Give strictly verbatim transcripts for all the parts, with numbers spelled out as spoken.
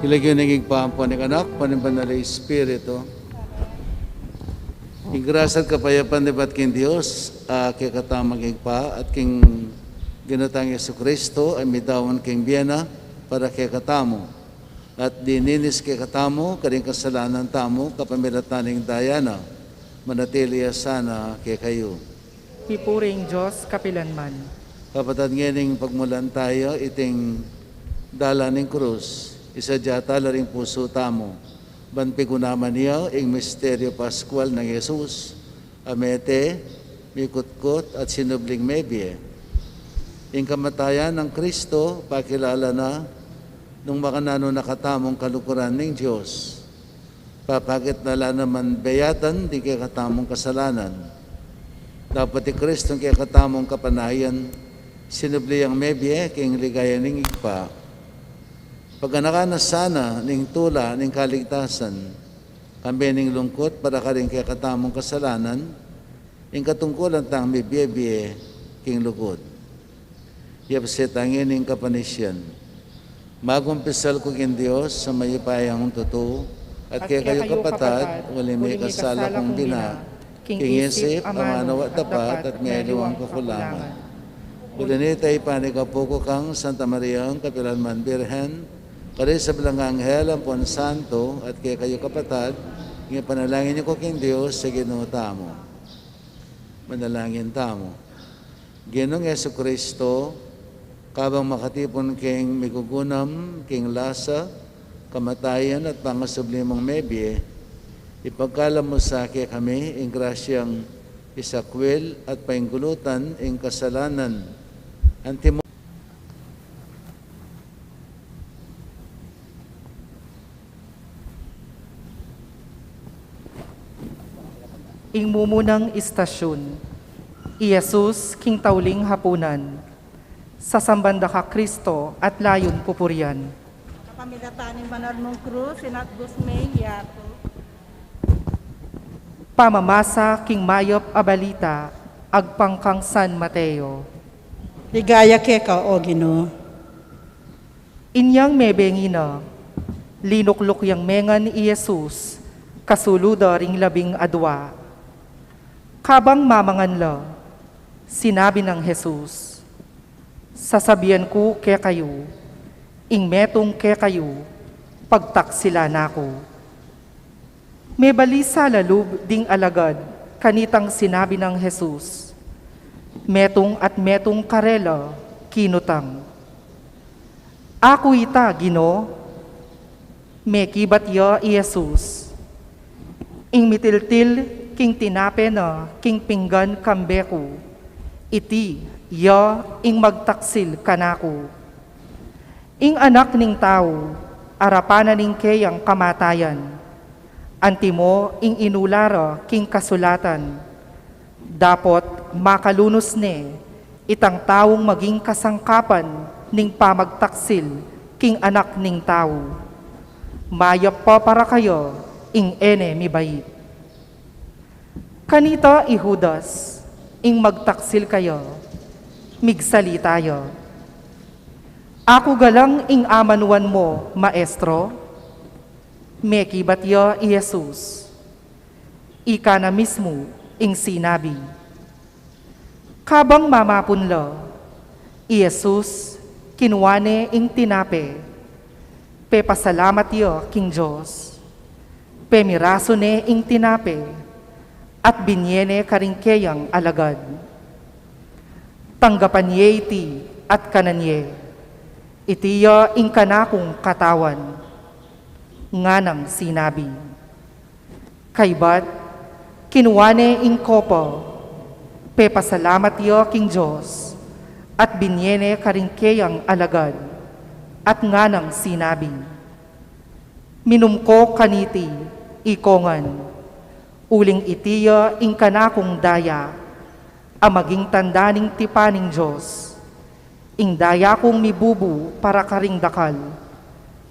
King lagyu ning Ibpa, ampo ning Anak, ampo ning Banal a Espiritu. Ing grasya at kapayapan ibat king Dios, a kekatamu king Ibpa, at king Ginu tang Jesucristo, a midaun king bie na para kekatamu. At dininis kekatamu karing kasalanan tamu, kapamilatan ning daya na, manatili ya sana kekayu. Pipuri ing Dios kapilanman. Kapatad, ngening pagmulan taya iting dalan ning krus, isadya tala ring pusu tamu, ban pigunaman ya ing misteryu paskual nang Jesus, a mete, mikutkut, at sinubling mebie. Ing kamatayan nang Kristo, pakilala na nung makananu na katamung kaluguran ning Dios. Papakit na la naman beyatan ding kekatamung kasalanan. Dapot i Kristong kekatamung kapanayan, sinubli yang mebie king ligaya ning Ibpa. Paganakan na sana ning tula ning kaligtasan, kambe ning lungkut para karing kekatamung kasalanan, ing katungkulan tang mibie-bie king lugud. Yapse ta ngening kapanisian. Magumpisal ku king Dios a mayupayang tutu, at kekayu kapatad, uling mikasala kung bina, king isip, amanu, at dapat, at meliwang kakulangan. Uli na nita, ipanyawad ku kang Santa Maria, kapilanman Birhen, karing sablang anghel ampon santo, at kekayu kapatad, ing ipanalangin yu ku king Dios a Ginu tamu. Manalangin tamu. Ginung Jesucristo, kabang makatipun keng migugunam king lasa, kamatayan at pangasubli mung mebie, ipagkalub mu sa kekami ing grasyang isakwil at painggulutan ing kasalanan. Antimo Ing mumunang istasyun, i Jesus king tauling hapunan. Sasamban da ka Kristo at layun pupurian. Kapamilatan ning banal mung krus, inatbus me ing yatu. Pamamasa king mayap a balita agpang kang San Mateo. Ligaya keka, O Ginu. Inyang mebengi na, linukluk yang mengan i Jesus kasulu da ring labing adua. Kabang mamangan la, sinabi nang Jesus, "Sasabian ku kekayu, ing metung kekayu, pagtaksilan na ku." Mebalisa la lub ding alagad kanitang sinabi nang Jesus. Metung at metung karela kinutang, "Aku ita, Ginu?" Mekibat ya i Jesus, "Ing mitiltil king tinape na king pinggan kambe ku, iti ya ing magtaksil kanaku." Ing Anak ning Tau, arapan na ning keyang kamatayan. Antimo ing inula ra king kasulatan, dapot makalunus ne itang taung maging kasangkapan ning pamagtaksil king Anak ning Tau. Mayap pa para kaya ing e ne mibait. Kanita i Judas, ing magtaksil kaya, migsalita ya, "Aku galang ing amanuan mu, Maestro?" Mekibat ya i Jesus, "Ika na mismu ing sinabi." Kabang mamapun la, i Jesus kinua ne ing tinape, pepasalamat ya king Dios, pemirasu ne ing tinape, at binie ne karing keyang alagad. "Tanggapan ye iti at kanan ye, iti ya ing kanakung katawan," nganang sinabi. Kaybat, kinua ne ing kopa, pepasalamat ya king Dios, at binie ne karing keyang alagad, at nganang sinabi, "Minum ko kaniti, ikongan, uling iti ya ing kanakung daya, a maging tanda ning tipan ning Dios, ing daya kung mibubu para karing dakal,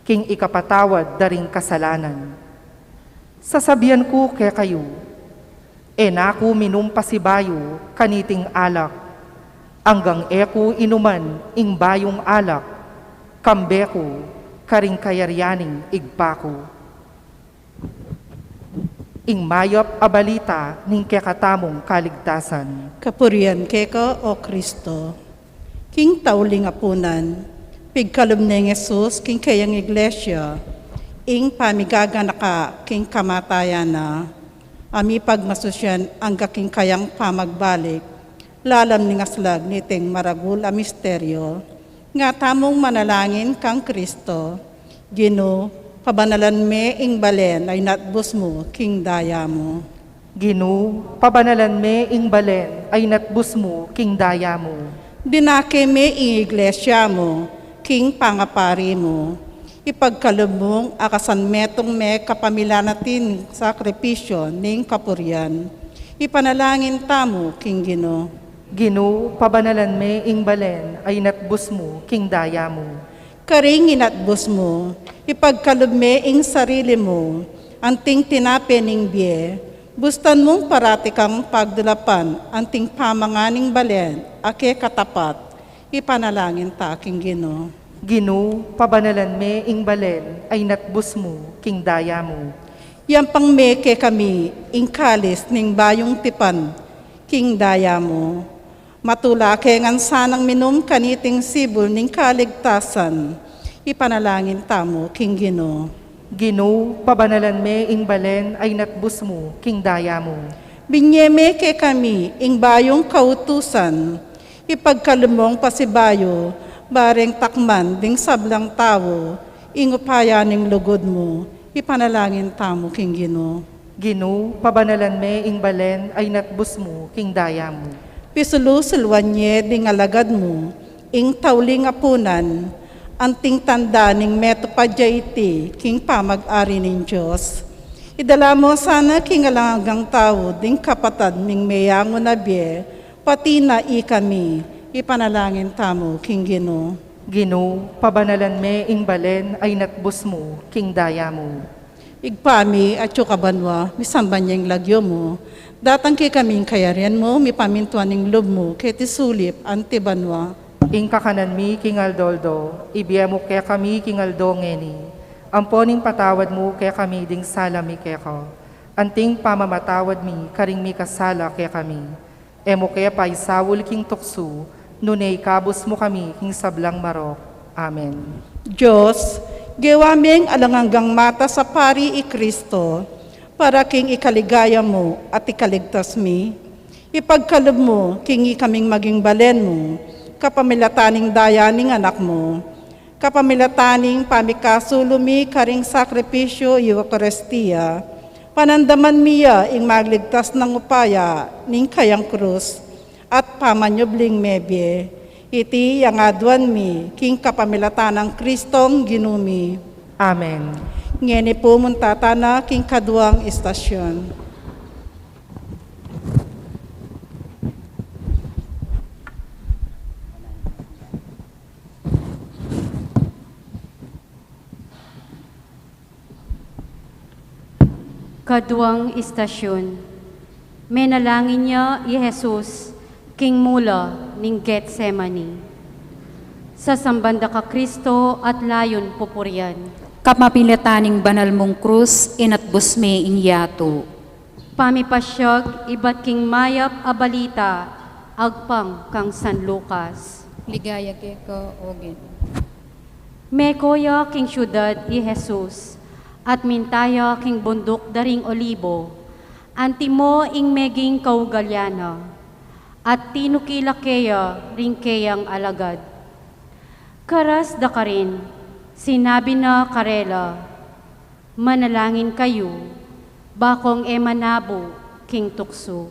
king ikapatawad da ring kasalanan. Sasabian ku kekayu, e na ku minum pasibayu kaniting alak, anggang e ku inuman ing bayung alak, kambe ku, Karing kayarian ning Ibpa ku. Ing mayap a balita ning kekatamung kaligtasan. Kapurian keka, O Kristo. King tauling apunan, pigkalub neng Jesus king kayang iglesia, ing pamigaganaka king kamatayan na, a mipagmasusian angga king kayang pamagbalik, lalam ning aslag niting maragul a misteryo, nga tamung manalangin kang Kristo, Ginu, pabanalan me ing balen a inatbus mu king daya mu. Ginu, pabanalan me ing balen a inatbus mu king daya mu. Dinake me ing iglesia mu king pangapari mu. Ipagkalub mung akasan metung me kapamilatan ning sakripisyo ning kapurian. Ipanalangin tamu king Ginu. Ginu, pabanalan me ing balen a inatbus mu king daya mu. Karing inatbus mu, ipagkalub me ing sarili mu, anting tinape ning bie, bustan mung parati kang pagdulapan anting pamangan ning balen a kekatapat, ipanalangin ta king Ginu. Ginu, pabanalan me ing balen a inatbus mu king daya mu. Yampang me kekami ing kalis ning bayung tipan king daya mu. Matula ke ngan sanang minum kaniting sibul ning kaligtasan. Ipanalangin tamu king Ginu. Ginu, pabanalan me ing balen a inatbus mu king daya mu. Binye me kekami ing bayung kautusan, ipagkalub mung pasibayu, bareng takman ding sablang tau ing upaya ning lugud mu. Ipanalangin tamu king Ginu. Ginu, pabanalan me ing balen a inatbus mu king daya mu. Pisulu-suluan ye ding alagad mu ing tauling apunan, anting tanda ning metupad ya iti king pamag-ari ning Dios. Idala mu sana king alang anggang tau ding kapatad ming meyangu na bie, pati na ikami. Ipanalangin tamu king Ginu. Ginu, pabanalan me ing balen a inatbus mu king daya mu. Ibpa mi, atsu ka banua, misamban ya ing lagyu mu. Datang kekami ing kayarian mu, mipamintuan ing lub mu keti sulip anti banua. Ing kakanan mi king aldo-aldo ibie mu kekami king aldo ngeni. Ampon ing patawad mu kekami ding sala mi keka, anting pamamatawad mi karing mikasala kekami. E mu ke paisaul king tuksu, nune ikabus mu kami king sablang marok. Amen. Dios, gewa meng alang anggang matas a pari i Kristo, para king ikaligaya mu at ikaligtas mi, ipagkalub mu king ikaming maging balen mu, kapamilatan ning daya ning Anak mu, kapamilatan ning pamikasulu mi karing sakripisyu Eukaristia, panandaman mi ya ing magligtas nang upaya ning kayang krus at pamanyubling mebie. Iti ing aduan mi king kapamilatan nang Kristong Ginu mi. Amen. Ngeni pu munta tana king kaduang istasyon. Kaduang istasyon. Menalangin ya i Jesus king mula ning Getsemani. Sasamban da ka Kristo at layun pupurian. Kapamilatan ning banal mung krus, inatbus me ing yatu. Pamipasyag ibat king mayap a balita agpang kang San Lucas. Ligaya keka, O Ginu. Meko ya king syudad i Jesus, at minta ya king bunduk da ring Olibo, antimo ing meging kaugalian na, at tinukila ke ya ring keyang alagad. Karas da karin, sinabi na karela, "Manalangin kayu, bakong e manabu king tuksu."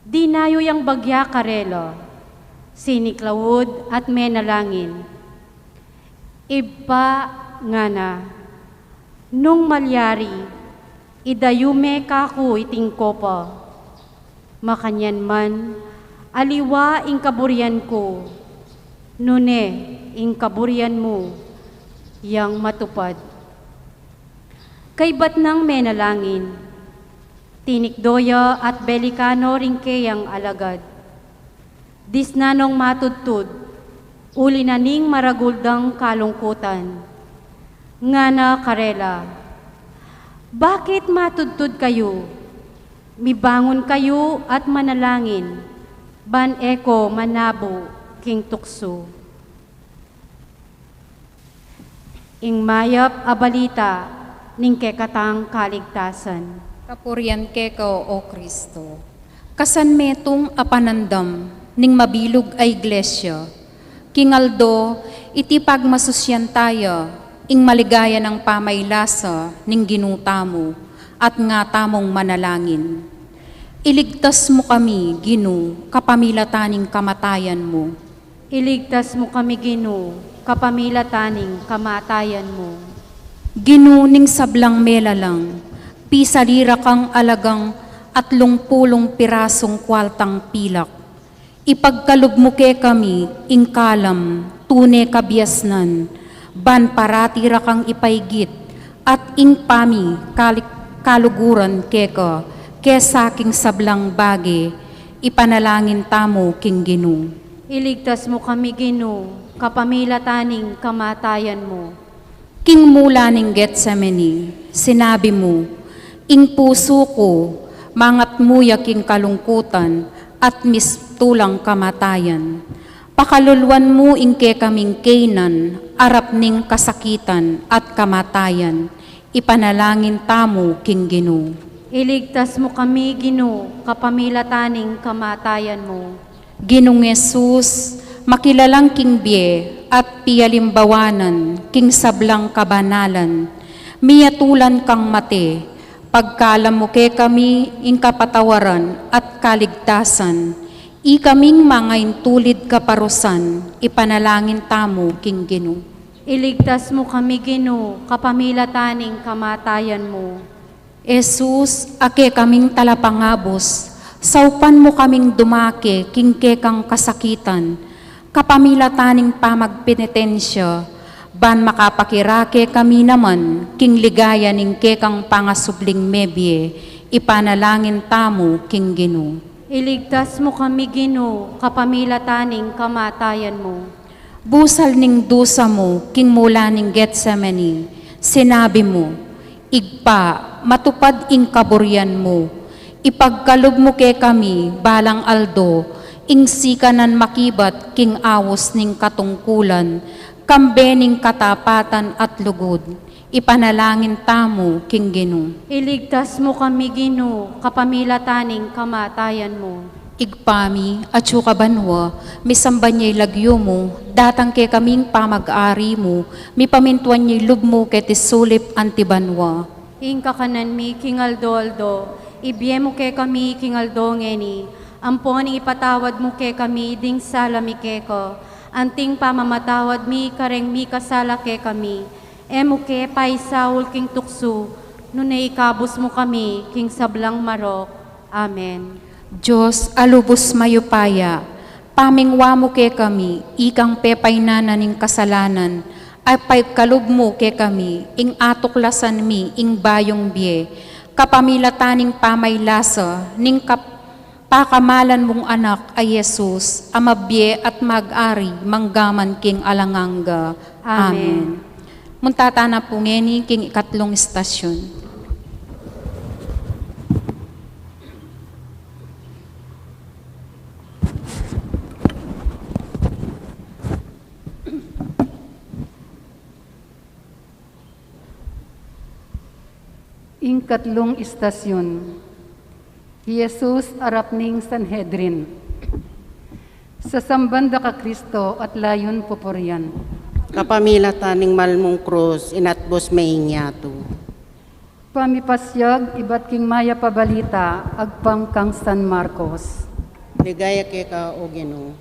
Dinayu yang bagya karela, siniklaud at menalangin. "Ibpa," ngana, "nung malyari, idayu me kaku iting kopa. Makanyan man, aliwa ing kaburian ku, nune ing kaburian mu yang matupad." Kaybat nang menalangin, tinikdo ya at belikano ring keyang alagad. Disna nong matudtud, Uli na ning maragul dang kalungkutan, ngana karela, "Bakit matudtud kayu? Mibangun kayu at manalangin, ban e ko manabu king tuksu." Ing mayap a balita ning kekatang kaligtasan. Kapurian keka, O Kristo. Kasan metung a panandam ning mabilug a iglesia, king aldo iti pagmasusyan taya ing maligaya nang pamailasa ning Ginu tamu, at nga tamung manalangin. Iligtas mu kami, Ginu, kapamilatan ning kamatayan mu. Iligtas mu kami, Ginu, kapamilatan ning kamatayan mu. Ginu ning sablang melalang, pisali ra kang alagang atlung pulung pirasung kualtang pilak. Ipagkalub mu kekami ing kalam, tune kabiasnan, ban parati ra kang ipaigit, at ing pami kalik-, kaluguran keka, kesa king sablang bage, ipanalangin tamu king Ginu. Iligtas mu kami, Ginu, kapamilatan ning kamatayan mu. King mula ning Getsemani, sinabi mu, "Ing pusu ku mangatmu ya king kalungkutan at mistulang kamatayan. Pakaluluan mu ing kekaming kainan, arap ning kasakitan at kamatayan." Ipanalangin tamu king Ginu. Iligtas mu kami, Ginu, kapamilatan ning kamatayan mu. Ginung Jesus, makilalang king bie at pialimbawanan king sablang kabanalan, miyatulan kang mate, pagkalam mu kekami ing kapatawaran at kaligtasan, ikaming mangaintulid kaparusan, ipanalangin tamu king Ginu. Iligtas mu kami, Ginu, kapamilatan ning kamatayan mu. Jesus, a kekaming talapangabus, saupan mu kaming dumake king kekang kasakitan, kapamilatan ning pamagpenitensya, ban makapakirake kami naman king ligaya ning kekang pangasubling mebie, ipanalangin tamu king Ginu. Iligtas mu kami, Ginu, kapamilatan ning kamatayan mu. Busal ning dusa mu king mula ning Getsemani, sinabi mu, "Ibpa, matupad ing kaburian mu, ipagkalub mu kekami balang aldo ing sikanan makibat king aus ning katungkulan, kambe ning katapatan at lugud." Ipanalangin tamu king Ginu. Iligtas mu kami, Ginu, kapamilatan ning kamatayan mu. Ibpa mi, atsu ka banua, misamban ya ing lagyu mu, datang kekami ing pamag-ari mu, mipamintuan ya ing lub mu keti sulip anti banua. Ing kakanan mi king aldo-aldo, ibie mu kekami king aldo ngeni, ampon ipatawad mu kekami ding sala mi keka, anting pamamatawad mi kareng mikasala kekami, e mu ke paisaul king tuksu, nune ikabus mu kami king sablang marok. Amen. Dios a lubus mayupaya, pamingwa mu kekami ikang pepainan na ning kasalanan, at paikalub mu kekami ing atuklasan mi ing bayung bie, kapamilatan ning pamailasa ning kap-, pakamalan mung Anak a Jesus, a mabie at mag-ari manggaman king alang angga. Amen. Amen. Munta tana pu ngeni king ikatlung istasyon. Ing katlung istasyon, hi Jesus arap ning Sanhedrin. Sasamban da ka Kristo at layun pupurian. Kapamilatan ning malmung krus, inatbus me ing yatu. Pamipasiag ibat king mayap a balita agpang kang San Marcos. Ligaya keka, O Ginu.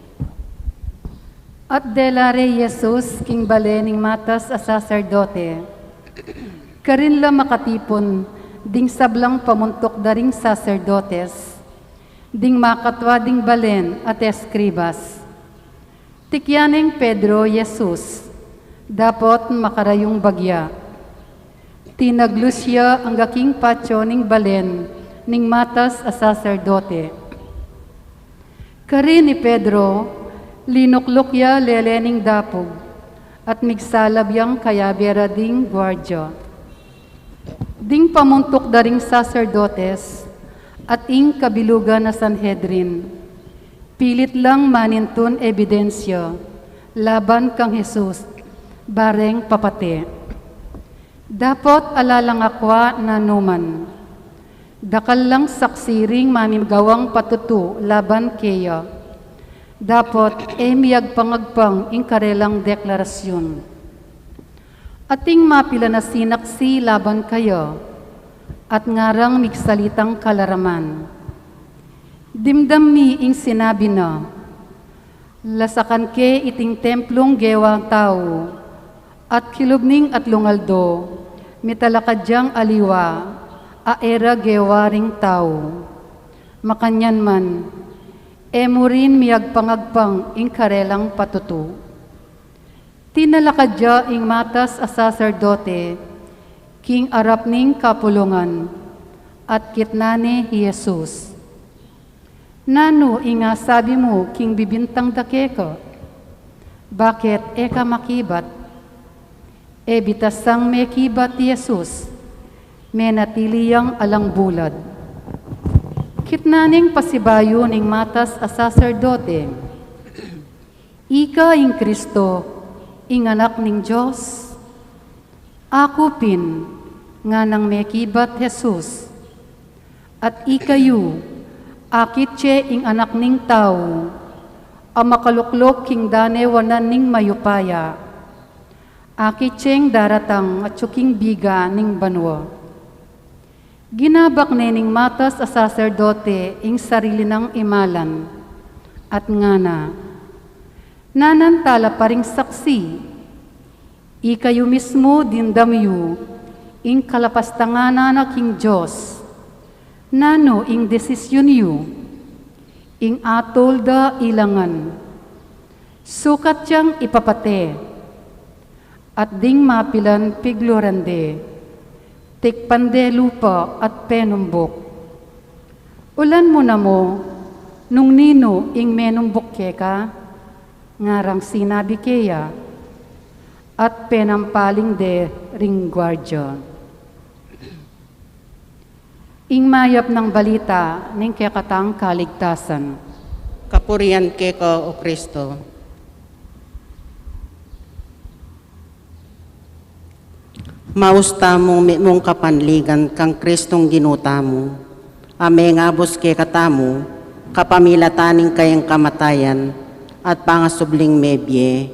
At dela re i Jesus king bale ning matas a saserdote. Karin la makatipun ding sablang pamuntuk da ring saserdotes, ding makatua ding balen at eskribas. Tikyan neng Pedro i Jesus, dapot makarayung bagya. Tinaglus ya angga king patio ning balen ning matas a saserdote. Karin i Pedro, Linukluk ya lele ning dapug, at migsalab yang kayabe ra ding guardia. Ding pamuntuk da ring saserdotes at ing kabilugan a Sanhedrin, pilit lang manintun ebidensya laban kang Jesus, bareng papate. Dapot ala lang akua nanuman. Dakal lang saksi ring mamigawang patutu laban keya. Dapot e miyagpangagpang ing karelang deklarasyun. Ating mapilan a sinaksi laban kaya, at ngarang migsalitang kalaraman. Dimdam mi ing sinabi na, "Lasakan ke iting templung gewa tau, at kilub ning atlung aldo, mitalakad yang aliwa, a e ra gewa ring tau." Makanyan man, e mu rin miyagpangagpang ing karelang patutu. Tinalakad ya ing matas a saserdote king arap ning kapulungan, at kitnan ne i Jesus. "Nanu ing asabi mu king bibintang da keka? Bakit e ka makibat?" E bitasang mekibat i Jesus, menatili yang alang bulad. Kitnan ning pasibayu ning matas a saserdote, "Ika ing Kristo, ing Anak ning Dios?" "Aku pin," nganang mekibat Jesus. "At ikayu, akit ye ing Anak ning Tau a makalukluk king danewanan ning mayupaya. Akit yeng daratang atyu king biga ning banua." Ginabak ne ning matas a saserdote ing sarili nang imalan, at ngana, "Nanan tala pa ring saksi? Ikayu mismu dimdam yu ing kalapastanganan na king Dios. Nanu ing desisyun yu? Ing atul da ilangan. Sukat yang ipapate, at ding mapilan pigluran de, tikpan de lupa at penumbuk. Ulan mu namu nung ninu ing menumbuk keka?" ngarang sinabi keya, at penampaling de ring guardia. Ing mayap nang balita ning kekatang kaligtasan. Kapurian keka, O Kristo. Maus tamung mitmung kapanligan kang Kristong Ginu tamu, a mengabus kekatamu kapamilatan ning kayang kamatayan at pangasubling mebie.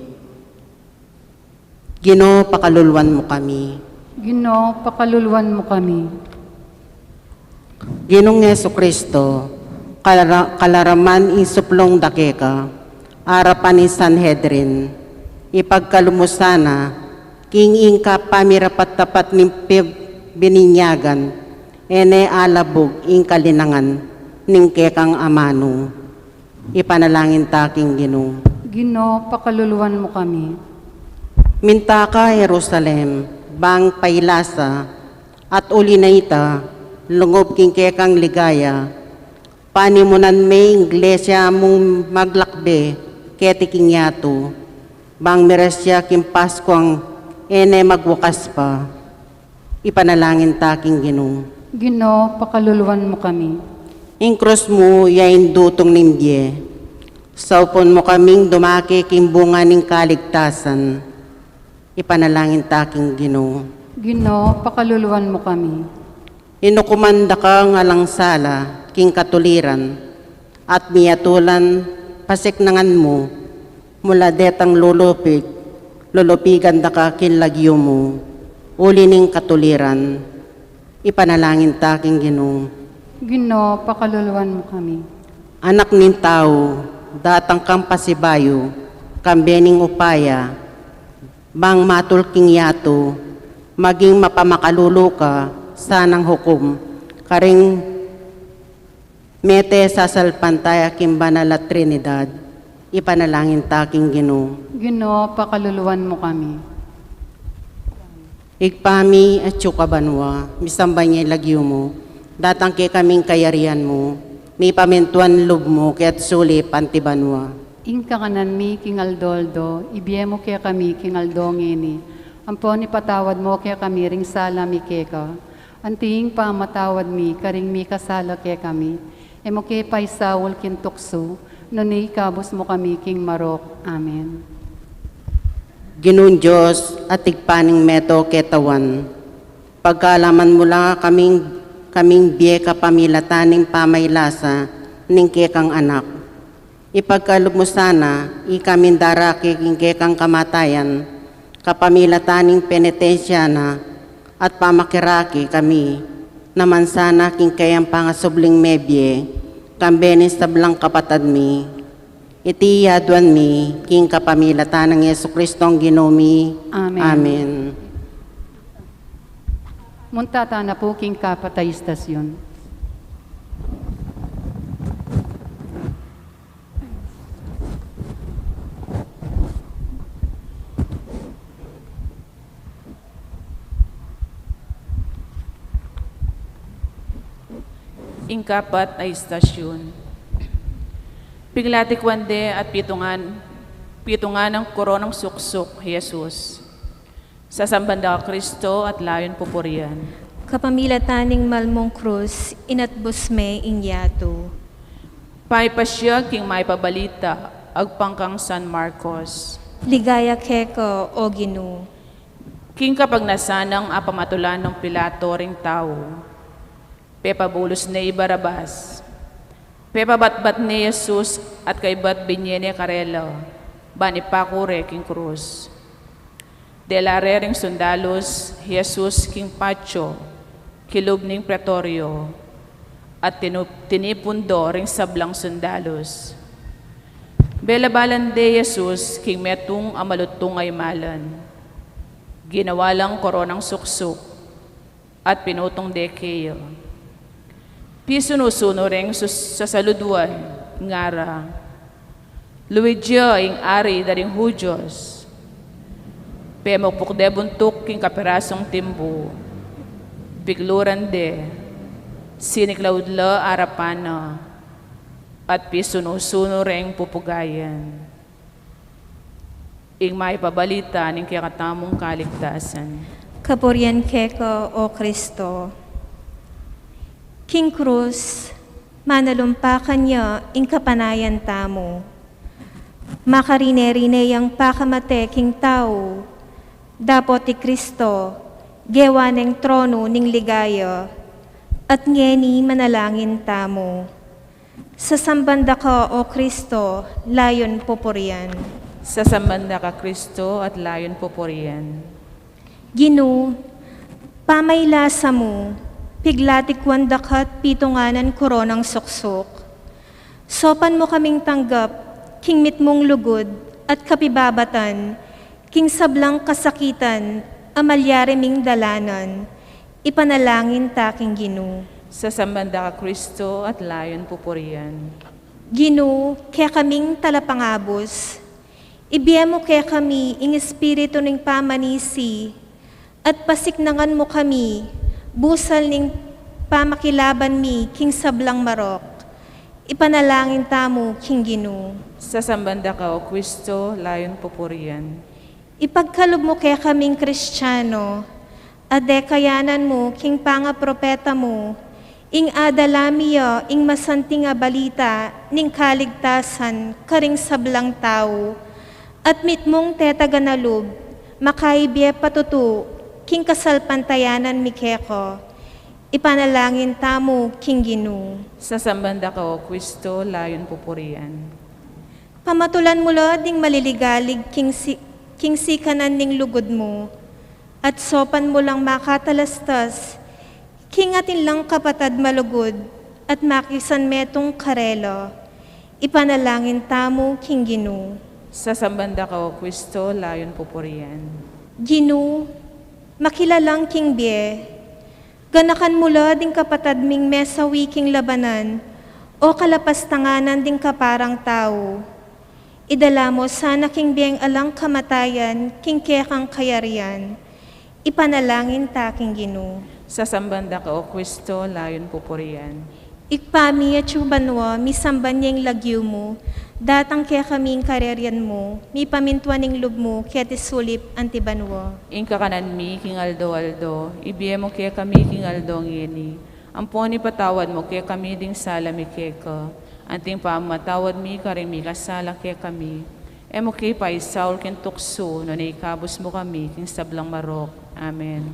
Ginu, pakaluluan mu kami. Ginu, pakaluluan mu kami. Ginung Jesucristo, kalara-, kalaraman ing suplung da keka, arapan ning Sanhedrin, ipagkalub mu sana, king ing kapamirapat-tapat ning pi-, bininyagan, e ne alabug ing kalinangan ning kekang amanu. Ipanalangin ta king Ginu. Ginu, pakaluluan mu kami. Minta ka Jerusalem, bang pailasa, at uli na ita, lungub king kekang ligaya, panimunan me ing iglesia mung maglakbe keti king yatu, bang miras ya king Paskuang e ne magwakas pa. Ipanalangin ta king Ginu. Ginu, pakaluluan mu kami. Ing krus mu ya ing dutung ning bie. Saupun mu kaming dumake king bunga ning kaligtasan. Ipanalangin ta king Ginu. Ginu, pakaluluan mu kami. Inukuman da kang alang sala king katuliran, at miyatulan pasiknangan mu, mula detang lulupig, lulupigan da ka king lagyu mu, uli ning katuliran. Ipanalangin ta king Ginu. Ginu, pakaluluan mu kami. Anak ning tau, datang kang pasibayu, kambe ning upaya, bang matul king yatu, maging mapamakalulu ka sanang hukum, karing mete sasalpantaya king banal a Trinidad. Ipanalangin ta king Ginu. Ginu, pakaluluan mu kami. Ibpa mi, atsu ka banua, misamban ya ing lagyu mu, datang kekami ing kayarian mu, mipamintuan ing lub mu, keti sulip anti banua. Ing kakanan mi king aldo-aldo, ibie mu kekami king aldo ngeni. Ampon ipatawad mu kekami ring sala mi keka, anti ing pamamatawad mi karing mikasala kekami. E mu ke paisaul king tuksu, nune ikabus mu kami king marok. Amen. Ginung Dios, at Ibpa ning meto ketawan, pagkalaman mu la kaming, kaming bie kapamilatan ning pamailasa ning kekang Anak. Ipagkalub mu sana ikaming darake king kekang kamatayan kapamilatan ning penitensya na, at pamakirake kami naman sana king kayang pangasubling mebie kambe ning sablang kapatad mi. Iti aduan mi king kapamilatan nang Jesucristong Ginu mi. Amen. Amen. Munta tana pu king kapat a istasyon. Ing kapat a istasyon. Piglatikwan de at pitungan, pitungan nang koronang suksuk, Jesus. Sasamban da ka Kristo at layun pupurian. Kapamilatan ning malmung krus, inatbus me ing yatu. Paipasyag king maipabalita agpang kang San Marcos. Ligaya keka, o Ginu. King kapagnasan nang apamatulan nang Pilato ring tau, pepabulus ne i Barabas. Pepabatbat ne i Jesus at kaybat binye ne karela, ban ipaku re king krus. Dela re ring sundalus i Jesus king patio kilub ning pretorio, at tinu-, tinipun do ring sablang sundalus. Belabalan de i Jesus king metung a malutung a imalan. Ginawa lang koronang suksuk at pinutung de keya. Pisunu-sunu reng sus-, sasaluduan, ngara, "Luid ya ing Ari da ring Judios." Pemukpuk de buntuk king kapirasung timbu, pikluran de, siniklaud la arapan na, at pisunu-sunu reng pupugayan. Ing maipabalita ning kekatamung kaligtasan. Kapurian keka, o Kristo. King krus, manalumpakan ya ing kapanayan tamu. Makarine-rine yang pakamate king tau, dapot i Kristo, gewa neng tronu ning ligaya, at ngeni manalangin tamu. Sasamban da ka, o Kristo, layun pupurian. Sasamban da ka Kristo at layun pupurian. Ginu, pamailasa mu, piglatikwan da ka't pitungan nang koronang suksuk. Saupan mu kaming tanggap king mitmung lugud at kapibabatan king sablang kasakitan a malyari ming dalanan. Ipanalangin ta king Ginu. Sasamban da ka Kristo at layun pupurian. Ginu, kekaming talapangabus, ibie mu kekami ing espiritu ning pamanisi, at pasiknangan mu kami busal ning pamakilaban mi king sablang marok. Ipanalangin tamu king Ginu. Sasamban da ka, o Kristo, layun pupurian. Ipagkalub mu kekaming Kristiano, a dekayanan mu king pangapropeta mu, ing adala mi ya ing masanting a balita ning kaligtasan karing sablang tau, at mitmung tetagan a lub makaibie patutu king kasalpantayanan mi keka. Ipanalangin tamu king Ginu. Sasamban da ka, o Kristo, layun pupurian. Pamatulan mu la ding maliligalig king si-, king sikanan ning lugud mu, at saupan mu lang makatalastas king atin lang kapatad malugud at makisanmetung karela. Ipanalangin tamu king Ginu. Sasamban da ka, o Kristo, layun pupurian. Ginu, makilalang king bie, ganakan mu la ding kapatad ming mesawi king labanan o kalapastanganan ding kaparang tau. Idala mu sana king bieng alang kamatayan king kekang kayarian. Ipanalangin ta king Ginu. Sasamban da ka, o Kristo, layun pupurian. Ibpa mi, atsu ka banua, misamban ya ing lagyu mu, Datang kekami ing kararian mu, mipamintuan ing lub mu keti sulip anti banua. Ing kakanan mi king aldo-aldo ibie mu kekami king aldo ngeni. Ampon ipatawad mu kekami ding sala mi keka, anting pamamatawad mi karing mikasala kekami. E mu ke paisaul king tuksu, nune ikabus mu kami king sablang marok. Amen.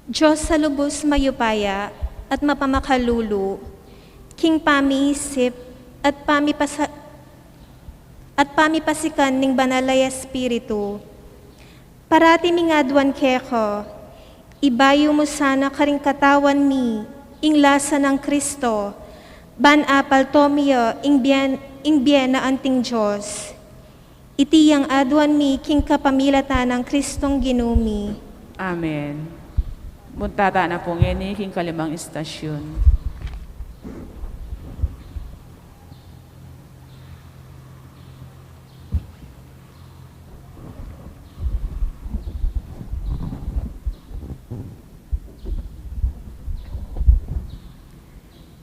Dios a lubus mayupaya at mapamakalulu, king pamiisip at pamipasa-, at pamipasikan ning Banal a Espiritu, parati ming aduan keka, ibayu mu sana karing katawan mi ing lasa nang Kristo, ban apalto mi ya ing bie, ing bie na anting Dios. Iti yang aduan mi king kapamilatan nang Kristong Ginu mi. Amen. Munta tana pu ngeni king kalimang istasyon.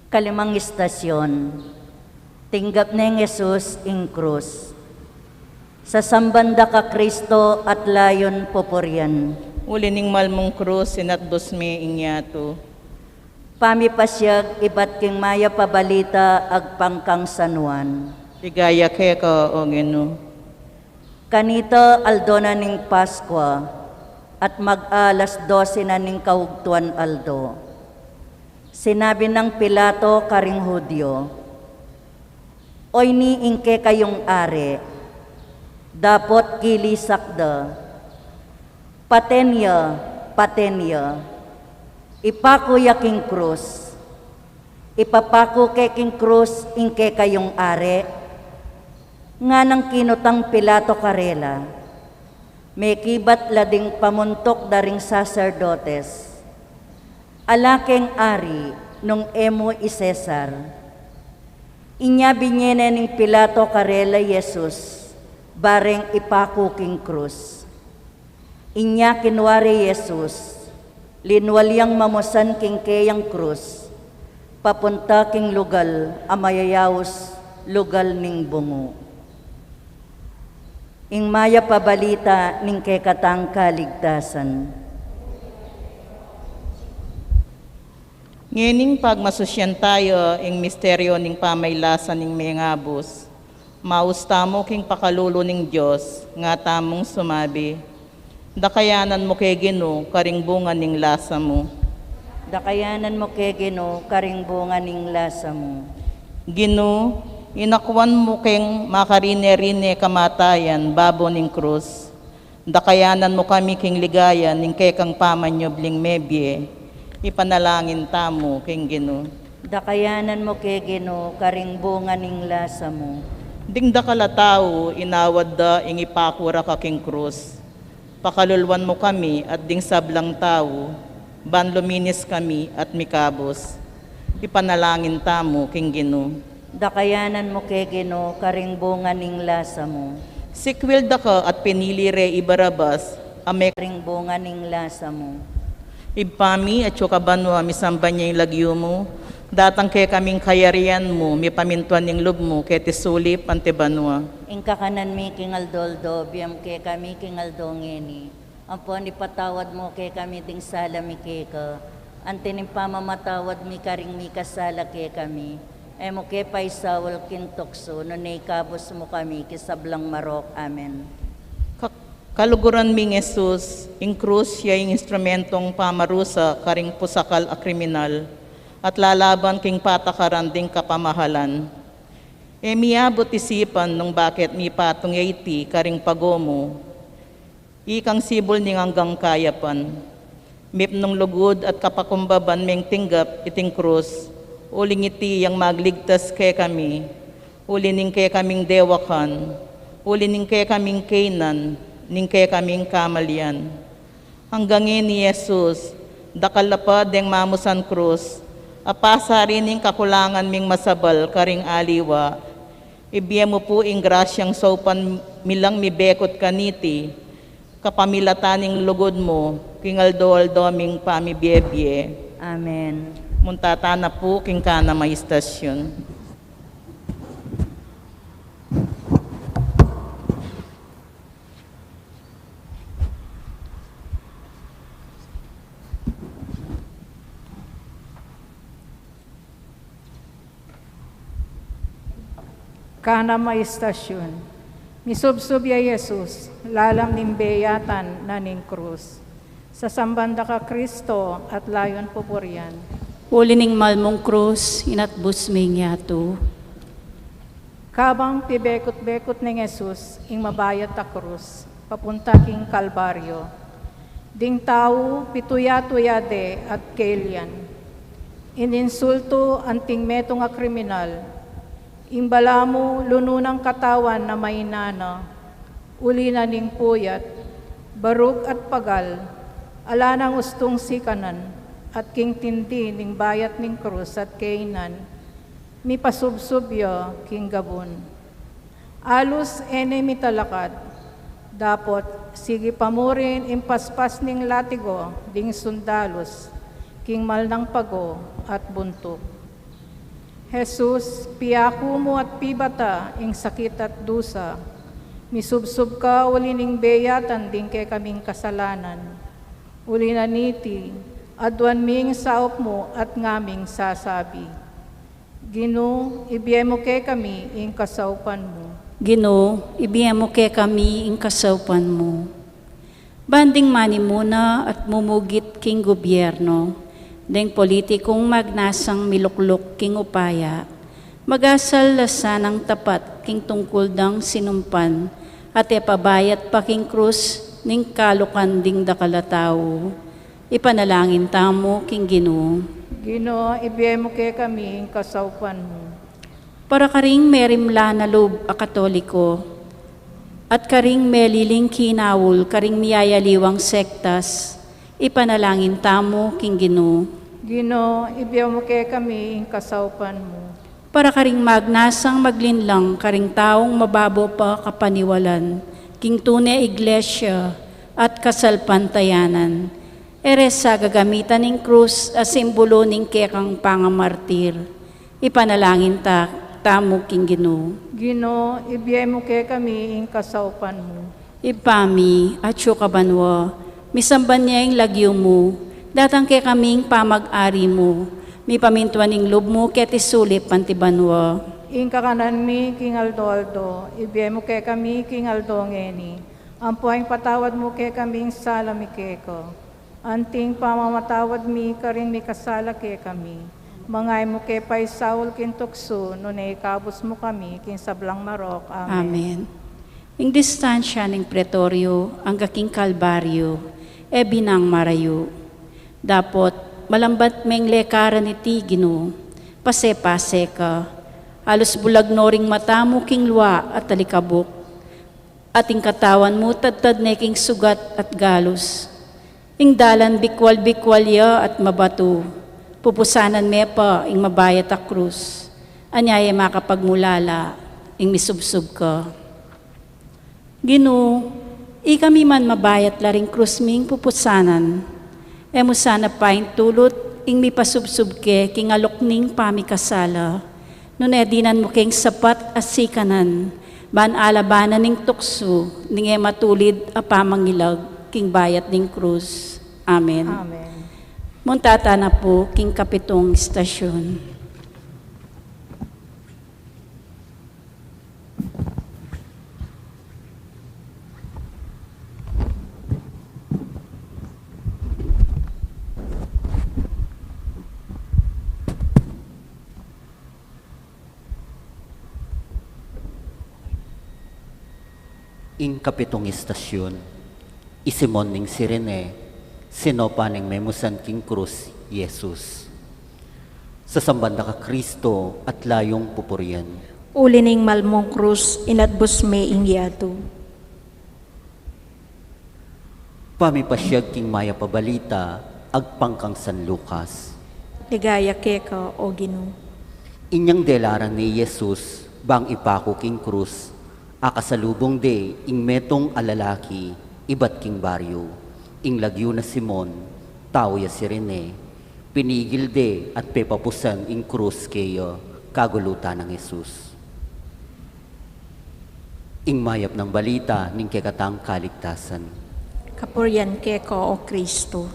Kalimang istasyon, tinggap neng Jesus ing krus. Sasamban da ka Kristo at layun pupurian. Uli ning mal mung krus, inatbus me ing yatu. Pamipasiag ibat king mayap a balita agpang kang San Juan. Ligaya keka, O Ginu. Kanita aldo na ning Paskua, at mag-aalas dose na ning kaugtuan aldo. Sinabi nang Pilato karing Judio, "Oyni ing kekayung ari?" Dapot kilisak da, "Paten ya, paten ya. Ipaku ya king krus. Ipapaku ke king krus ing kekayung ari?" Nganang kinutang Pilato karela, "Mekibat la ding pamuntuk da ring saserdotes, 'Ala keng ari nung e mu i Cesar.'" Inya binie ne ning Pilato karela i Jesus, bareng ipaku king krus. Inya kinua re i Jesus, linual yang mamusan king keyang krus, papunta king lugal a mayayaus, lugal ning bungu. Ing mayap a balita ning kekatang kaligtasan. Ngening pagmasusyan tamu ing misteryo ning pamailasan ning mengabus, maus tamu king pakalulu ning Dios, nga tamung sumabi, "Dakayanan mu ke, Ginu, karing bunga ning lasa mu." Dakayanan mu ke, Ginu, karing bunga ning lasa mu. Ginu, inakuan mu keng makarine-rine kamatayan babo ning krus. Dakayanan mu kami king ligaya ning kekang pamanyubling mebie. Ipanalangin tamu king Ginu. Dakayanan mu ke, Ginu, karing bunga ning lasa mu. Ding dakal a tau, inawad da ing ipaku ra ka king krus. Pakaluluan mu kami at ding sablang tau, ban luminis kami at mikabus. Ipanalangin tamu king Ginu. Dakayanan mu ke, Ginu, karing bunga ning lasa mu. Sikwil da ka at pinili re i Barabas, a me karing bunga ning lasa mu. Ibpa mi, atsu ka banua, misamban ya ing lagyu mu, datang kekami ing kayarian mu, mipamintuan ing lub mu, keti sulip anti banua. Ing kakanan mi king aldo-aldo, ibie mu kekami king aldo ngeni. Ampon ipatawad mu kekami ding sala mi keka, anti ning pamamatawad mi karing mikasala kekami. E mu ke paisaul king tuksu, nune ikabus mu kami king sablang marok. Amen. Ka-, kaluguran ming Jesus, ing krus ya ing instrumentong pamarusa karing pusakal a kriminal, at lalaban king patakaran ding kapamahalan. E mi abut isipan nung bakit mipatung ya iti karing pago mu. Ikang sibul ning anggang kayapan. Mipnung lugud at kapakumbaban meng tinggap iting krus, uling iti yang magligtas kekami, uli ning kekaming dewakan, uli ning kekaming kaynan, ning kekaming kamalian. Anggang ngeni Jesus, dakal la pa deng mamusan krus, a pasari ning kakulangan ming masabal karing aliwa. Ibie mu pu ing grasyang saupan mi lang mibekut kaniti, kapamilatan ning lugud mu, king aldo-aldo ming pamibiebie. Amen. Munta tana pu king kanam a istasyon. Kanam a istasyun. Misubsub ya Jesus, lalam ning beyatan na ning krus. Sasamban da ka Kristo at layun pupurian. Uli ning mal mung krus, inatbus me ing yatu. Kabang pibekut-bekut neng Jesus ing mabayat a krus, papunta king Kalbaryo. Ding tau, pituya-tuya de at kelian. Ininsultu anting metung a kriminal. Ing balamu, lunun nang katawan na maina na, uli na ning puyat, barug at pagal, ala nang ustung sikanan, at king tindi ning bayat ning krus at kainan, mipasubsub ya king gabun. Alus e ne mitalakad, dapot sige pa mu rin ing paspas ning latigo ding sundalus, king mal nang pago at buntuk. Jesus, piyaku mu at pibata ing sakit at dusa, misubsub ka uli ning beyatan ding kekaming kasalanan. Uli na niti, aduan mi ing saup mu at ngaming sasabi, Ginu, ibie mu kekami ing kasaupan mu. Ginu, ibie mu kekami ing kasaupan mu. Ban ding manimuna at mumugit king gubyerno, ding politikung magnasang milukluk king upaya, magasal la sanang tapat king tungkul dang sinumpan, at e pabayat pa king krus ning kalukan ding dakal a tau. Ipanalangin tamu king Ginu. Ginu, ibie mu kekami ing kasaupan mu. Para karing merimla na lub a Katoliko, at karing meliling kinaul karing miyayaliwang sektas, ipanalangin tamu king Ginu. Ginu, ibie mu kekami ing kasaupan mu. Para karing magnasang maglinlang karing taung mababo pa kapaniwalan king tune iglesia at kasalpantayanan, e re sa gagamitan ing krus a simbulu ning kekang pangamartir. Ipanalangin ta, tamu king Ginu. Ginu, ibie mu kekami ing kasaupan mu. Ibpa mi, atsu ka banua, misamban ya ing lagyu mu, datang kekami ing pamag-ari mu, mipamintuan ing lub mu keti sulip anti banua. Ing kakanan mi king aldo-aldo, ibie mu kekami king aldo ngeni. Ampon ipatawad mu kekami ing sala mi keka, anting pamamatawad mi karing mikasala kekami. Manga e mu ke paisaul king tuksu, nune ikabus mu kami king sablang marok. Amen. Amen. Ing distansya ning pretorio angga king Kalbaryo, e binang marayu. Dapot, malambat meng lekaran iti, Ginu, pase-pase ka. Alus bulag no ring mata mu king lua at alikabuk, at ing katawan mu tadtad ne king sugat at galus. Ing dalan bikwal-bikwal ya at mabatu, pupusanan me pa ing mabayat a krus. Anya e makapagmulala ing misubsub ka. Ginu, ikami man mabayat la ring krus ming pupusanan. E mu sana paintulut ing mipasubsub ke king alok ning pamikasala, nune dinan mu keng sapat a sikanan, ban alabanan ing tuksu ning e matulid a pamangilag king bayat ning krus. Amen. Amen. Munta ta na pu king kapitung istasyun. Ing kapitung istasyun, i Simon ning Cirene, sinopa neng memusan king krus i Jesus. Sasamban da ka Kristo at layung pupurian. Uli ning mal mung krus, inatbus me ing yatu. Pamipasiag king mayap a balita agpang kang San Lucas. Ligaya keka, o Ginu. Inyang delaran ne i Jesus, bang ipaku king krus, akasalubung de ing metung a lalaki ibat king baryu, ing lagyu na Simon, tau ya Cirene. Pinigil de at pepapusan ing krus keya, kagu lutan nang Jesus. Ing mayap nang balita ning kekatang kaligtasan. Kapurian keka, o Kristo.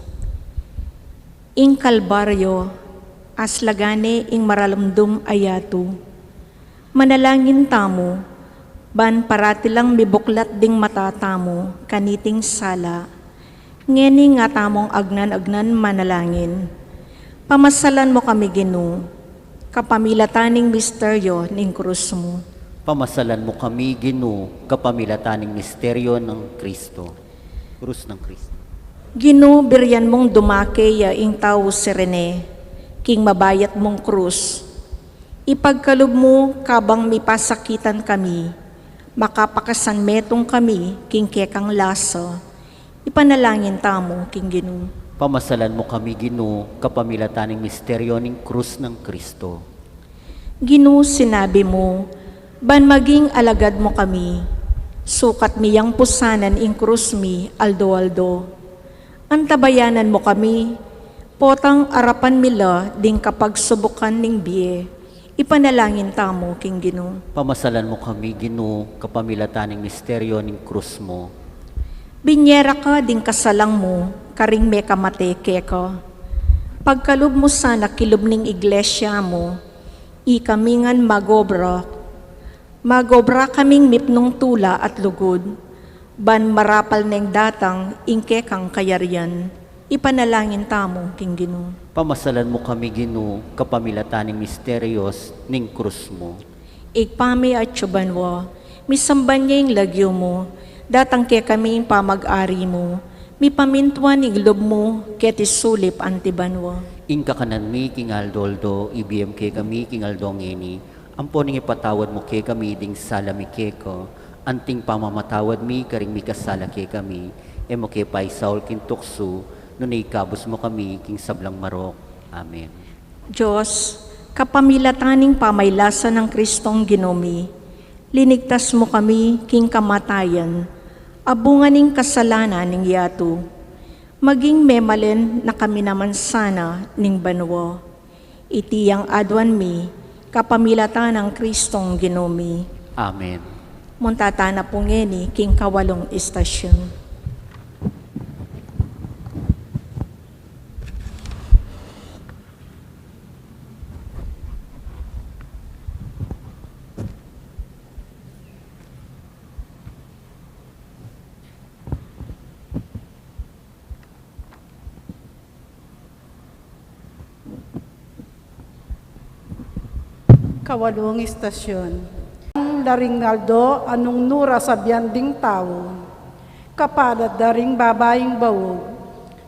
Ing Kalbaryo, aslagan ne ing maralumdum a yatu. Manalangin tamu, ban parati lang mibuklat ding mata tamu kaniting sala. Ngeni ing atamung agnan-agnan manalangin. Pamasalan mu kami, Ginu, kapamilatan ning misteryo ning krus mu. Pamasalan mu kami, Ginu, kapamilatan ning misteryo ng Kristo. Krus ng Kristo. Ginu, birian mung dumake ya ing tau Cirene king mabayat mung krus. Ipagkalub mu, kabang mipasakitan kami, makapakasanmetung kami king kekang lasa. Ipanalangin tamu king Ginu. Pamasalan mu kami, Ginu, kapamilatan ning misteryo ning krus ng Kristo. Ginu, sinabi mu, ban maging alagad mu kami, sukat mi yang pusanan ing krus mi aldo-aldo. Antabayanan mu kami, potang arapan mi la ding kapagsubukan ning bie. Ipanalangin tamu king Ginu. Pamasalan mu kami, Ginu, kapamilatan ning misteryo ning krus mu. Binie ra ka ding kasalang mu karing mekamate keka. Pagkalub mu sana kilub ning iglesia mu, ikami ngan magobra, magobra kaming mipnung tula at lugud, ban marapal neng datang ing kekang kayarian. Ipanalangin tamu king Ginu. Pamasalan mu kami, Ginu, kapamilatan ning misteryos ning krus mu. Ibpa mi atsu banua, misamban ya ing lagyu mu, datang kekami ing pamag-ari mu, mipamintuan ing lub mu keti sulip anti banua. Ing kakanan mi king aldo-aldo ibie mu kekami king aldo ngeni, ampo ing ipatawad mu kekami ding sala mi keka, anti ing pamamatawad mi karing mikasala kekami, e mu ke paisaul king tuksu, nune ikabus mu kami king sablang marok. Amen. Dios, kapamilatan ning pamaylasa nang Kristong Ginu mi, linigtas mu kami king kamatayan, a bunga ning kasalanan ning yatu. Maging memalen na kami naman sana ning banua. Iti yang aduan mi, kapamilatan nang Kristong Ginu mi. Amen. Munta tana pu ngeni king kawalung istasyon. Kawalung istasyon. La ring aldo a nung nu ra sabian ding tau, kapalad la ring babaing baug,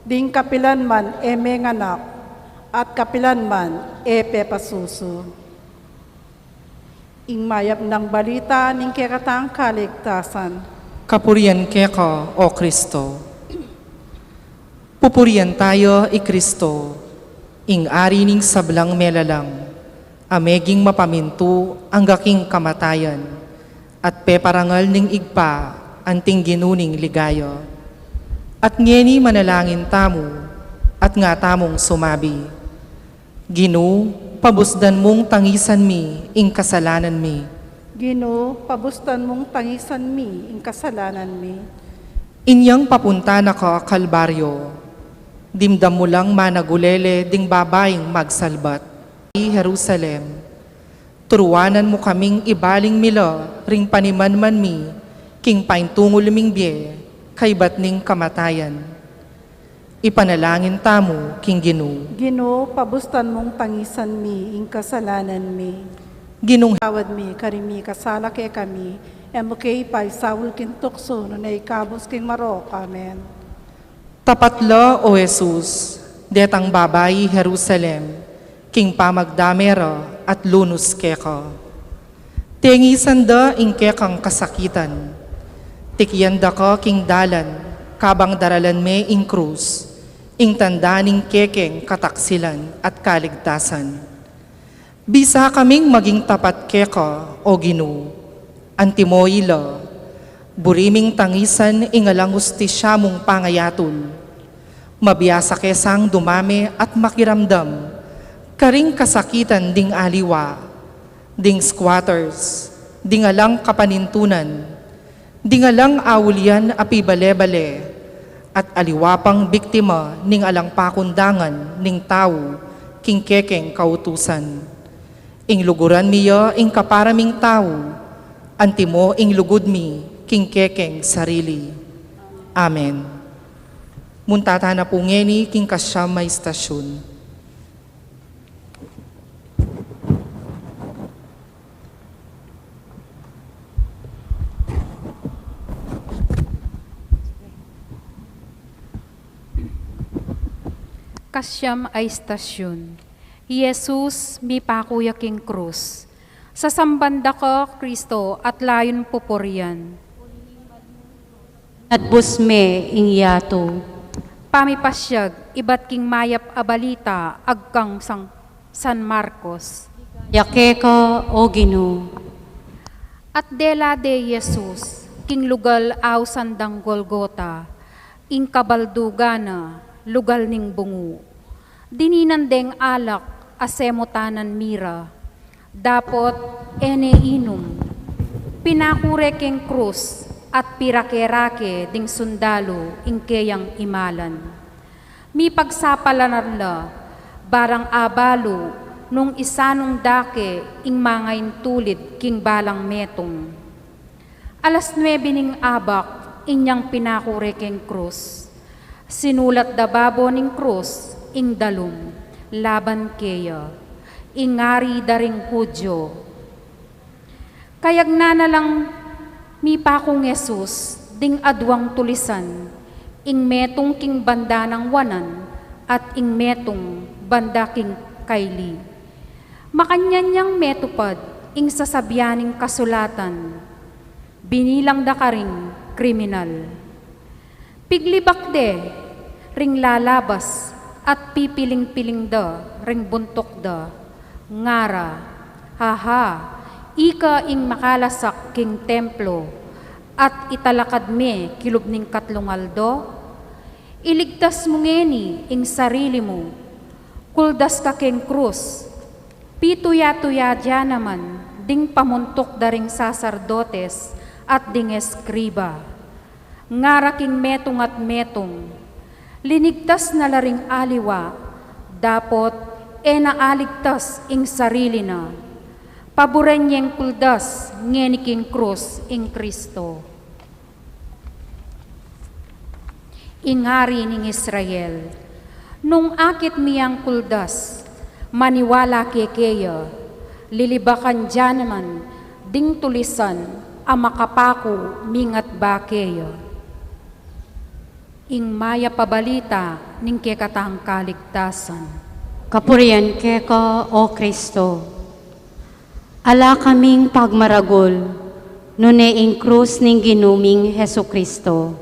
ding kapilan man e menganak, at kapilan man e pepasusu. Ing mayap nang balita ning kekatang kaligtasan. Kapurian keka, O Kristo. Pupurian taya i Kristo, ing Ari ning sablang melalang, a meging mapamintu angga king kamatayan, at peparangal ning Ibpa anting Ginu ning ligaya. At ngeni manalangin tamu, at nga tamung sumabi, Ginu, pabusdan mung tangisan mi ing kasalanan mi. Ginu, pabusdan mung tangisan mi ing kasalanan mi. Inyang papunta na ka Kalbaryo, dimdam mu lang managulele ding babaing magsalbat. I Jerusalem, turuanan mu kaming ibaling mi la ring panimanman mi king paintungul ming bie kaybat ning kamatayan. Ipanalangin tamu king Ginu. Ginu, pabustan mung tangisan mi ing kasalanan mi. Ginung tawad mi karing mikasala kekami, e mu ke ipaisaul king tuksu, nune ikabus king marok. Amen. Tapat la, O Jesus, detang babai Jerusalem, king pamagdame ra at lunus keka. Tengisan da ing kekang kasakitan. Tikian da ka king dalan, kabang daralan me ing krus, ing tanda ning kekeng kataksilan at kaligtasan. Bisa kaming maging tapat keka, O Ginu, antimo ila, buri ming tangisan ing alang hustisya mung pangayatul. Mabiasa ke sang dumame at makiramdam karing kasakitan ding aliwa, ding squatters, ding alang kapanintunan, ding alang aulian a pibale-bale, at aliwa pang biktima ning alang pakundangan ning tau king kekeng kautusan. Ing luguran mi ya ing kapara ming tau, antimo ing lugud mi king kekeng sarili. Amen. Munta tana pu ngeni king kasyam a istasyun. Kasyam a istasyun. I Jesus mipaku ya king krus. Sasamban da ka, Kristo, at layun pupurian. At busme ing yatu. Pamipasyag ibat king mayap a balita agkang Sang San Marcos. Ya keka, O Ginu. At dela de i Jesus king lugal a ausan dang Golgota, ing kabaldugan na lugal ning bungu. Dininan deng alak a semutanan mira, dapot e ne inum. Pinaku re keng krus at pirake-rake ding sundalu ing keyang imalan. Mipagsapalan la barang abalu nung isanung dake ing mangaintulid king balang metung. Alas nuebe ning abak inyang pinaku re keng krus. Sinulat da babo ning krus ing dalum laban keya, ing Ari da ring Judio. Kayagnan na lang mipakung Jesus ding aduang tulisan, ing metung king banda nang wanan at ing metung banda king kaili. Makanyan yang metupad ing sasabian ning kasulatan, binilang da karing kriminal. Piglibak de ring lalabas at pipiling-piling da ring buntuk da, ngara, "Aha, ika ing makalasak king templo at italakad me kilub ning katlung aldo? Iligtas mu ngeni ing sarili mu, kuldas ka keng krus." Pituya-tuya da naman ding pamuntuk da ring saserdotes at ding eskriba. Ngara king metung at metung, linigtas na la ring aliwa, dapot e na aligtas ing sarili na. Paburen yeng kuldas ngeni king krus ing Kristo, ing Ari ning Israel. Nung akit mi yang kuldas, maniwala ke keya, lilibakan da naman ding tulisan a makapaku mingat ba keya. Ing mayap a balita ning kekatang kaligtasan. Kapurian keka, O Kristo. Ala kaming pagmaragul nune ing krus ning Ginu ming Jesu-Kristo,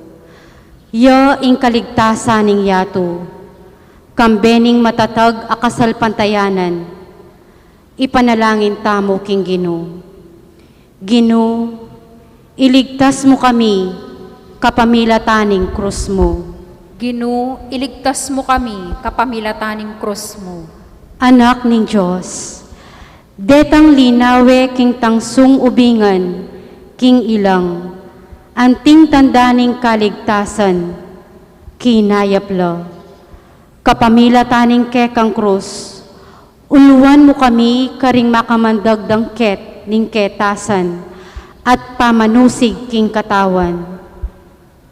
ya ing kaligtasan ning yatu, kambe ning matatag a kasalpantayanan. Ipanalangin tamu king Ginu. Ginu, iligtas mu kami kapamilatan ning krus mu. Ginu, iligtas mu kami kapamilatan ning krus mu. Anak ning Dios, detang linawe king tangsung ubingan king ilang, anting tanda ning kaligtasan, kinayap la. Kapamilatan ning kekang krus, uluan mu kami karing makamandagdang ket ning ketasan at pamanusig king katawan.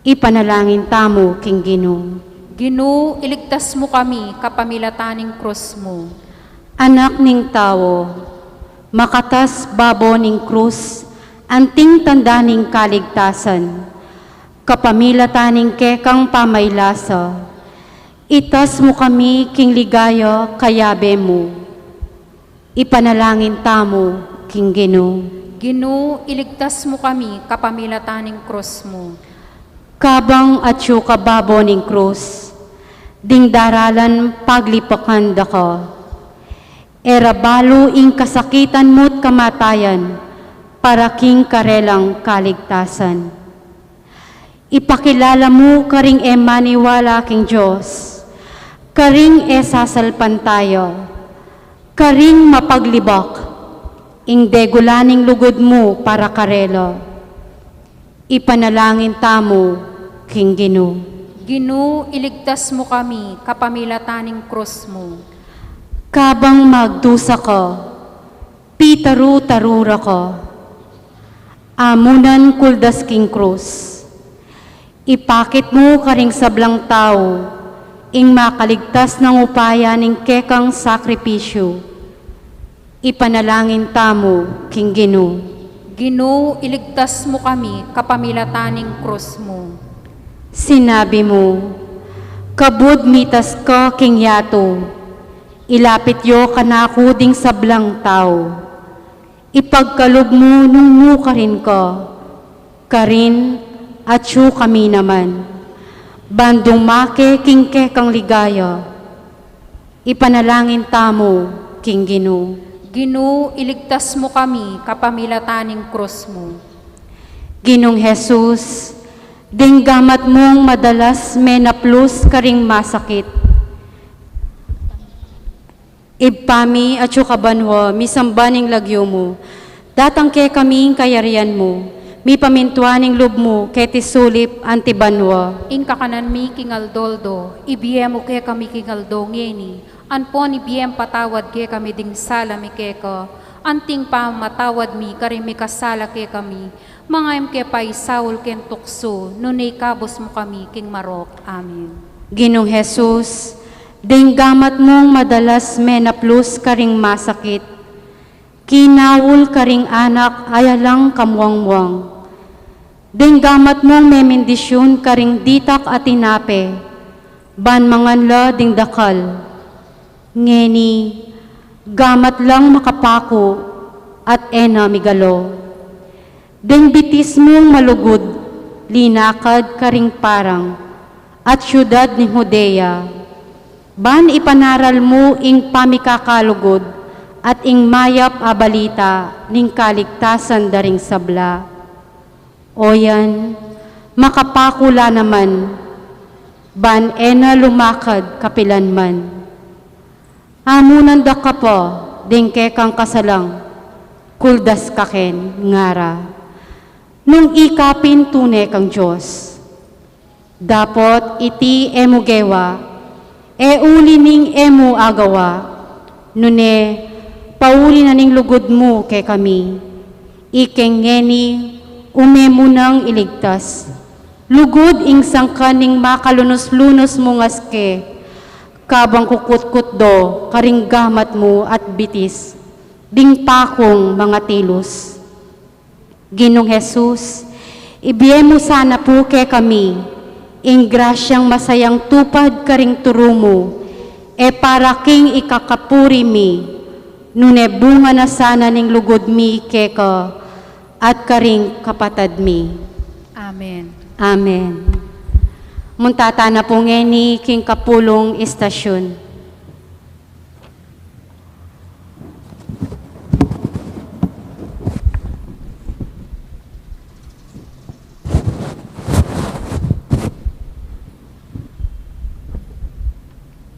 Ipanalangin tamu king Ginu. Ginu, iligtas mu kami kapamilatan ning krus mu. Anak ning tau, makatas babo ning krus, anting tanda ning kaligtasan, kapamilatan ning kekang pamailasa, itas mu kami king ligaya kayabe mu. Ipanalangin tamu king Ginu. Ginu, iligtas mu kami kapamilatan ning krus mu. Kabang atyu ka babo ning krus, ding daralan paglipakan da ka. E ra balu ing kasakitan mu't kamatayan para king karelang kaligtasan. Ipakilala mu karing e maniwala king Dios, karing e sasalpantaya, karing mapaglibak, ing degula ning lugud mu para karela. Ipanalangin tamu king Ginu. Ginu, iligtas mu kami kapamilatan ning krus mu. Kabang magdusa ka, Pitaru-taru ra ka. Amunan kuldas king krus. Ipakit mu karing sablang tau ing makaligtas nang upaya ning kekang sakripisyu. Ipanalangin tamu king Ginu. Ginu, iligtas mu kami kapamilatan ning krus mu. Sinabi mu, "Kabud mitas ka king yatu, ilapit yo kanaku ding sablang tau." Ipagkalub mu nung nukarin ka, karin atyu kami naman. Ban dumake king kekang ligaya. Ipanalangin tamu king Ginu. Ginu, iligtas mu kami kapamilatan ning krus mu. Ginung Jesus, ding gamat mung madalas menaplus karing masakit. Ibpa mi, atyu ka banua, misamban ing lagyu mu. Datang kekami ing kayarian mu. Mipamintuan ing lub mu keti sulip anti banua. Ing kakanan mi king aldo-aldo, ibie mu kekami king aldo ngeni. Ampon ibie mu patawad kekami ding sala mi keka, anting pamamatawad mi karing mikasala kekami. Manga e mu ke paisaul king tuksu, nune ikabus mu kami king marok. Amen. Ginung Jesus, ding gamat mung madalas menaplus karing masakit, kinaul karing anak a alang kamuang-muang. Ding gamat mung memendisyun karing ditak a tinape, ban mangan la ding dakal. Ngeni, gamat lang makapaku at e na migalo. Ding bitis mung malugud, linakad karing parang at syudad ning Judea, ban ipanaral mu ing pamikakalugud at ing mayap a balita ning kaligtasan da ring sabla. O yan, makapaku la naman, ban e na lumakad kapilan man. Amunan da ka pa ding kekang kasalang, kuldas ka ken, ngara. Nung ika pin tune kang Dios. Dapot iti e mu gewa, e uli ning e mu agawa, nune pauli na ning lugud mu kekami. Ikeng ngeni, ume mu nang iligtas. Lugud ing sangkan ning makalunus-lunus mung aske, kabang kukutkut do karing gamat mu at bitis ding pakung mangatilus. Ginung Jesus, ibie mu sana pu kekami ing grasyang masayang tupad karing turu mu, e para king ikakapuri mi, nune bunga na sana ning lugud mi keka at karing kapatad mi. Amen. Amen. Munta tana pu ngeni king kapulung istasyun.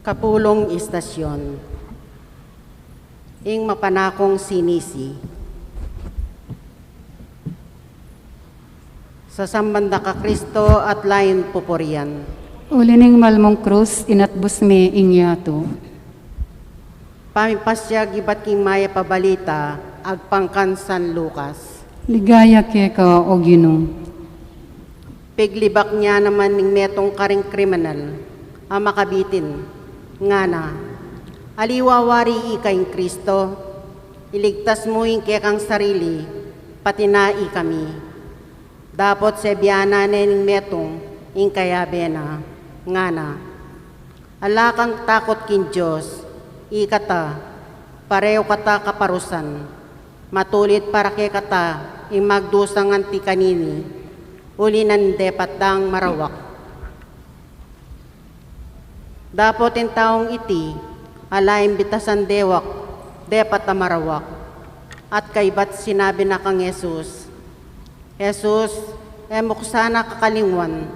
Kapulung istasyon. Ing mapanakung sinisi. Sasamban da ka Kristo at lain pupurian. Uli ning malmung krus, inatbus me ing yatu. Pamipasyag ibat king mayap a balita, agpang kang San Lucas. Ligaya keka, o Ginu. Piglibak ne naman ning metung karing kriminal a makabitin, ngana, "Aliwa wari ika ing Kristo, iligtas mu ing kekang sarili, pati na ikami." Dapot sebianan ne ning metung ing kayabe na, ngana, "Ala kang takut king Dios, ikata, pareu kata kaparusan, matulid para kekata ing magdusa nganti kanini, uli nang depat dang marawak." Dapot ing taung iti, ala ing bitasan dewak, depat a marawak. At kaybat sinabi na kang Jesus, "Jesus, e mu ku sana kakalingwan,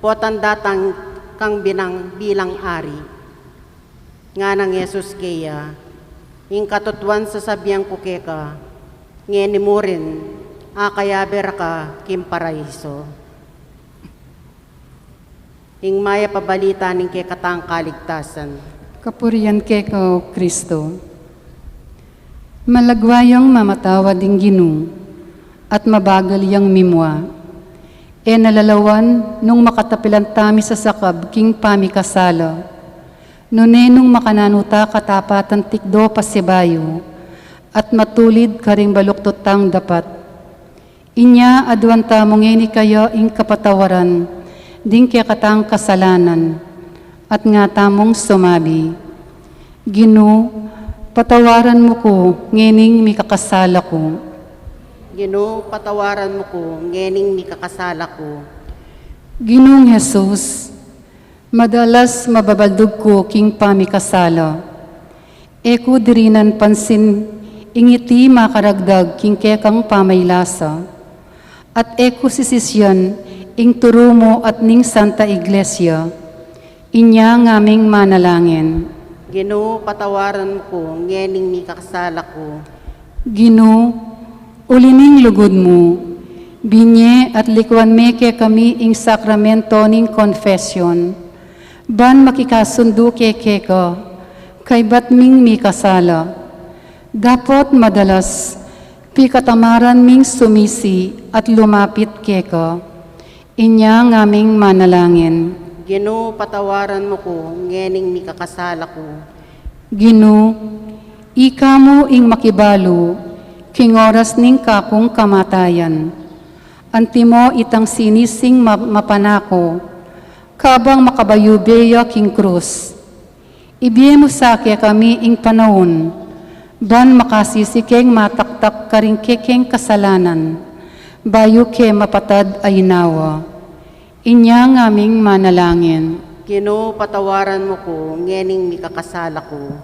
potang datang kang binang bilang ari." Nganang Jesus keya, "Ing katutuan sasabian ku keka, ngeni mu rin, akayabe ra ka king paraiso." Ing mayap a balita ning kekatang kaligtasan. Kapurian keka, o Kristo. Malagwa yang mamatawad ing Ginu, at mabagal yang mimua. E na lalawan nung makatapilan tami sasakab king pamikasala. Nune nung makananu ta katapatan tikdo pasibayu, at matulid karing baluktot tang dapat. Inya aduan tamu ngeni kaya ing kapatawaran ding kekatang kasalanan, at nga tamung sumabi, Ginu, patawaran mu ku ngening mikakasala ku. Ginu, patawaran mu ku ngening mikakasala ku. Ginung Jesus, madalas mababaldug ku king pamikasala. E ku dirinan pansin ing iti makaragdag king kekang pamaylasa. At e ku sisisian ing turu mu at ning Santa Iglesia. Inya ngaming manalangin. Ginu, patawaran mu ku ngening mikakasala ku. Ginu, uli ning lugud mu, binye at likuan me kekami ing sakramento ning konfesyon, ban makikasundu ke keka, kaybat ming mikasala. Dapot madalas, pikatamaran ming sumisi at lumapit keka. Inya ngaming manalangin. Ginu, patawaran mu ku ngening mikakasala ku. Ginu, ika mu ing makibalu king oras ning kakung kamatayan. Antimo itang sinising ma-, mapanako, kabang makabayube ya king krus. Ibie mu sa kekami ing panaun, ban makasisi keng mataktak karing kekeng kasalanan, bayu ke mapatad a inawa. Inya ngaming manalangin. Ginu, patawaran mu ku ngening mikakasala ku.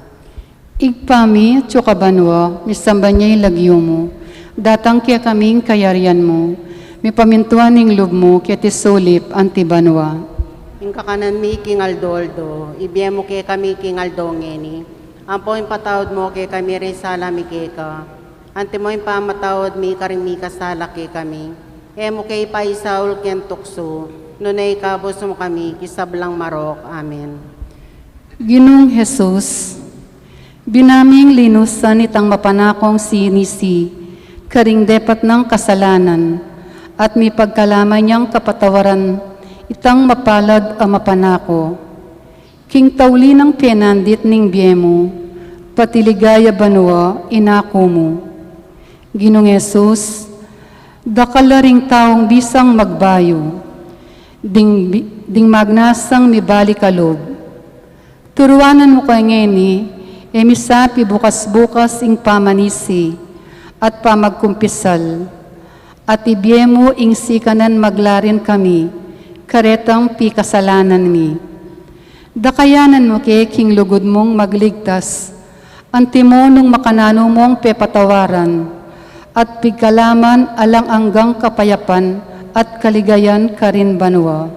Ibpa mi, atsu ka banua, misamban ya ing lagyu mu. Datang kekami ing kayarian mu. Mipamintuan ing lub mu keti sulip anti banua. Ing kakanan mi king aldo-aldo, ibie mu kekami king aldo ngeni. Ampo ipatawad mu kekami ring sala mi keka, antimo ing pamatawad mi karing mikasala kekami. E mu ke ipaisaul king tuksu, nune ikabus mu kami king sablang marok. Amen. Ginung Jesus, bina ming linusan itang mapanakong sinisi karing depat nang kasalanan, at mipagkalaman yang kapatawaran itang mapalad a mapanako. King tauli nang penandit ning bie mu, pati ligaya banua inaku mu. Ginung Jesus, dakal la ring taung bisang magbayu, ding, ding magnasang mibalik a lub. Turuanan mu kaya ngeni, e misapi bukas-bukas ing pamanisi at pamagkumpisal, at ibie mu ing sikanan maglarin kami karetang pikasalanan mi. Dakayanan mu ke king lugud mung magligtas, antimo nung makananu mung pepatawaran, at pigkalaman alang anggang kapayapan at kaligayan karin banua.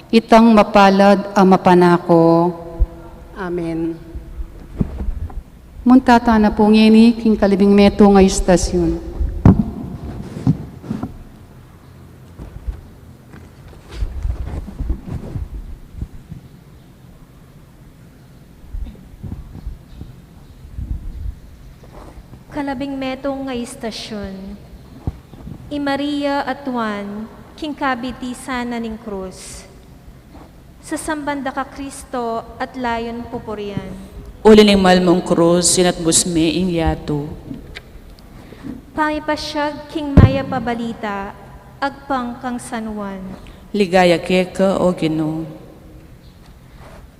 Itang mapalad a mapanako. Amen. Munta tana pu ngeni king kalabing metung a istasyon. Kalabing metung a istasyon. I Maria at Juan, king kabitisan na ning krus. Sasamban da ka Kristo at layun pupurian. Uli ning mal mung krus, inatbus me ing yatu. Pamipasyag king mayap a balita, agpang kang San Juan. Ligaya keka, O Ginu.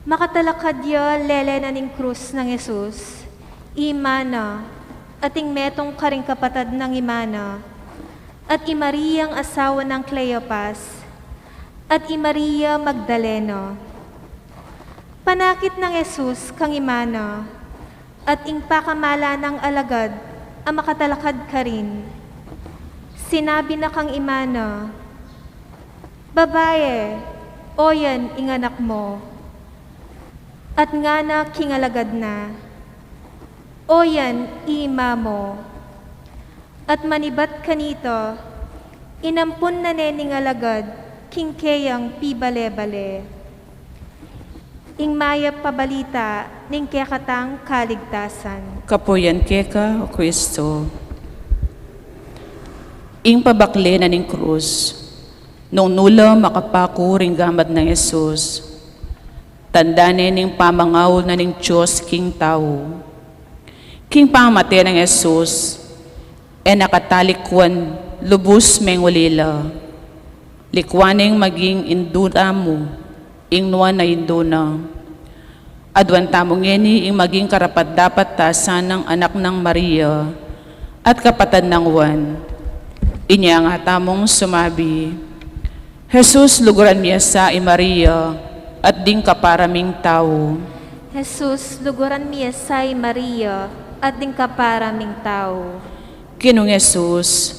Makatalakad ya lele na ning krus nang Jesus, i ima na, at ing metung karing kapatad nang ima na, at i Mariang asawa nang Cleopas, at i Maria Magdalena. Panakit nang Jesus kang ima na, at ing pakamalan nang alagad a makatalakad karin. Sinabi na kang ima na, Babae, oyan ing anak mu. At ngana king alagad na, Oyan i ima mu. At manibat kanita, inampun na ne ning alagad king keyang pibale-bale. Ing mayap a balita ning kekatang kaligtasan. Kapuyan keka, O Kristo. Ing pabakle na ning krus, nung nu la makapaku ring gamat nang Jesus, tanda ne ning pamangaul na ning Dios king tau. King pamate nang Jesus, e na katalikwan lubus mengulila. Likwan neng maging indu tamu ing nuan a indu na. Aduan tamu ngeni ing maging karapat-dapat ta sanang anak nang Maria at kapatad nang Juan. Inya nga tamung sumabi, Jesus, luguran mi ya sa i Maria at ding kapara ming tau. Jesus, luguran mi ya sa i Maria at ding kapara ming tau. Ginung Jesus,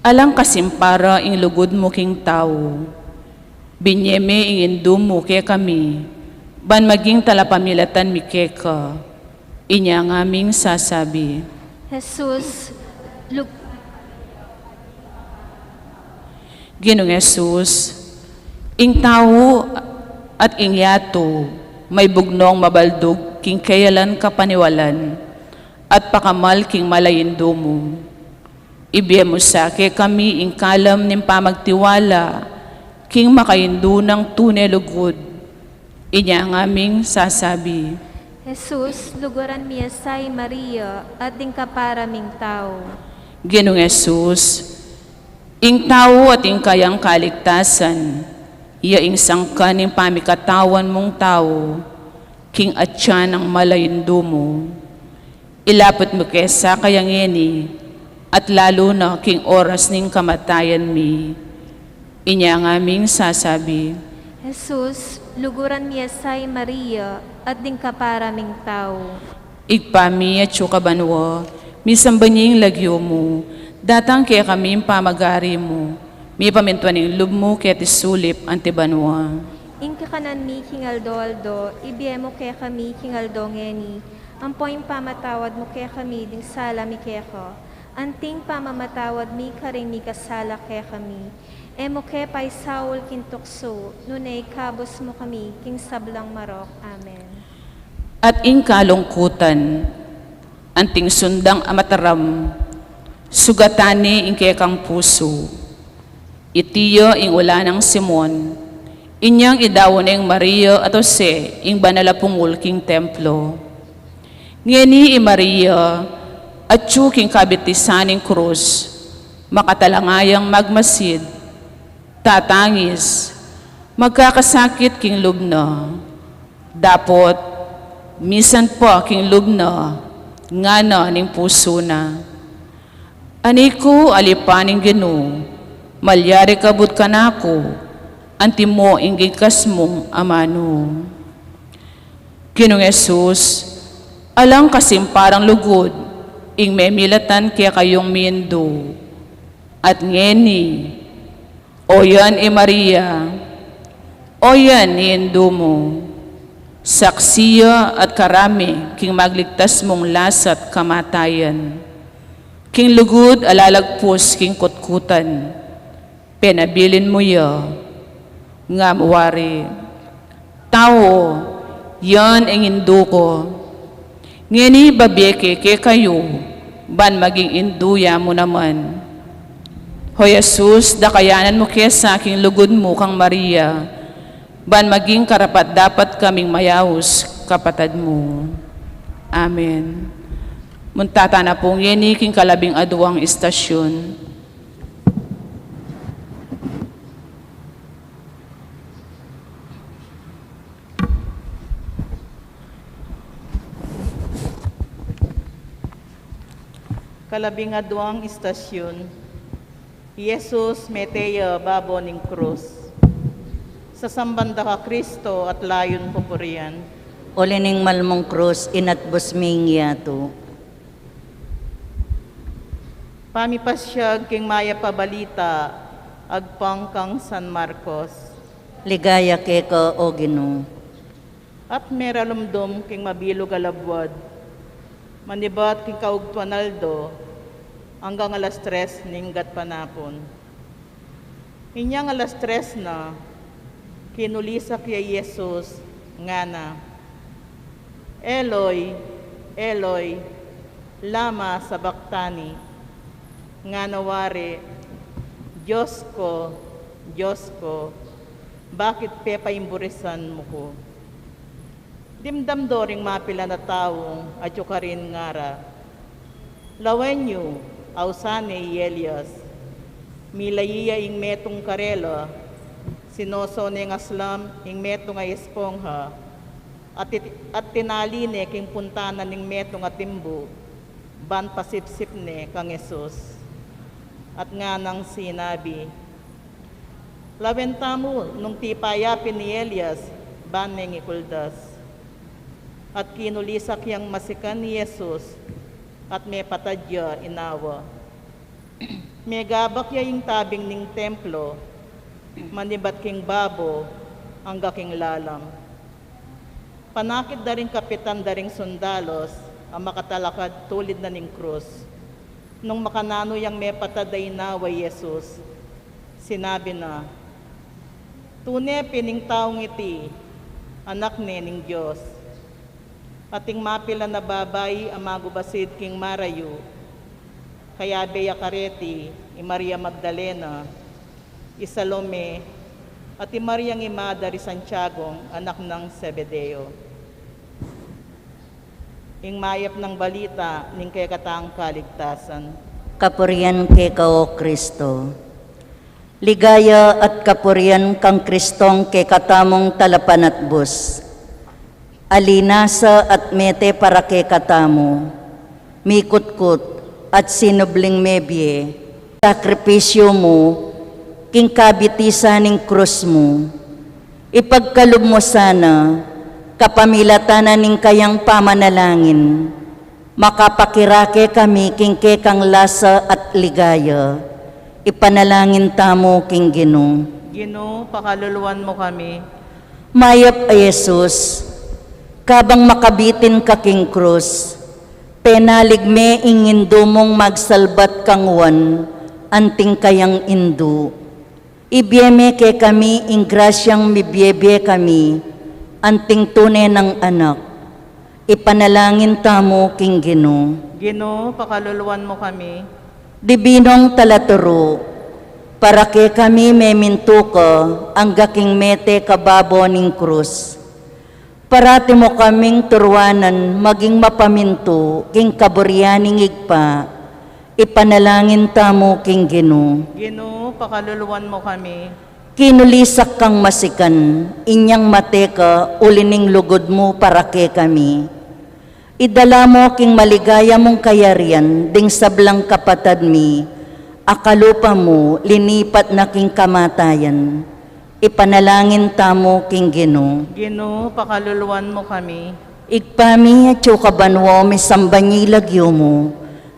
alang kasimpara ing lugud mu king tau. Binye me ing indu mu kekami, ban maging talapamilatan mi keka. Inya ngaming sasabi, Jesus, lug- Ginung Jesus, ing tau at ing yatu, maibugnong mabaldug king keyalan kapaniwalan, at pakamal king mala indu mu. Ibie mu sa kekami ing kalam ning pamagtiwala king makaindu nang tune lugud. Inya ngaming sasabi, Jesus, luguran mi ya sa i Maria at ding kapara ming tau. Ginung Jesus, ing tau at ing kayang kaligtasan, iya ing sangkan ning pamikatawan mung tau, king atyan nang mala indu mu. Ilaput mu ke sa kaya ngeni, at lalu na king oras ning kamatayan mi. Inya ngaming sasabi, Jesus, luguran mi ya sa i Maria at ding kapara ming tau. Ibpa mi, atsu ka banua, misamban ya ing lagyu mu, datang kekami ing pamagari mu, mipamintuan ing lub mu keti sulip anti banua. Ing kakanan mi king aldo-aldo, ibie mu kekami king aldo ngeni, ampo ing pamatawad mu kekami ding sala mi keka, anting pamamatawad mi karing mikasala kekami. E mu ke paisaul king tuksu, nune ikabus mu kami king sablang marok. Amen. At ing kalungkutan, anting sundang a mataram, sugatan ne ing kekang pusu. Iti ya ing ula nang Simon, inyang idaun neng Maria at Jose ing banal a pungul king templo. Ngeni i Maria, atsu king kabitisan ning krus, makatalangayang magmasid, tatangis, magkakasakit king lub na. Dapot, misan pa king lub na, ngana ning pusu na, Ani ku, Alipan ning Ginu, malyari ka but kanaku, antimo ing gigkas mung amanu. Ginung Jesus, alang kasimparan lugud ing memilatan kekayung mindu. At ngeni, o yan i Maria, o yan i indu mu, saksi ya at karami king magligtas mung lasa't kamatayan. King lugud a lalagpus king kutkutan, penabilin mu ya, ngam wari, Tau, yan ing indu ku. Ngeni babie ke kekayu, ban maging indu ya mu naman. O Jesus, dakayanan mu ke sa king lugud mu kang Maria, ban maging karapat-dapat kaming mayaus kapatad mu. Amen. Munta tana pu ngeni king kalabing aduang istasyun. Kalabing aduang istasyun, i Jesus mete ya babo ning krus. Sasamban da ka Kristo at layun pupurian. Uli ning mal mung krus, inatbus ming yatu. Pamipasyag king mayap a balita agpang kang San Marcos. Ligaya keka, O Ginu. At meralumdum king mabilug a labuad, manibat king kaugtuan aldo, anggang alas tres ning gatpanapun. Inyang alas tres na, kinulisak ya i Jesus, Ngana, "Eloi, Eloi, lama sabachthani?" Ngana wari, "Dios ku, Dios ku, bakit pepaimburisan mu ku?" Dimdam do ring mapilan a taung atyu karin, ngara, "Lawen yu, ausan ne i Elias. Milayi ya ing metung karela, sinoso neng aslam ing metung a espongha, at, tit- at tinali ne king puntanan ning metung a timbu, ban pasipsip ne kang Jesus." At nganang sinabi, "Lawen tamu nung tipa ya pin i Elias ban mengikuldas." At kinulisak yang masikan i Jesus, at mepatad ya inawa. Megabak ya ing tabing ning templo, manibat king babo angga king lalam. Panakit da ring kapitan da ring sundalos a makatalakad tulid na ning krus. Nung makananu yang mepatad a inawa i Jesus, sinabi na, "Tune pin ing taung iti Anak ne ning Dios." Ating mapilan a babai a magubasid king marayu, kayabe ya kareti i Maria Magdalena, i Salome, at i Mariang ima da ri Santiagong anak nang Zebedeo. Ing mayap nang balita ning kekatang kaligtasan. Kapurian keka, O Kristo. Ligaya at kapurian kang Kristong kekatamung talapanatbus. Alinasa at mete para kekatamu, mikutkut at sinubling mebie, sakripisyu mu, king kabitisan ning krus mu. Ipagkalub mu sana, kapamilatan na ning kayang pamanalangin, makapakirake kami king kekang lasa at ligaya. Ipanalangin tamu king Ginu. Ginu, pakaluluan mu kami. Mayap a Jesus, kabang makabitin ka king krus, penalig me ing indu mung magsalbat kang Juan, anting kayang indu. Ibie me kekami ing grasyang mibiebie kami, anting tune nang anak. Ipanalangin tamu king Ginu. Ginu, pakaluluan mu kami. Dibinong talaturu, para kekami memintu ka angga king mete kababo ning krus. Parati mu kaming turuanan maging mapamintu king kaburian ning Ibpa. Ipanalangin tamu king Ginu. Ginu, pakaluluan mu kami. Kinulisak kang masikan, inyang mate ka uli ning lugud mu para kekami. Idala mu king maligaya mung kayarian ding sablang kapatad mi a kalupa mu linipat na king kamatayan. Ipanalangin tamu king Ginu. Ginu, pakaluluan mu kami. Ibpa mi, atsu ka banua, misamban ya ing lagyu mu.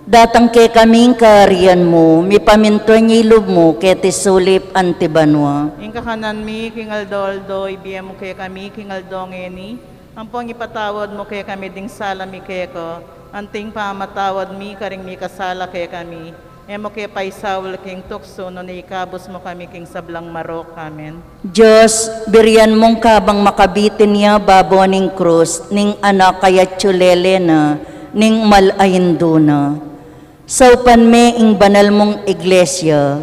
Datang kekami ing kayarian mu, mipamintuan ya ing lub mu keti sulip anti banua. Ing kakanan mi king aldo-aldo ibie mu kekami king aldo ngeni. Ampon ipatawad mu kekami ding sala mi keka, anting pamamatawad mi karing mikasala kekami. E mu ke paisaul king tuksu, nune ikabus mu kami king sablang marok. Amen. Dios, burian mung kabang makabitin ya babo ning krus ning Anak a atsu lele na ning mal a Indu na. Saupan me ing banal mung Iglesia,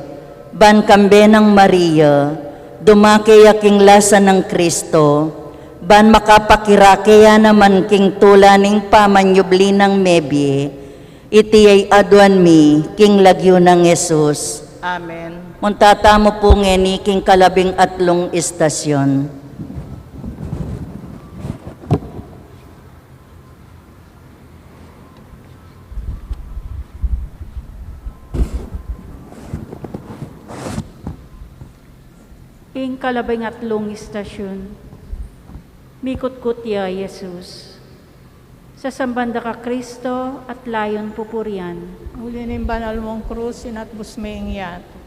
ban kambe nang Maria, dumake ya king lasa nang Kristo, ban makapakirake ya naman king tula ning pamanyubli nang mebie. Iti ya ing aduan mi king lagyu nang Jesus. Amen. Munta tamu pu ngeni king kalabing atlung istasyon. Ing kalabing atlung istasyon, mikutkut ya Jesus. Sasamban da ka Kristo at layun pupurian. Uli ning banal mung krus, inatbus me ing yatu.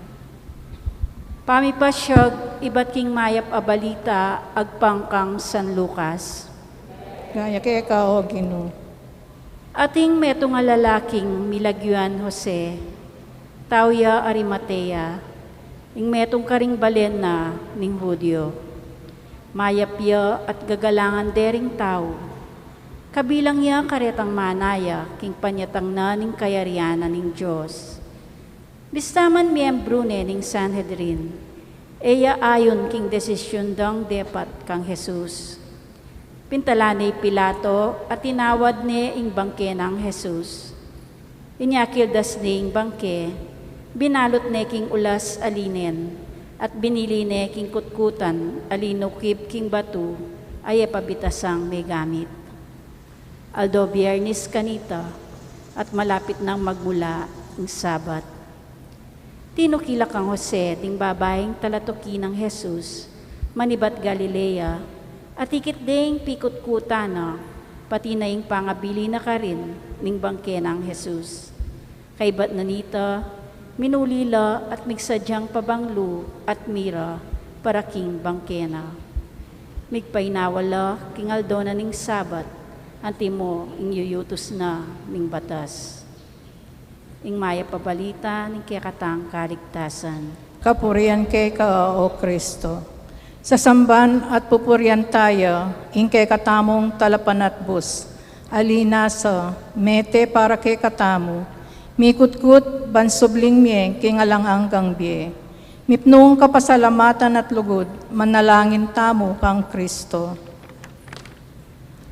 Pamipasyag ibat king mayap a balita agpang kang San Lucas. Ligaya keka, O Ginu. Ating metung a lalaking milagyuan Jose, tau ya Arimatea, ing metung karing balen na ning Judio. Mayap ya at gagalangan de ring tau. Kabilang ya karetang manaya king panyatang na ning kayarian na ning Dios. Bista man miyembru ne ning Sanhedrin, e ya ayun king desisyun dang depat kang Jesus. Pintalan ne i Pilato at tinawad ne ing bangke nang Jesus. Inya kildas ne ing bangke, binalut ne king ulas a linen, at binili ne king kutkutan a linukib king batu a e pa bitasang megamit. Aldo Biyernes kanita, at malapit nang magmula ing Sabat. Tinukila kang Jose ding babaing talatuki nang Jesus, manibat Galilea, at ikit deng pikutkutan na, pati na ing pangabili na karin ning bangke nang Jesus. Kaybat na nita, minuli la at migsadyang pabanglu at mira para king bangke na. Migpainawa la king aldo na ning Sabat, antimo ing yuyutus na ning batas. Ing mayap a balita ning kekatang kaligtasan. Kapurian keka, O Kristo. Sasamban at pupurian taya ing kekatamung talapanatbus, alinasa, mete para kekatamu, mikutkut ban subling mie king alang anggang bie. Mipnung kapasalamatan at lugud, manalangin tamu kang Kristo.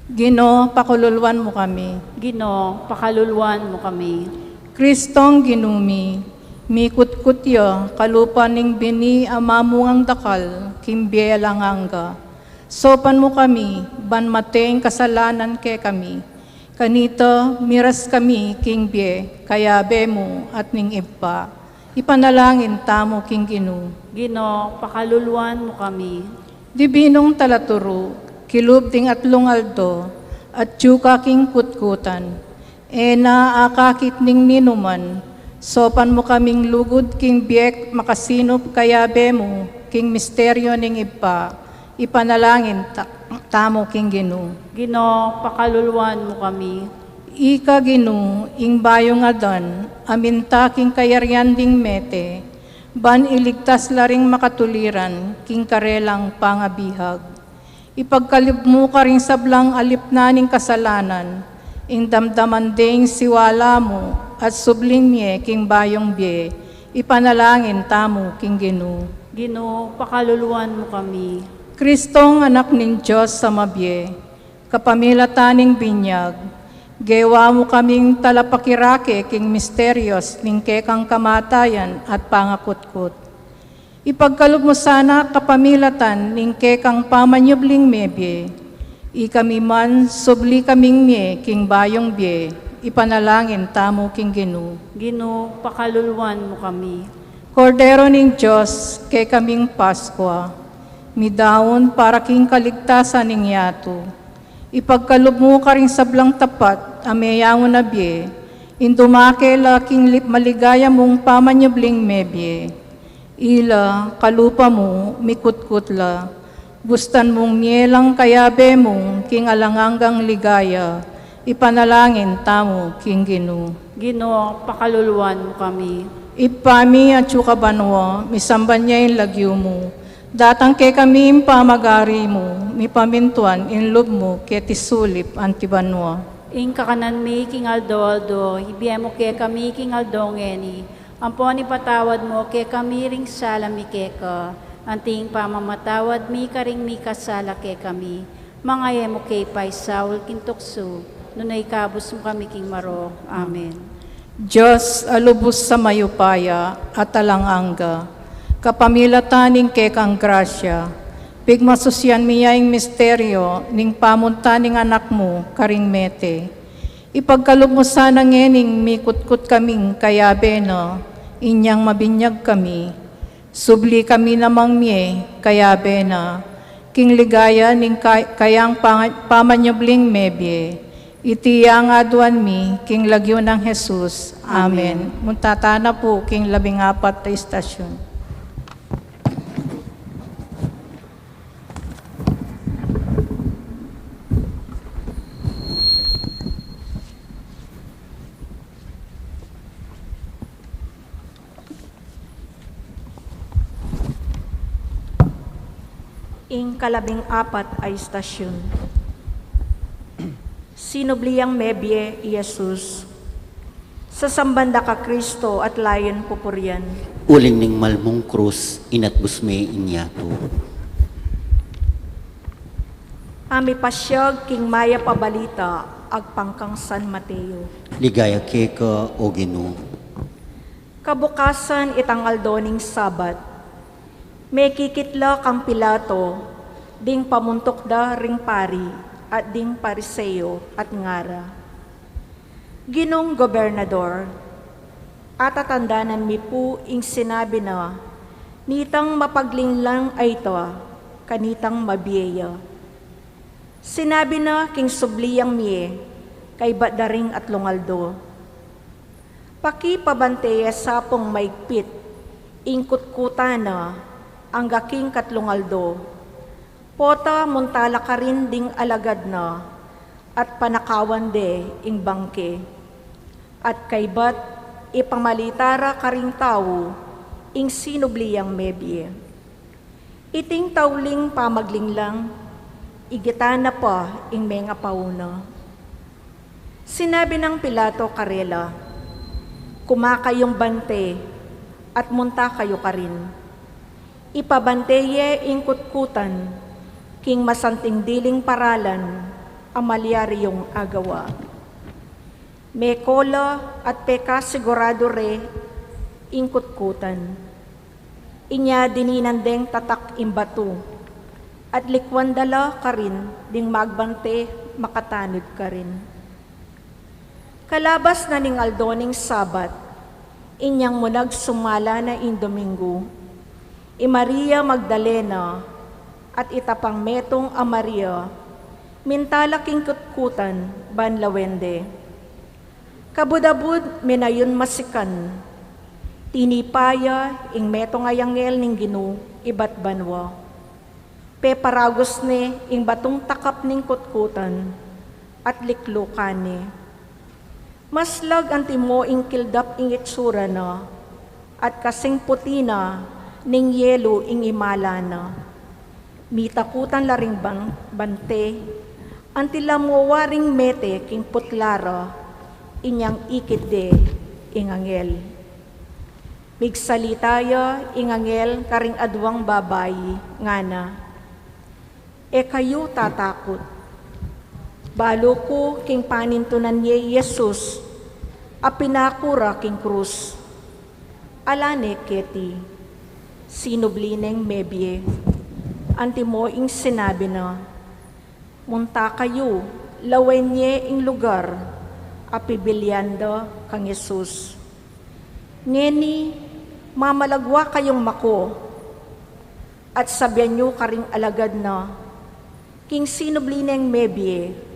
Ginu, pakaluluan mu kami. Ginu, pakaluluan mu kami. Kristong Ginu mi, mikutkut ya kalupa ning bini a mamungang dakal king bie alang angga. Saupan mu kami ban mate ing kasalanan kekami. Kanita miras kami king bie kayabe mu at ning Ibpa. Ipanalangin tamu king Ginu. Ginu, pakaluluan mu kami. Dibinung talaturu, kilub ding atlung aldo, atyu ka king kutkutan. E na akakit ning ninuman, saupan mu kaming lugud king bie makasinup kayabe mu king misteryo ning Ibpa. Ipanalangin ta-, tamu king Ginu. Ginu, pakaluluan mu kami. Ika, Ginu, ing bayung Adan, a minta king kayarian ding mete, ban iligtas la ring makatuliran king karelang pangabihag. Ipagkalub mu karing sablang alip na ning kasalanan, ing damdaman ding siwala mu, at subling mie king bayung bie, ipanalangin tamu king Ginu. Ginu, pakaluluan mu kami. Kristong Anak ning Dios a mabie, kapamilatan ning binyag, gewa mu kaming talapakirake king misterios ning kekang kamatayan at pangakutkut. Ipagkalub mu sana kapamilatan ning kekang pamanyubling mebie, ikami man subli kaming mie king bayung bie, ipanalangin tamu king Ginu. Ginu, pakaluluan mu kami. Kordero ning Dios, kekaming Paskua, midaun para king kaligtasan ning yatu. Ipagkalub mu karing sablang tapat a meyangu na bie, ing dumake la king li-, maligaya mung pamanyubling mebie. Ila, kalupa mu, mikutkut la. Bustan mung mie lang kayabe mu king alang anggang ligaya, ipanalangin tamu king Ginu. Ginu, pakaluluan mu kami. Ibpa mi, atsu ka banua, misamban ya ing lagyu mu. Datang kekami ing pamagari mu, mipamintuan ing lub mu keti sulip anti banua. Ing kakanan mi king aldo-aldo, ibie mu kekami king aldo ngeni. Ampon ipatawad mu kekami ring sala mi keka, anti ing pamamatawad mi karing mikasala kekami. Manga e mu ke paisaul king tuksu, nune ikabus mu kami king marok. Amen. Dios a lubus a mayupaya at alang angga, kapamilatan ning kekang grasya, pigmasusian mi ya ing misteryo ning pamunta ning Anak mu karing mete. Ipagkalub mu sana ngening mikutkut kaming kayabe na, inyang mabinyag kami. Subli kami namang mie kayabe na, king ligaya ning kay-, kayang pang-, pamanyubling mebie. Iti ya ing aduan mi king lagyu nang Jesus. Amen. Amen. Munta tana pu king labing apat a istasyon. Ing kalabing apat a istasyun. Sinubli yang mebie i Jesus. Sasamban da ka Kristo at layan pupurian. Uling ning malmung krus, inatbus me ing yatu. Pamipasyag king mayap a balita agpang kang San Mateo. Ligaya keka, o Ginu. Kabukasan itang aldo ning Sabat, mekikit la kang Pilato ding pamuntuk da ring pari at ding Pariseo at ngara, "Ginung Gobernador, atatandanan mi pu ing sinabi na nitang mapaglinglang a ita kanitang mabie ya. Sinabi na king subli yang mie kaybat da ring atlung aldo. Pakipabante ye sa pung maigpit ing kutkutan na angga king katlung aldo. Pota munta la karin ding alagad na at panakawan de ing bangke. At kaybat ipamalita ra karing tau ing sinubli yang mebie." Iting tauling pamaglinglang, igitan na pa ing mengapauna. Sinabi nang Pilato karela, "Kuma kayung bante at munta kayu karin." Ipabante ye ing kutkutan king masanting diling paralan a malyari yung agawa. Meko la at pekasiguradu re ing kutkutan. Inya dininan deng tatak ing batu at likwan da la karin ding magbante makatanud karin. Kalabas na ning aldo ning Sabat, inyang munag sumala na ing Domingo, i Maria Magdalena at ita pang metung a Maria, minta la king kutkutan ban lawen de. Kabud-abud, minayun masikan, tinipa ya ing metung a anghel ning Ginu ibat banua. Peparagus ne ing batung takap ning kutkutan at liklukan ne. Maslag antimo ing kildap ing itsura na, at kasing puti na ning yelu ing imala na. Mitakutan la ring ban-, bante, anti la mu waring mete king putla ra, inyang ikit de ing anghel. Migsalita ya ing anghel karing aduang babai, ngana, "E kayu tatakut. Balu ku king panintunan ye i Jesus a pinaku ra king krus. Ala ne keti, sinubli neng mebie. Antimo ing sinabi na. Munta kayu, lawen ye ing lugar a pibilian da kang Jesus. Ngeni, mamalagwa kayung mako at sabian yu karing alagad na king sinubli neng mebie,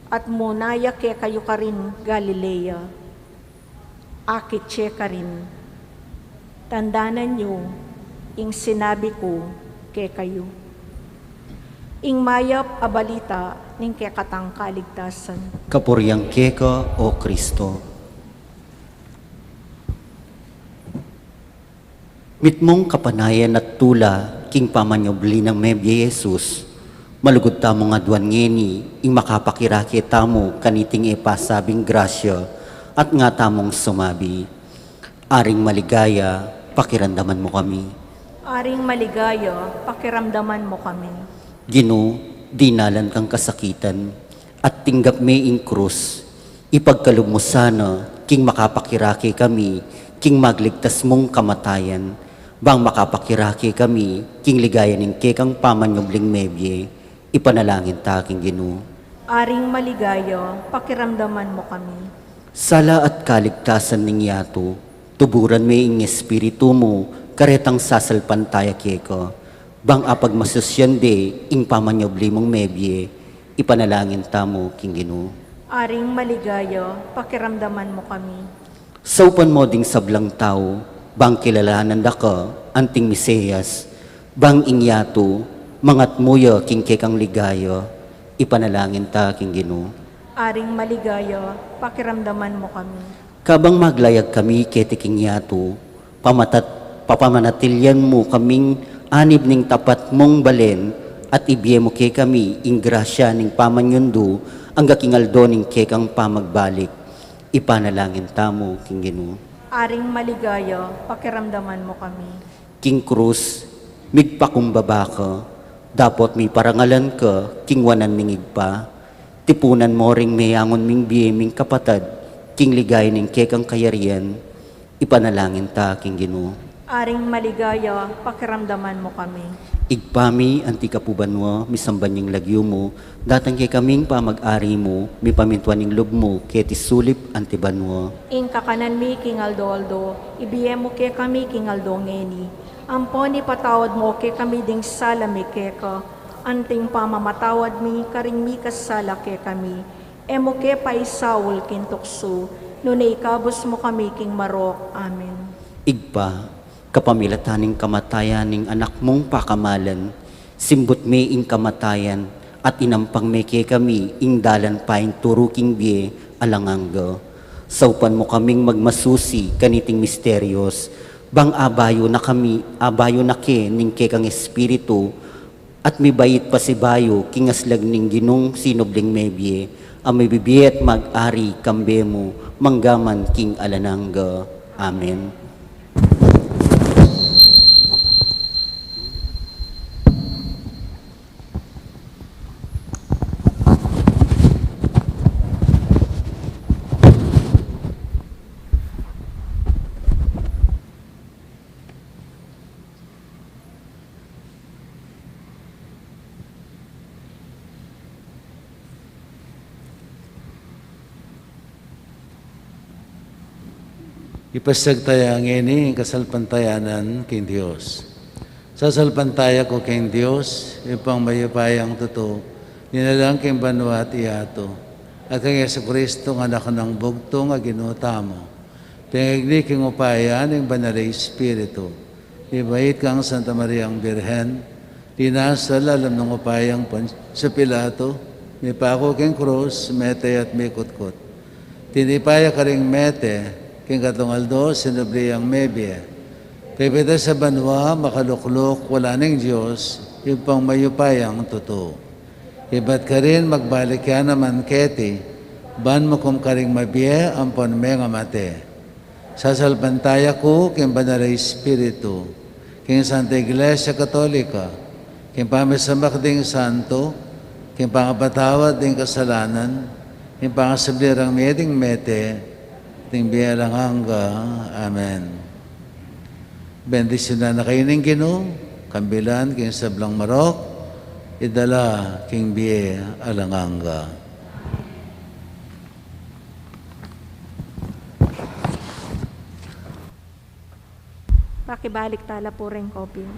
at muna ya kekayu karin Galilea. Akit ye karin. Tandanan yu ing sinabi ku kekayu." Ing mayap a balita ning kekatang kaligtasan. Kapurian keka, o Kristo. Mitmung kapanayan at tula king pamanyubli nang mebie Jesus, malugud tamung aduan ngeni ing makapakirake tamu kaniting e pasabing grasya, at nga tamung sumabi, "Aring maligaya, pakiramdaman mu kami." Aring maligaya, pakiramdaman mu kami. Ginu, dinalan kang kasakitan, at tinggap me ing krus, ipagkalub mu sana king makapakirake kami king magligtas mung kamatayan, bang makapakirake kami king ligaya ning kekang pamanyubling mebie, ipanalangin ta king Ginu. Aring maligaya, pakiramdaman mu kami. Sala at kaligtasan ning yatu, tuburan me ing Espiritu mu karetang sasalpantaya keka, bang apagmasusyan de ing pamanyubli mung mebie, ipanalangin tamu king Ginu. Aring maligaya, pakiramdaman mu kami. Saupan mu ding sablang tau, bang kilalanan da ka anting Mesias, bang ing yatu mangatmu ya king kekang ligaya, ipanalangin ta king Ginu. Aring maligaya, pakiramdaman mu kami. Kabang maglayag kami keti king yatu, pamatat-, papamanatilian mu kaming anib ning tapat mung balen, at ibie mu kekami ing grasya ning pamanyundu angga king aldo ning kekang pamagbalik. Ipanalangin tamu king Ginu. Aring maligaya, pakiramdaman mu kami. King krus, migpakumbaba ka, dapot miparangalan ka king wanan ning Ibpa. Tipunan mu ring meangun ming bie ming kapatad king ligaya ning kekang kayarian. Ipanalangin ta king Ginu. Aring maligaya, pakiramdaman mu kami. Ibpa mi, anti ka pu banua, misamban ya ing lagyu mu, datang kekami ing pamag-ari mu, mipamintuan ing lub mu keti sulip anti banua. Ing kakanan mi king aldo-aldo ibie mu kekami king aldo ngeni. Ampon ipatawad mu kekami ding sala mi keka, anting pamamatawad mi karing mikasala kekami. E mu ke paisaul king tuksu, nune ikabus mu kami king marok. Amen. Ibpa, kapamilatan ning kamatayan ning Anak mung pakamalan, simbut me ing kamatayan, at inampang me kekami ing dalan pang turu king bie alang angga. Saupan mu kaming magmasusi kaniting misterios, bang abayu na kami, abayu na ke ning kekang Espiritu, at mibait pasibayu king aslag ning Ginung sinubling mebie, a mibibie at mag-ari kambe mu, manggaman king alang angga. Amen. Ipasiag taya ngeni ing kasalpantayanan king Dios. Sasalpantaya ku king Dios, Ibpang mayupayang tutu, linalang king banua at yatu, at kang Jesucristo, ing Anak nang bugtung a Ginu tamu, pengigni king upaya ning Banal a Espiritu, mibait kang Santa Mariang Birhen, linasa lalam ning upayang Poncio Pilato, mipaku king krus, mete at mikutkut. Tinipa ya karing mete, king katlung aldo sinubli yang mebie. Pepaitas ya banua, makalukluk, walang Dios, Ibpang mayupayang tutu. Ibat karin magbalik ya naman keti, ban mukum karing mabie ampon mengamate. Sasalpantaya ku king Banal a Espiritu, king Santa Iglesia Katolika, king pamisamak ding santo, king pangapatawad ding kasalanan, king pangasubli rang mie ding mete, ding bie alang angga. Amen. Bendisyunan na kayu ning Ginu, kambe la king sablang marok, idala king bie alang angga. Pakibalik tala pu ring kopya.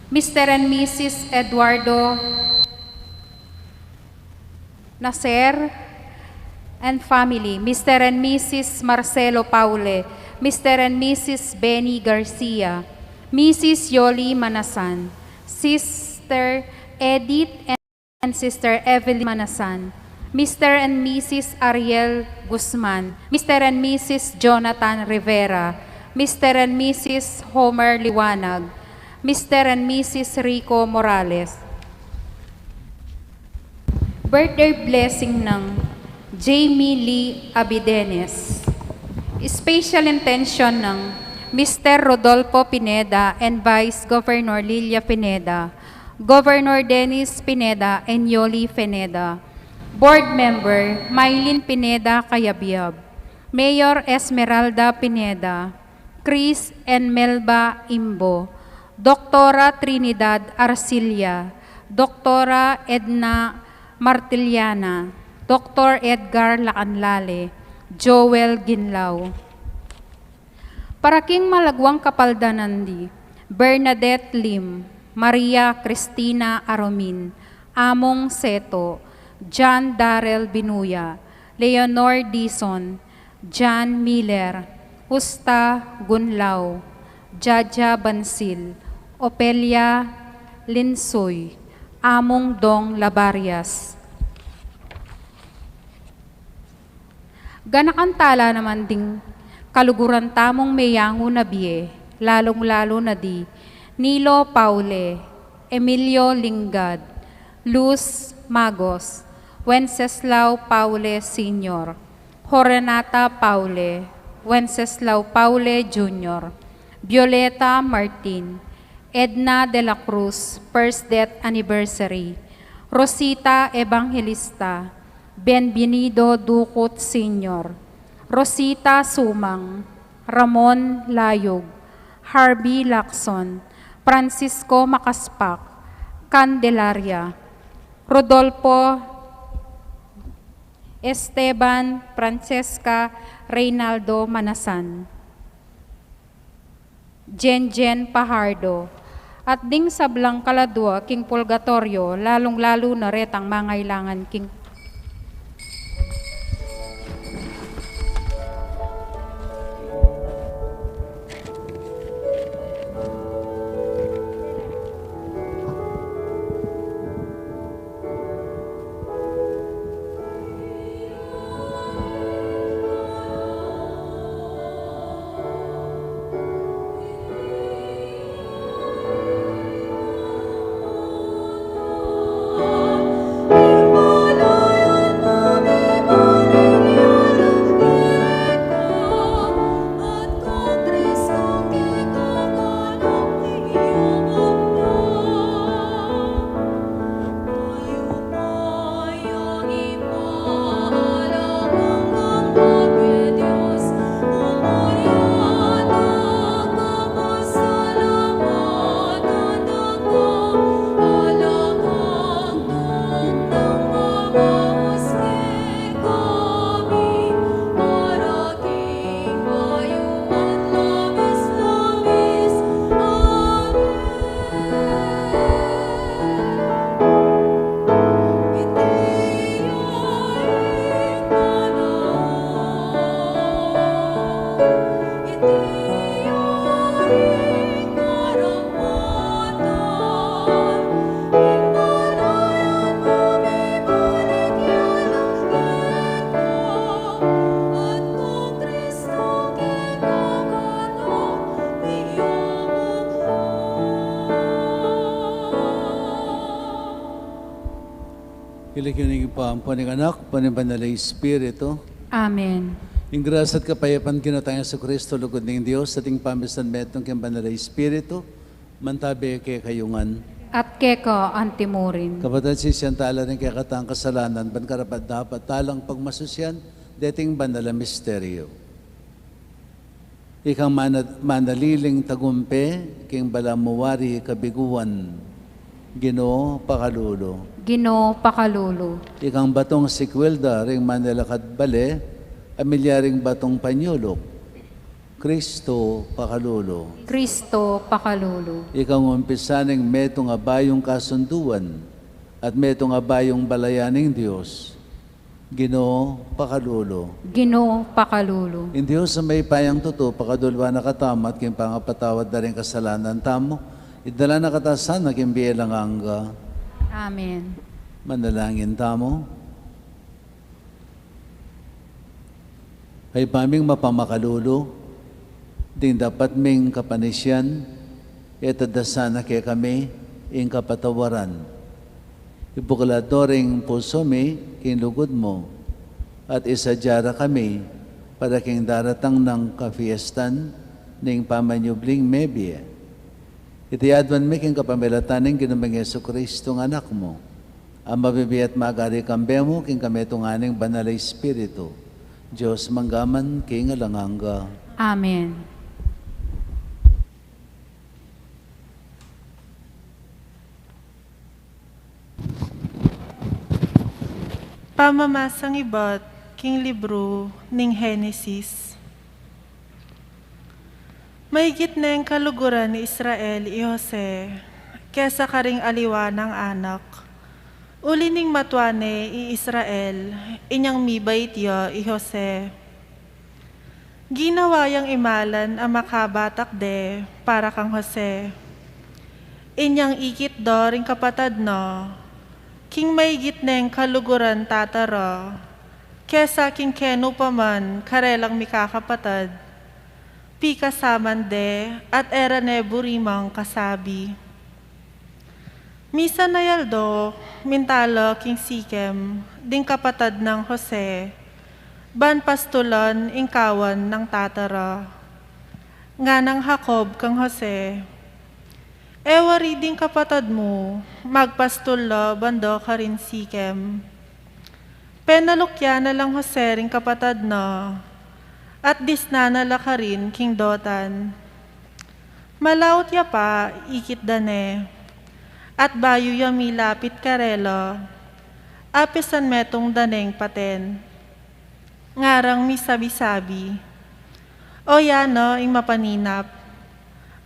Mister and Missus Eduardo Nacer and family, Mister and Missus Marcelo Paule, Mister and Missus Benny Garcia, Missus Yoli Manasan, Sister Edith and Sister Evelyn Manasan, Mister and Missus Ariel Guzman, Mister and Missus Jonathan Rivera, Mister and Missus Homer Liwanag, Mister and Missus Rico Morales. Birthday blessing ng Jamie Lee Abidenes. Special intention ng Mister Rodolfo Pineda and Vice Governor Lilia Pineda, Governor Dennis Pineda and Yoli Pineda, Board Member Mylene Pineda Cayabyab, Mayor Esmeralda Pineda, Chris and Melba Imbo, Doktora Trinidad Arcilla, Doktora Edna Martiliana, Doktor Edgar Lacanlale, Joel Ginlao. Para king malagwang kapaldanan di Bernadette Lim, Maria Cristina Aromin, Among Seto, John Darrell Binuya, Leonor Dizon, John Miller, Justa Gunlao, Jaja Bansil, Opelia Linsoy, Among Dong Labarias. Ganakan tala naman ding kaluguran tamung meyangu na bie, lalung-lalu na di Nilo Paule, Emilio Lingad, Luz Magos, Wenceslao Paule Senior, Horenata Paule, Wenceslao Paule Junior, Violeta Martin, Edna de la Cruz, first death anniversary, Rosita Evangelista, Bienvenido Ducut Senior, Rosita Sumang, Ramon Layug, Harvey Lacson, Francisco Macaspac, Candelaria, Rodolfo Esteban, Francesca Reynaldo Manasan, Jenjen Pajardo, at ding sablang kaladua king purgatoryo, lalung-lalu na retang mangailangan king King lagyu ning Ibpa, ampo ning Anak, ampo ning Banal a Espiritu. Amen. Ing grasya at kapayapan ning Ginu tang Jesucristo, lugud ning Dios, at ing pamisan metung king Banal a Espiritu, mantabi kekayu ngan. At keka antimurin. Kapatad, sisian tala ring kekatang kasalanan, ban karapat-dapat talang pagmasusyan deting banal a misteryo. Ikang mana-, manaliling tagumpe king balamu wari kabiguan, Ginu, pakalulu. Ginu, pakalulu. Ikang batung sikwil da ring manilakad bale, a milyaring batung panyuluk. Kristo pakalulu. Kristo pakalulu. Ikang umpisa ning metung a bayung kasunduan at metung a bayung balayan ning Dios. Ginu pakalulu. Ginu pakalulu. Ing Dios a mayupayang tutu pakaluluan na katamu at king pangapatawad da ring kasalanan tamu, idala na katamu sana king bie alang angga. Amen. Manalangin tamu. Ibpa ming mapamakalulu, ding dapat ming kapanisian, itas da sana kekami ing kapatawaran. Ibuklat do ring pusu mi king lugud mu, at isadia ra kami para king daratang nang kapiestan ning pamanyubling mebie. Iti aduan mi king kapamilatan ning Ginu ming Jesucristo a Anak mu, a mabibie at magari kambe mu king kamitungan ning Banal a Espiritu, Dios mangga man king alang angga. Amen. Pamamasang ibat king libru ning Henesis. Maigit neng kaluguran ni Israel i Jose kesa karing aliwa nang anak. Uli ning matua ne i Israel, inyang mibait ya i Jose. Ginawa yang imalan a makabatak de para kang Jose. Inyang ikit do ring kapatad na, king maigit neng kaluguran tata ra, kesa king kenu pa man karelang mikakapatad, pikasaman de at e ra ne burimang kasabi. Misan a aldo, minta la king Sikem ding kapatad nang Jose, ban pastulan ing kawan nang tata ra. Ngana nang Jacob kang Jose, "E wari ding kapatad mu, magpastul la banda karin Sikem." Penalukyan na lang Jose ring kapatad na, at disnan na la karin king Dotan. Malaut ya pa, ikit da ne, at bayu ya milapit karela, apisan metung da neng paten. Ngarang misabi-sabi, "O, ya na ing mapaninap.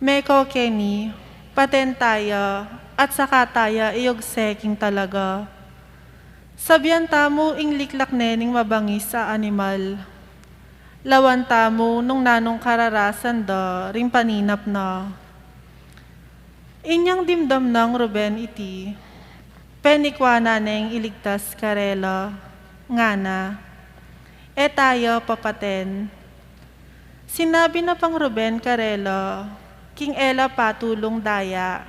Meko keni, paten taya, at saka taya iyugse king talaga. Sabian tamu ing liklak ne ning mabangis a animal. Lawan tamu nung nanung kararasan da ring paninap na." Inyang dimdam nang Ruben iti, penikwa na neng iligtas karela, ngana, "E taya papaten." Sinabi na pang Ruben karela, "King e la patulung daya,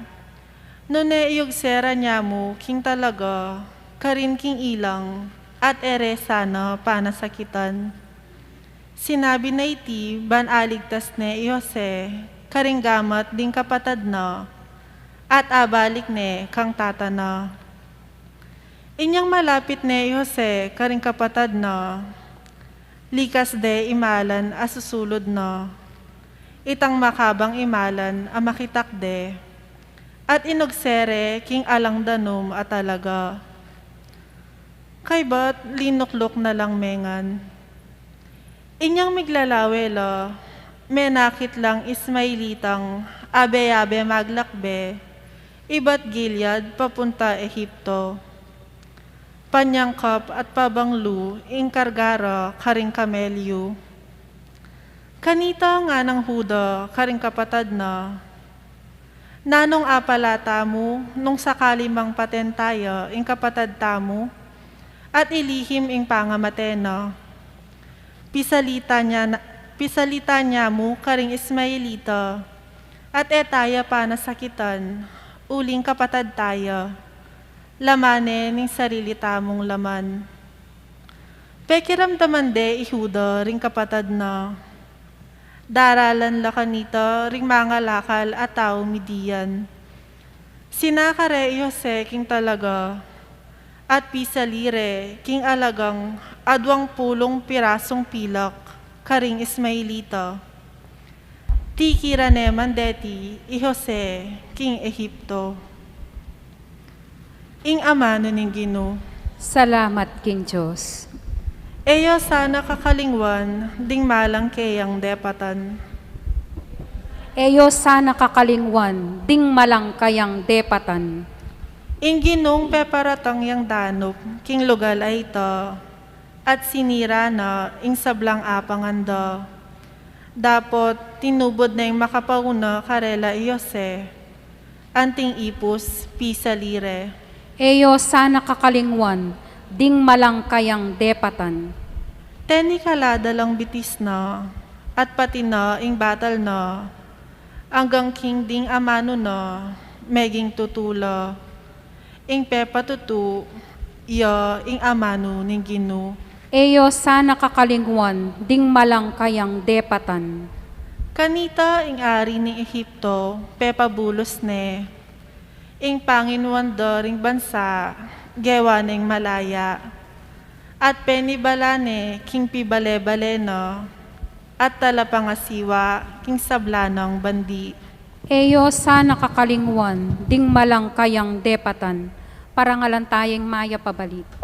nune iyugse ra nya mu king talaga, karin king ilang, at e re sana panasakitan." Sinabi na iti ban aligtas ne i Jose karing gamat ding kapatad na, at abalik ne kang tata na. Inyang malapit ne i Jose karing kapatad na, likas de imalan a susulud na, itang makabang imalan a makitak de, at inugse re king alang danum a talaga. Kaybat linukluk na lang mengan. Inyang miglalawe la, menakit lang Ismaelitang abe-abe maglakbe ibat Gilead papunta Ehipto. Panyangkap at pabanglu ing karga ra karing kamelyu. Kanita ngana nang Juda karing kapatad na, "Nanung apala tamu nung sakali mang paten taya ing kapatad tamu at ilihim ing pangamate na? Pisalitan ya na, pisalitan ya mu karing Ismaelita, at e taya panasakitan, uling kapatad taya. Laman ne ning sarili tamung laman." Pekiramdaman de i Juda ring kapatad na. Daralan la kanita ring mangalakal a tau Midian. Sinaka re i Jose king talaga, at pisali re king alagang aduang pulung pirasung pilak karing Ismaelita. Tikiran ne man deti i Jose king Ehipto. Ing amanu ning Ginu. Salamat king Dios. E ya sana kakalingwan ding malang keyang depatan. E yo sana kakalingwan ding malangkayang depatan. Ing Ginung peparatang yang danup king lugal a ita, at sinira na ing sablang apangan da. Dapot tinubud neng makapauna karela i Jose, anting ipus pisali re. E yo sana kakalingwan ding malangkayang depatan. Teni kala da lang bitis na, at pati na ing batal na, anggang king ding amanu na, meging tutu la. Ing pepatutu ya ing amanu ning Ginu. E yo sana kakalingwan ding malangkayang depatan. Kanita ing ari ning Egipto pepabulus ne, ing panginuan da ring bansa gewa neng malaya, at penibala ne king pibale-bale na, at talapangasiwa king sabla nang bandi. E yo sana kakalingwan ding malangkayang depatan. Parangalan taya ing mayap a balita.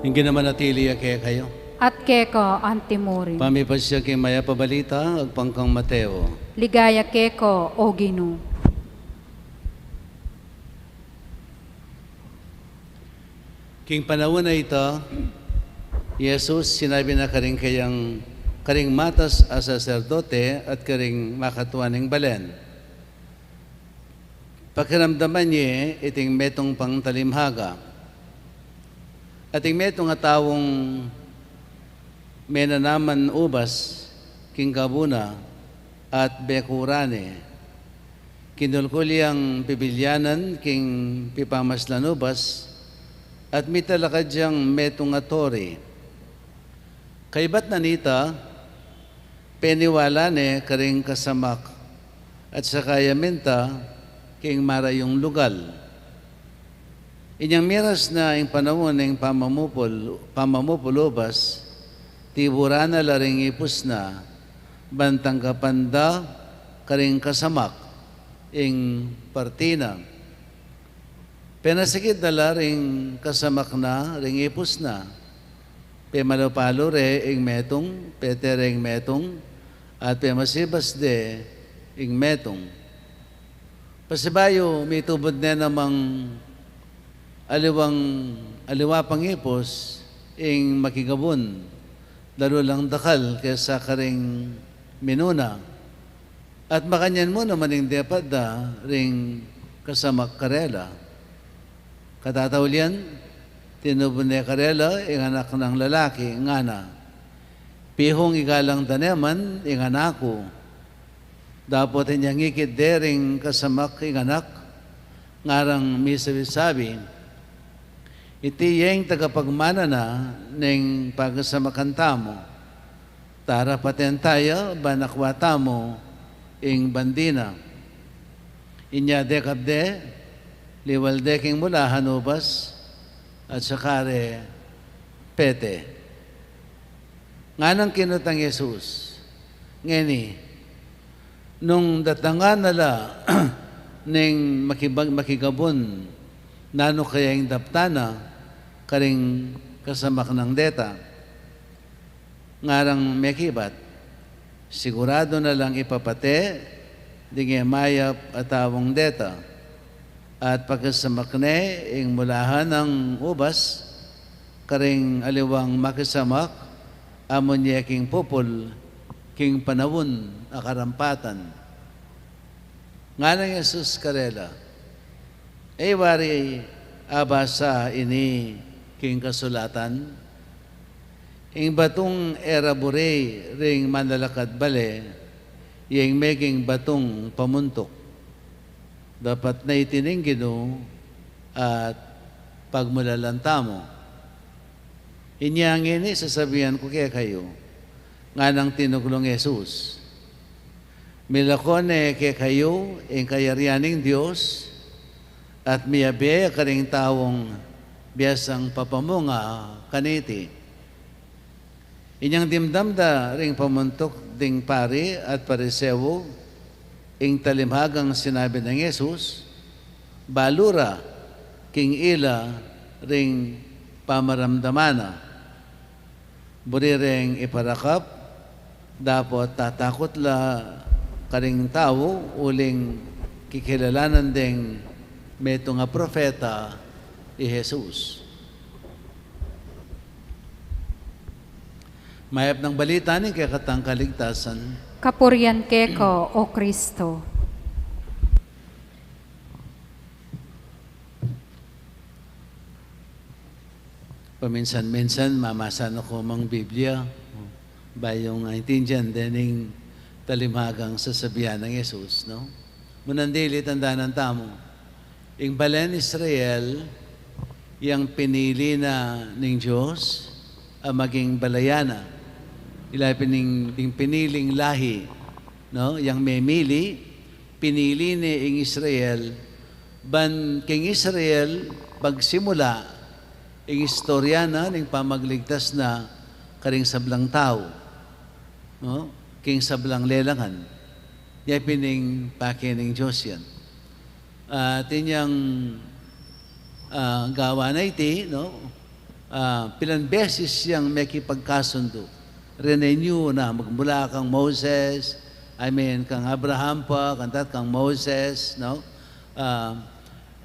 Ing Ginu manatili ya kekayu. At keka antimurin. Pamipasya king mayap a balita agpang kang Mateo. Ligaya keka, O Ginu. King panaun a ita, i Jesus sinabi na karing kayang, karing matas a saserdote at karing makatua ning balen, pakiramdaman ye iting metung pang talimhaga. Ating metung a taung menanaman ubas king gabu na at bekuran ne. Kinulkul yang pibilyanan king pipamaslan ubas at mitalakad yang metung a tori. Kaybat na nita, peniwala ne karing kasamak at saka ya minta king marayung lugal. Inyang miras na ing panaun ning pamamupul, pamamupul ubas, tiburan na la ring ipus na, ban tanggapan da karing kasamak ing parti na. Penasikid na la ring kasamak na ring ipus na. Pemalu-palu re ing metung, pete re ing metung, at pemasibas de ing metung. Pasibayu, mitubud ne namang aliwang, aliwa pang ipus ing makigabun, lalu lang dakal kesa karing minuna. At makanyan mu naman ing depat da ring kasamak karela. Katataulian, tinubud ne karela ing anak nang lalaki, ngana, "Pihung igalang da ne man ing anak ku." Dapot inyang ikit de ring kasamak ing anak, ngarang misabi-sabi, "Iti yeng tagapagmana na ning pagasamakan tamu. Tara, paten taya, ban akua tamu ing bandi na." Inya dekap de, liwal de king mulahan ubas, at saka re pete. Nganang kinutang Jesus, "Ngeni, nung datangan na la ning makibag-, makigabun, nanu kaya ing daptan na karing kasamak nang deta?" Ngarang mekibat, "Siguradu na lang ipapate ding e mayap a taung deta, at pakisamak ne ing mulahan nang ubas karing aliwang makisamak a munye king pupul king panaun a karampatan." Nganang Jesus karela, E wari abasa ini king kasulatan, ing batung e ra buri ring manlalakad bale, ya ing meging batung pamuntuk. Dapat na iti ning Ginu at pagmulalan tamu. Inya ngeni sasabian ku kekayu, nganang tinuglu nang Jesus, milako ne kekayu ing kayarian ning Dios, at miyabe ya karing taung biasang papamunga kaniti. Inyang dimdam da ring pamuntuk ding pari at Pariseo ing talimhagang sinabi nang Jesus, balu ra king ila ring pamaramdaman na. Buri reng iparakap, dapot tatakut la karing tau uling kikilalanan deng metung a propeta i Jesus. Mayap nang balita ning kekatang kaligtasan. Kapurian keka, O Kristo. Paminsan-minsan, mamasa na ku mang Biblia, bayu ing aintindian dening talimhagang sasabian nang Jesus, no? Munang dili, tandanan tamu. Ing balen Israel, yang pinili na ning Dios a maging balayan na. Ila pin ing, ing piniling lahi, no? Yang memili, pinili ne ing Israel, ban king Israel pagsimula ing istorya na ning pamagligtas na karing sablang tau, no? King sablang lelangan. Ya pin ing pake ning Dios yan. At inyang, ah, gawa na iti, no? Ah, pilan beses yang mekipagkasundu. Rinenew na, magmula kang Moses, I mean, kang Abraham pa, kanta't kang Moses, no? Ah,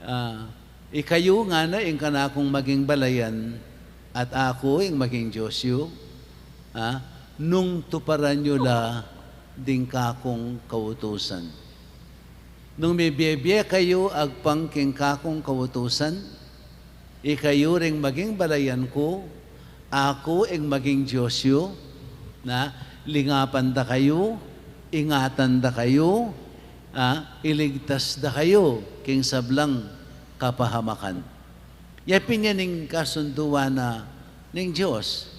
ah, ikayu ngana ing kanakung maging balayan, at aku ing maging Dios yu, ah, nung tuparan yu la ding kakung kautusan. Nung mibie-bie kayu agpang king kakung kautusan, ikayu ring maging balayan ku, aku ing maging Dios yu, na lingapan da kayu, ingatan da kayu, ah, iligtas da kayu king sablang kapahamakan. Ya pin yan ing kasunduan na ning Dios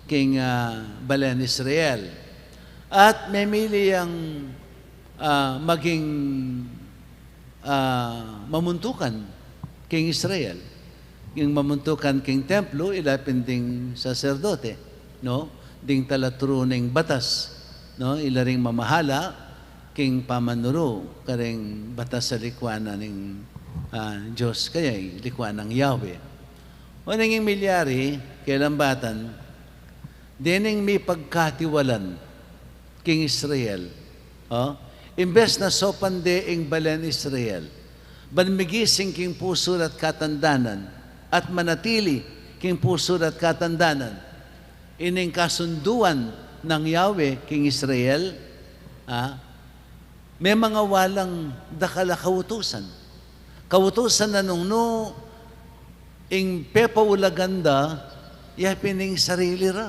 king, ah, balen Israel. At memili yang, ah, maging, ah, mamuntukan king Israel. Ing mamuntukan king templo, ila pin ding saserdote, no? Ding talaturu ning batas, no? Ila ring mamahala king pamanuru karing batas a likuan na ning, ah, Dios, kaya likuan nang Yahweh. O neng ing milyari, kelambatan, dening mipagkatiwalan king Israel. O, imbes na sopan de ing balen Israel, ban migising king pusu da't katandanan, at manatili king pusu da't katandanan. Ining kasunduan nang Yahweh king Israel, ah, me mangawalang dakal a kautusan. Kautusan na nung nu ing pepaulagan da, ya pin ing sarili ra.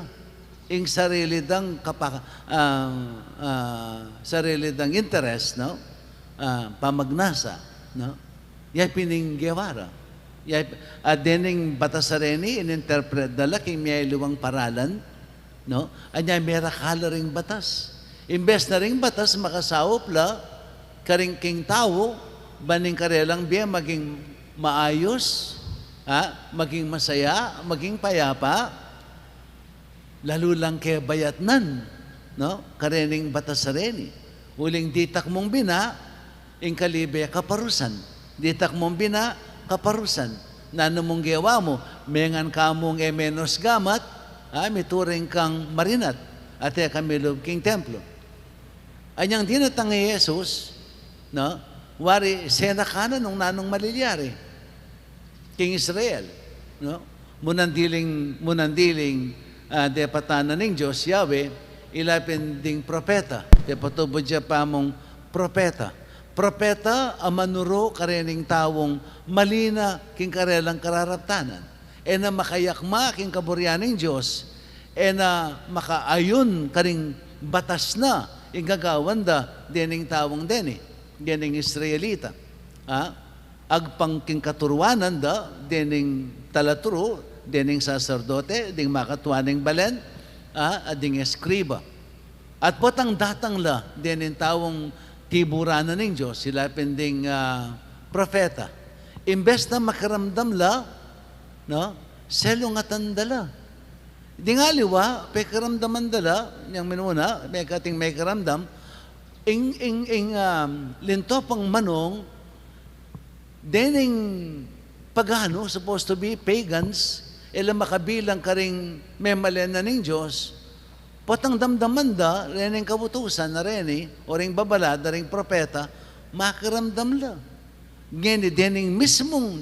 Ing sarili dang kapa-, ah, ah, sarili dang interes, no? Ah, pamagnasa, no? Ya pin ing gewa ra. Ya, at dening batas a reni, in-interpret da la king miyaliwang paralan, no? Anya, merakal la ring batas. Imbes na ring batas makasaup la karing king tau, ban ing karelang bie maging maayus, ha? Maging masaya, maging payapa, lalu lang kebayatnan, no? Karening batas a reni. Uling ditak mung bina, ing kalibe kaparusan. Ditak mung bina, kaparusan. Nanu mung gewa mu, mengan ka mung e menos gamat, ha, mituring kang marinat, at e ka milub king templo. Anyang dinatang i Jesus, no? Wari, sena ka na nung nanung malilyari king Israel, no? Munang diling, munang diling, ah, depatan na ning Dios Yahweh, ila pin ding propeta, depatubud ya pa mung propeta. propeta a manuru kareng taung mali na king karelang kararaptanan. E na makayakma king kaburian ning Dios, e na makaayun karing batas na ing gagawan da dening taung deni, dening Israelita. Ha? Agpang king katuruanan da, dening talaturu, dening saserdote, ding makatua ning balen, ha, at ding eskriba. At potang datang la dening taung tiburan na ning Dios, sila pin ding, ah, propeta. Imbes na makiramdam la, no, selungatan da la. Ding aliwa, pekiramdaman da la, yang minuna, mekating mekiramdam, ing, ing, ing, um, linto pang manung, dening pagano, supposed to be pagans, e la makabilang karing memalen na ning Dios, potang damdaman da, reni ing kautusan na reni, o ring babala da ring propeta, makiramdam la. Ngeni, dening mismung,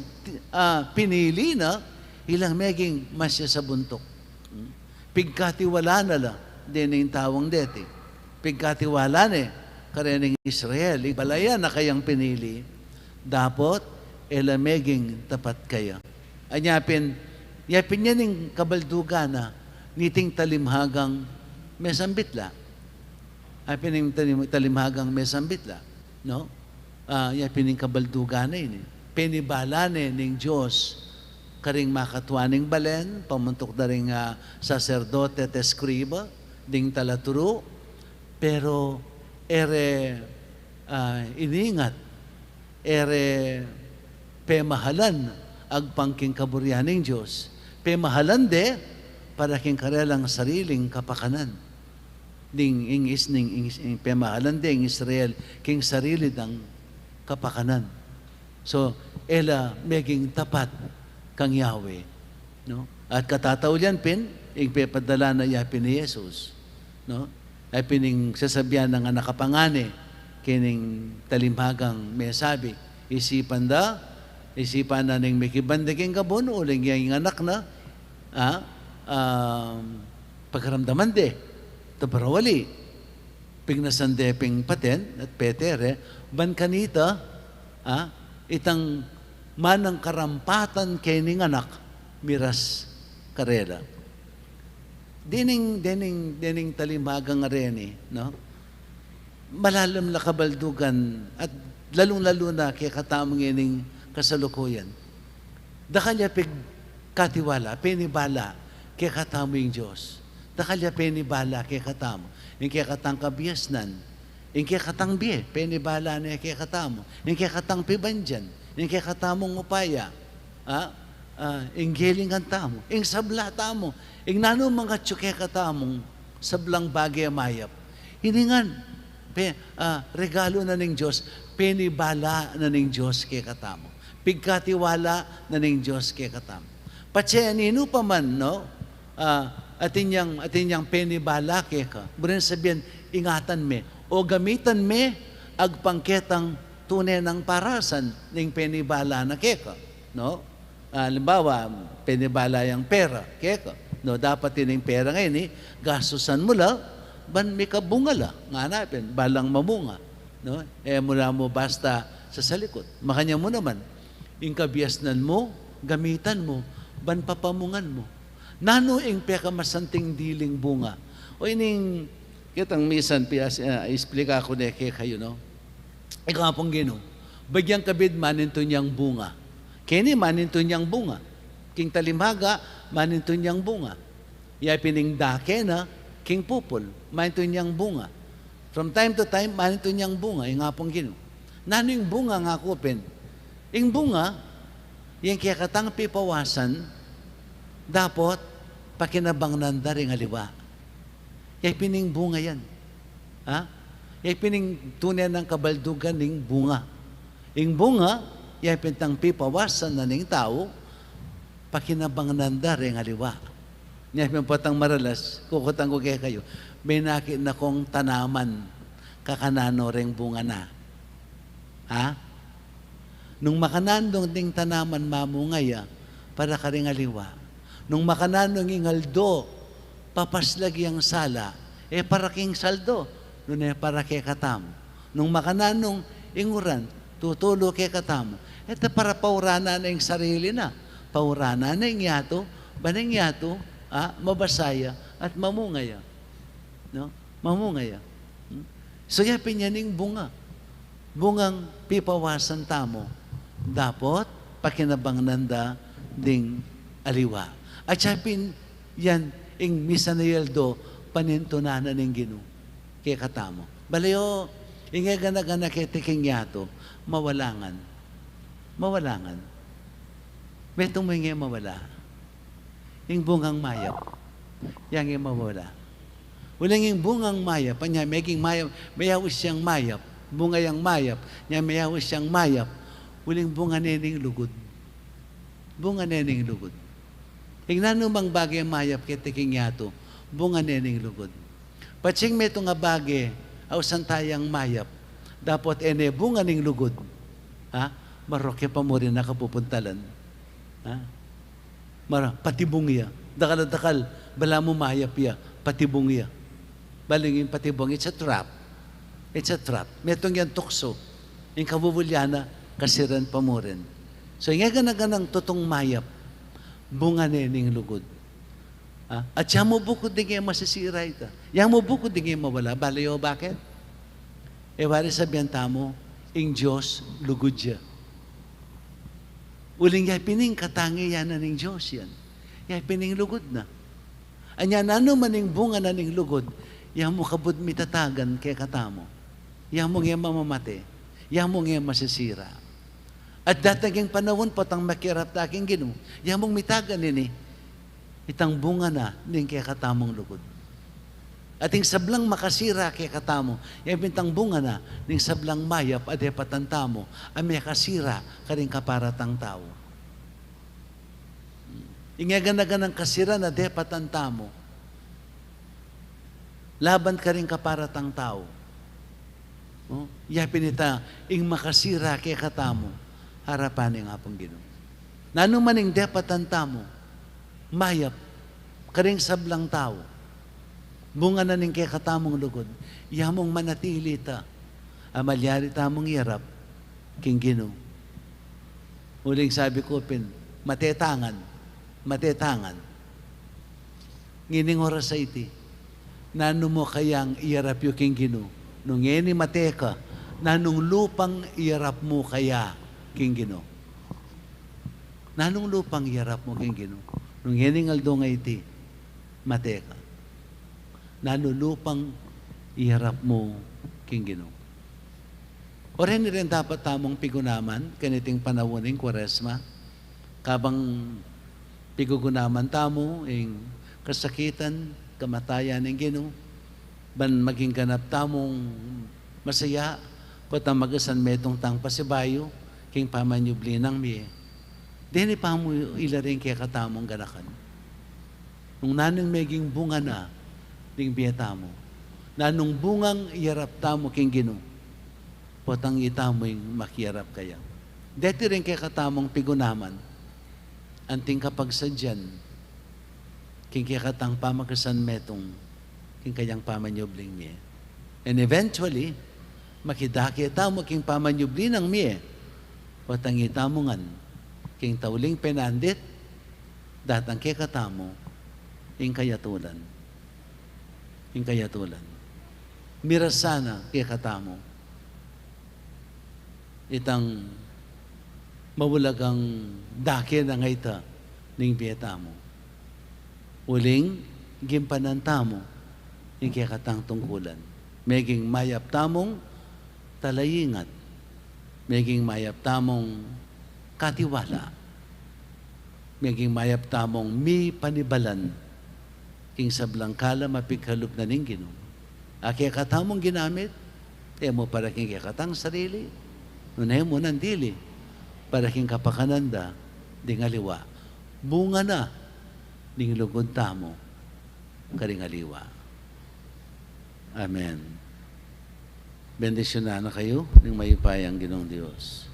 ah, pinili na, ilang meging masya sa buntuk. Hmm? Pigkatiwala na la, dening taung deti. Pigkatiwala ne, karening Israel, ibalayan na kayang pinili, dapot, e la meging tapat kaya. Anya pin, ya pin yan ing kabaldugan na, niting talimhagang mesambit la. Ay pin ing talim-, talimhagang mesambit la, no? Ah, ya pin ing kabaldugan na ini. Penibala ne ning Dios, karing makatua ning balen, pamuntuk da ring, ah, saserdote at eskriba, ding talaturu, pero e re, ah, iningat, e re pemahalan agpang king kaburian ning Dios. Pemahalan de para king karelang sariling kapakanan. Ding ing is-, ning ing is-, ing pemahalan de ing Israel king sarili dang kapakanan. So, e la meging tapat kang Yahweh, no? At katataulian pin, ing pepadala na ya pin i Jesus, no? Ay pin ing sasabian na ngan a kapangani, kening talimhagang mesabi, isipan da, isipan na ning mikiban de king kabun, uling ya ing anak na, ah, um, pakiramdaman de, tabarawali, pignasan de ping paten, at pete re, ban kanita, ah, itang manang karampatan kening anak, miras karela. Dening, dening, dening talimhagang reni, no? Malalam la kabaldugan at lalung-lalu na kekatamu ngening kasalukuyan. Dakal ya pigkatiwala, penibala kekatamu ing Dios. Dakal ya penibala kekatamu. Ing kekatang kabiasnan, ing kekatang bie, penibala ne kekatamu. Ing kekatang pibandian, ing kekatamung upaya, ah, ah, ing gelingan tamu, ing sabla tamu, ing nanu mang atyu kekatamung sablang bage a mayap. Ini ngan, pe-, ah, regalu na ning Dios, penibala na ning Dios kekatamu. Pigkatiwala na ning Dios kekatamu. Patse ninu pa man, no? Ah, atin yang, atin yang penibala keka. Buren sabian, ingatan me, o gamitan me, agpang ketang tune nang parasan ning penibala na keka, no? Ah, alimbawa, penibala yang pera keka, no? Dapat ining pera ngeni, gastusan mu la, ban mikabunga la, ngana pin, balang mamunga, no? E mu la mu basta sasalikut. Makanyan mu naman, ing kabiasnan mu, gamitan mu, ban papamungan mu. Nanu ing pekamasanting diling bunga? O ining, ketang misan pias-, ah, explika ku ne kekayu, no? Ika pung Ginu, bagyang kabid manintun yang bunga. Keni manintun yang bunga. King talimhaga, manintun yang bunga. Ya pin ing dake na, king pupul, manintun yang bunga. From time to time, manintun yang bunga, ing Apung Ginu. Nanu ing bunga, ngaku pin? Ing bunga, ing kekatang pipawasan, dapot pakinabangnan da ring aliwa. Ya pin ing bunga yan. Ha? Ya pin ing tune nang kabaldugan ning bunga. Ing bunga, ya pin itang pipawasan na ning tau, pakinabangnan da ring aliwa. Nya pin potang maralas, kukutan ku kekayu, menakit na kung tanaman, kakananu ring bunga na? Ha? Nung makananu ding tanaman mamunga ya, para karing aliwa. Nung makananu ing aldo, papaslag yang sala, e para king saldo, nune para kekatamu. Nung makananu Ing uran, tutulu kekatamu. E ta para pauranan na ing sarili na. Pauranan na ing yatu, ban ing yatu, ah, mabasa ya at mamunga ya. No? Mamunga ya. Hmm? So, ya pin yan ing bunga. Bungang pipawasan tamu. Dapot, pakinabangnan da ding aliwa. At ya pin yan ing misan a aldo panintunan na ning Ginu kekatamu. Bale o, ing e gana-gana keti king yatu, mawala ngan. Mawala ngan. Metung mu ing e mawala. Ing bungang mayap. Yang e mawala. Uling ing bungang mayap, anya meging mayap, mayaus yang mayap. Bunga yang mayap, nya mayaus yang mayap. Uling bunga ne ning lugud. Bunga ne ning lugud. Ing nanumang bage mayap keti king yatu, bunga ne ning lugud. Patsing metung a bage, ausan tayang mayap, dapot e ne bunga ning lugud. Ha? Marok ya pa mu rin a kapupuntalan. Ha? Mara, patibung ya. Dakal a dakal, balamu mayap ya, patibung ya. Bale ing patibung, it's a trap. It's a trap. Metung yang tuksu. Ing kabubulyana, kasiran pa mu rin. So, ing e gana-ganang tutung mayap, bunga ne ning lugud. Ah, at ya mu bukud ding e masisira ita. Ya mu bukud ding e mawala. Bale o, bakit? E wari sabian tamu, ing Dios lugud ya. Uling ya pin ing katangian na ning Dios yan. Ya pin ing lugud na. Anya nanu man ing bunga na ning lugud, ya mu kabud mitatagan kekatamu. Ya mung e mamamate. Ya mung e masisira. At datang ing panaun, potang makirap ta king Ginu, ya mung mitagan ini, itang bunga na ning kekatamung lugud. At ing sablang makasira kekatamu, ya pin itang bunga na ning sablang mayap a depatan tamu, a mekasira karing kaparatang tau. Ing e gana-ganang kasiran a depatan tamu laban karing kaparatang tau. No? Ya pin ita ing makasira kekatamu arapan ning Apung Ginu. Nanu man ing depatan tamu, mayap, karing sablang tau, bunga na ning kekatamung lugud, ya mung manatili ta a malyari tamung iyarap king Ginu. Uling sabi ku pin, mate ta ngan, mate ta ngan. Ngening oras a iti, nanu mu kayang iyarap yu king Ginu? Nung ngeni mate ka, nanung lupang iyarap mu kaya king Ginu? Nanung lupang iyarap mu king Ginu? Nung ngening aldo a iti, mate ka. Nanu lupang iyarap mu king Ginu? O reni rin dapat tamung pigunaman kaniting panaun ning Kuaresma, kabang pigugunaman tamu ing kasakitan, kamatayan ning Ginu, ban maging ganap tamung masaya, potang magasan metung tang pasibayu king pamanyubli nang mie. Deni pa mu ila ring kekatamung ganakan. Nung nanung meging bunga na ning bie tamu, nanung bungang iyarap tamu king Ginu, potang itamu ing makiyarap kaya. Deti ring kekatamung pigunaman, anting kapagsadyan king kekatang pamagasan metung king kayang pamanyubling mie. And eventually, makidake tamu king pamanyubli nang mie, potang itamu ngan king tauling penandit, datang kekatamu ing kayatulan. Ing kayatulan. Miras sana kekatamu itang maulagang dake na ngeni ning bie tamu. Uling gimpanan tamu ing kekatang tungkulan. Meging mayap tamung talaingat. Meging mayap tamung katiwala. Meging mayap tamung mipanibalan king sablang kalam a pigkalub na ning Ginu. A kekatamung ginamit, e mu para king kekatang sarili, nune mu nang dili para king kapakanan da ding aliwa. Bunga na ning lugud tamu karing aliwa. Amen. Bendisyunan na kayu ning mayupayang Ginung Dios.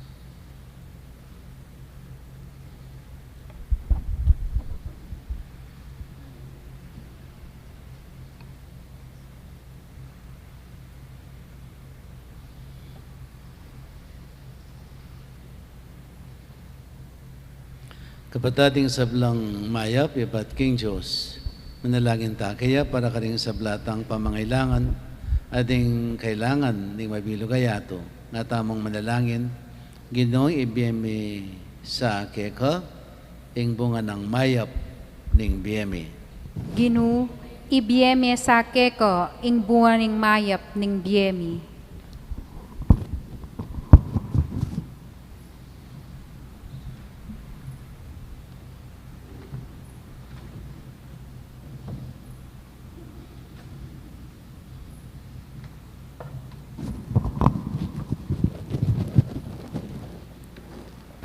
Kapatad, ing sablang mayap ibat king Dios. Manalangin ta kaya para karing sabla tang pamangailangan, at ding kailangan ning mabilug a yatu, nga tamung manalangin, Ginu, ibie mi sa keka ing bunga nang mayap ning bie mi. Ginu, ibie mi sa keka ing bunga ning mayap ning bie mi.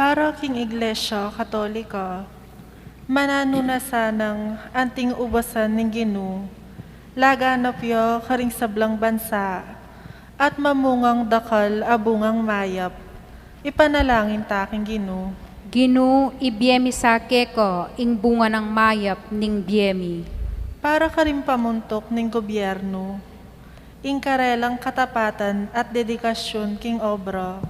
Para king Iglesia Katolika, mananu na sanang anting ubasan ning Ginu, laganap ya karing sablang bansa, at mamungang dakal a bungang mayap. Ipanalangin ta king Ginu. Ginu, ibie mi sa keka ing bunga nang mayap ning bie mi. Para karing pamuntuk ning gobyernu, ing karelang katapatan at dedikasyun king obra,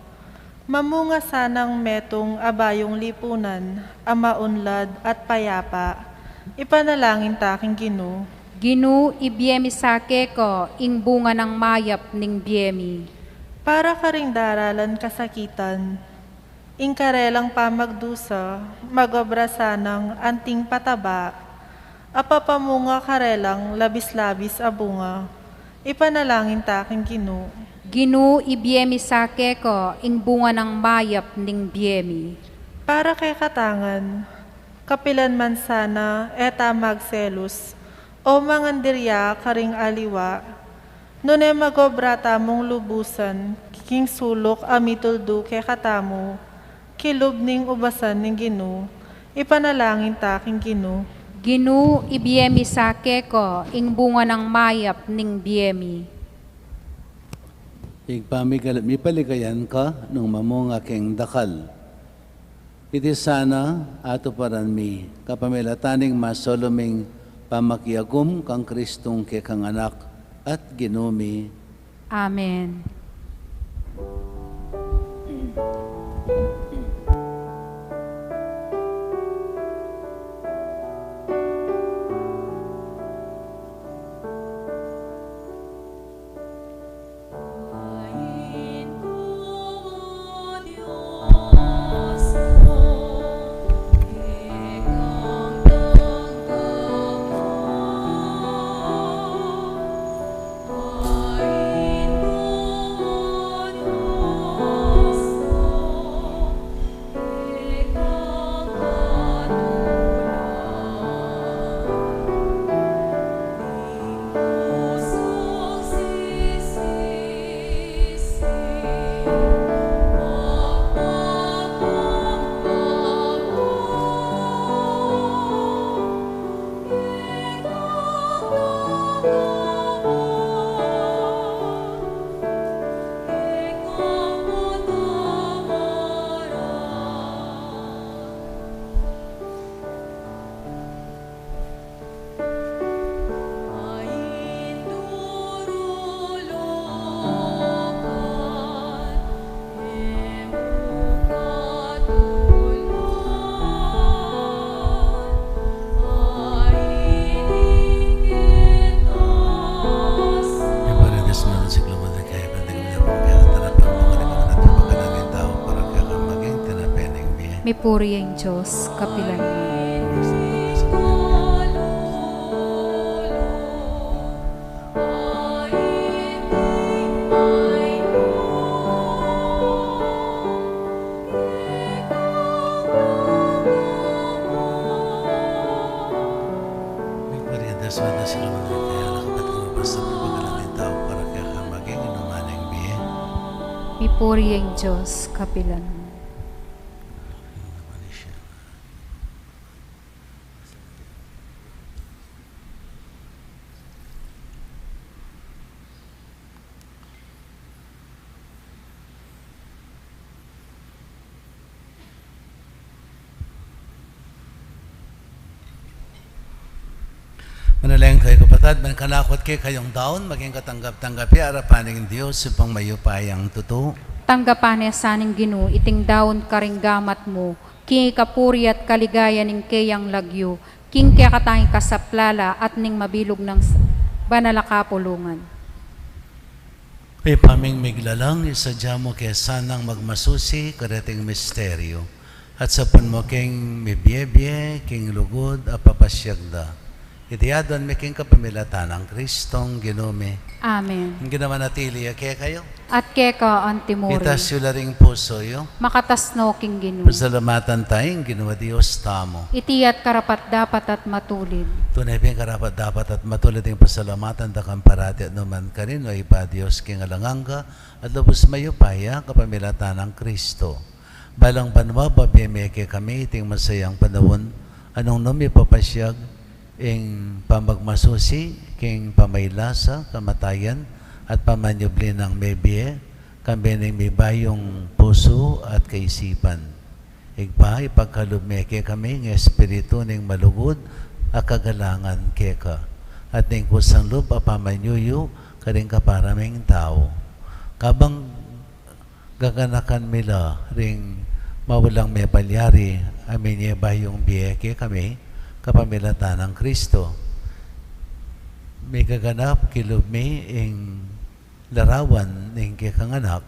mamunga sanang metung a bayung lipunan a maunlad at payapa. Ipanalangin ta king Ginu. Ginu, ibie mi sa keka ing bunga nang mayap ning bie mi. Para karing daralan kasakitan, ing karelang pamagdusa, magobra sanang anting pataba, a papamunga karelang labis-labis a bunga. Ipanalangin ta king Ginu. Ginu, ibie mi sa keka ing bunga nang mayap ning bie mi. Para kekatang ngan, kapilan man sana e ta magselus o mangandirya karing aliwa, nune magobra tamung lubusan king suluk a mituldu kekatamu, kilub ning ubasan ning Ginu. Ipanalangin ta king Ginu. Ginu, ibie mi sa keka ing bunga nang mayap ning bie mi. Ing pamigal-, mipaligayan ka nung mamunga keng dakal. Iti sana atuparan mi kapamilatan ning masaluming pamakiagum kang Kristung kekang Anak at Ginu mi. Amen. Mipuri ing Dios, kapilan man. Mipuri ing Dios, kapilan man. Manalangin kayu, kapatad, ban kanakung kekayung daun maging katanggap-tanggap ya arapan ning Dios, Ibpang mayupayang tutu. Tanggapan ne sa ning Ginu iting daun karing gamat mu, king ikapuri at kaligayan ning keyang lagyu, king kekatang ikasaplala at ning mabilug nang s-, banal a kapulungan. Ibpa ming miglalang, isadya mu ke sanang magmasusi kareting misteryu, at sapun mu keng mibiebie king lugud a papasyag da. Iti aduan mi king kapamilatan nang Kristong Ginu mi. Amen. Ing Ginu manatili ya kekayu. At keka antimurin. Itas yu la ring pusu yu. Makatas no king Ginu. Pasalamatan taya ing Ginu a Dios tamu. Iti at karapat-dapat at matulid. Tune pin karapat-dapat at matulid ing pasalamatan da ka parati at nukarin man, O Ibpa, Dios king alang angga, at lubus mayupaya, kapamilatan nang Kristo. Balang banua, babie me kekami iting masayang panaun, a nung nu mipapasyag ing pamagmasusi king pamailasa, kamatayan, at pamanyubli nang mebie, kambe ning mibayung pusu at kaisipan. Ibpa, ipagkalub me kekami ing espiritu ning malugud a kagalangan keka, at ning kusang lub a pamanyuyu karing kapara ming tau. Kabang gaganakan mi la ring mawalang mepalyari a minyebayung bie kekami, kapamilatan nang Kristo. Migaganap king lub mi ing larawan ning kekang Anak,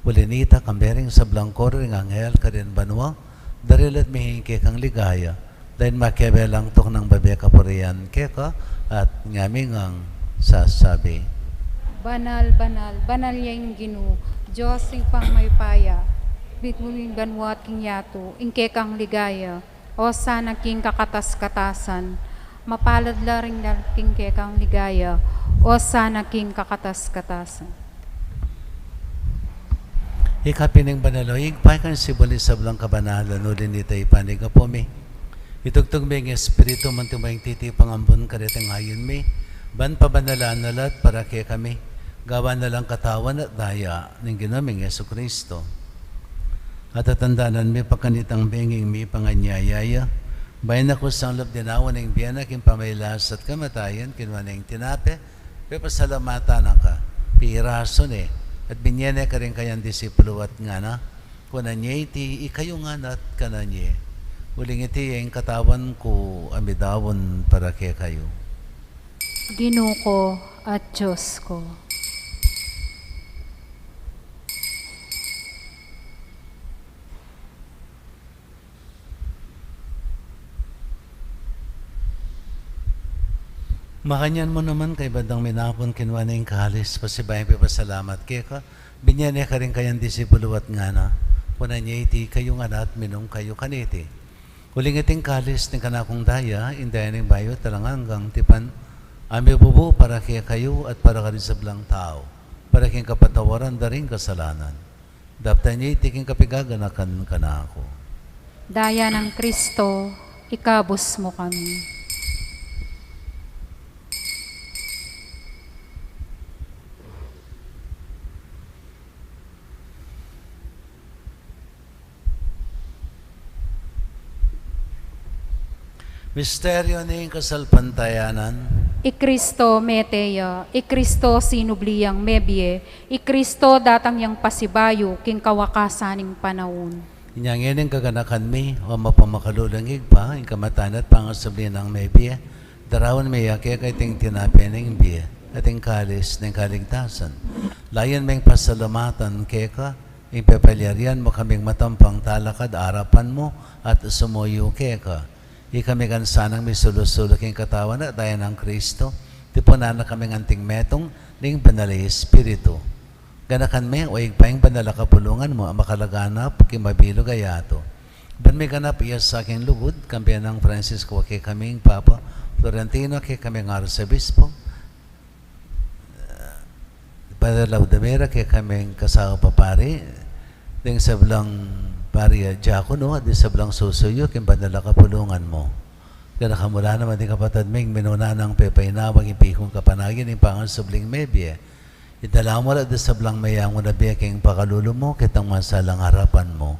uli nita kambe ring sablang koro ring anghel karin banua, daralan mi ing kekang ligaya, dahil makiabe lang tuknang babie kapurian keka, at ngami ngang sasabi. Banal, banal, banal ya ing Ginu, Dios ning pangmayupaya, bigming banua at king yatu, ing kekang ligaya, Osana king kakatas-katasan, mapalad la ring daralan king kekang ligaya, Osana king kakatas-katasan. Ika pin ing banal, O Ibpa, ika ing sibul ning sablang kabanalan, uli nita ipanyawad mi. Itugtug me ing Espiritu mu antimong titipang ambun kareting ayun mi, ban pabanalan na la at para kekami, gawan na lang katawan at daya ning Ginu ming Jesucristo. At tatandanan mi pa kanitang bengi ing mipanganyaya ya, bayu na kusang lub dinaun ing bie na king pamailasa at kamatayan, kinua ne ing tinape, pepasalamatan na ka, pirasu ne, at binie ne karing kayang disipulu at ngana, kunan ye iti ikayu ngan at kanan ye. Uling iti ing katawan ku a midaun para kekayu. Ginu ku at Dios ku. Makanyan mu naman, kaybat dang minapun, kinua ne ing kalis, pasibayu yang pepasalamat keka, binie ne karing kayang disipulu at ngana, kunan ye iti ikayu ngan at minum kayu kaniti. Uling iti ing kalis ning kanakung daya, ing daya ning bayu at alang anggang tipan, a mibubu para kekayu at para karing sablang tau, para king kapatawaran da ring kasalanan. Daptan ye iti king kapigaganakan kanaku. Daya nang Kristo, ikabus mu kami. Misteryu ning kasalpantayanan. I Kristo mete ya, i Kristo sinubli yang mebie, i Kristo datang yang pasibayu king kawakasan ning panaun. Inya ngeni ing kaganakan mi, o mapamakalulung Ibpa, ing kamatayan at pangasubli nang mebie, daraun mi ya keka iting tinape ning bie, at ing kalis ning kaligtasan. Layun ming pasalamatan keka, ing pepalyarian mu kaming matampang talakad arapan mu at sumuyu keka. Ikami ngan sanang misulu-sulu king katawan at daya nang Kristo, tipunan na kaming anting metung ning Banal a Espiritu. Ganakan me, o Ibpa, ing banal a kapulungan mu a makalaganap king mabilug a yatu. Ban miganap ya sa king lugud, kambe nang Francisco a kekaming Papa, Florentino a kekaming Arsobispo, Padre Laudamera a kekaming kasaup a pari, ding sablang pari at diakono, at ding sablang susuyu king banal a kapulungan mu. Ganakan mu la naman ding kapatad ming minuna nang pepainawa king pikung kapanayan ning pangasubling mebie. Idala mu la ding sablang meyangu na bie king pakalulu mu, ketang masalang arapan mu.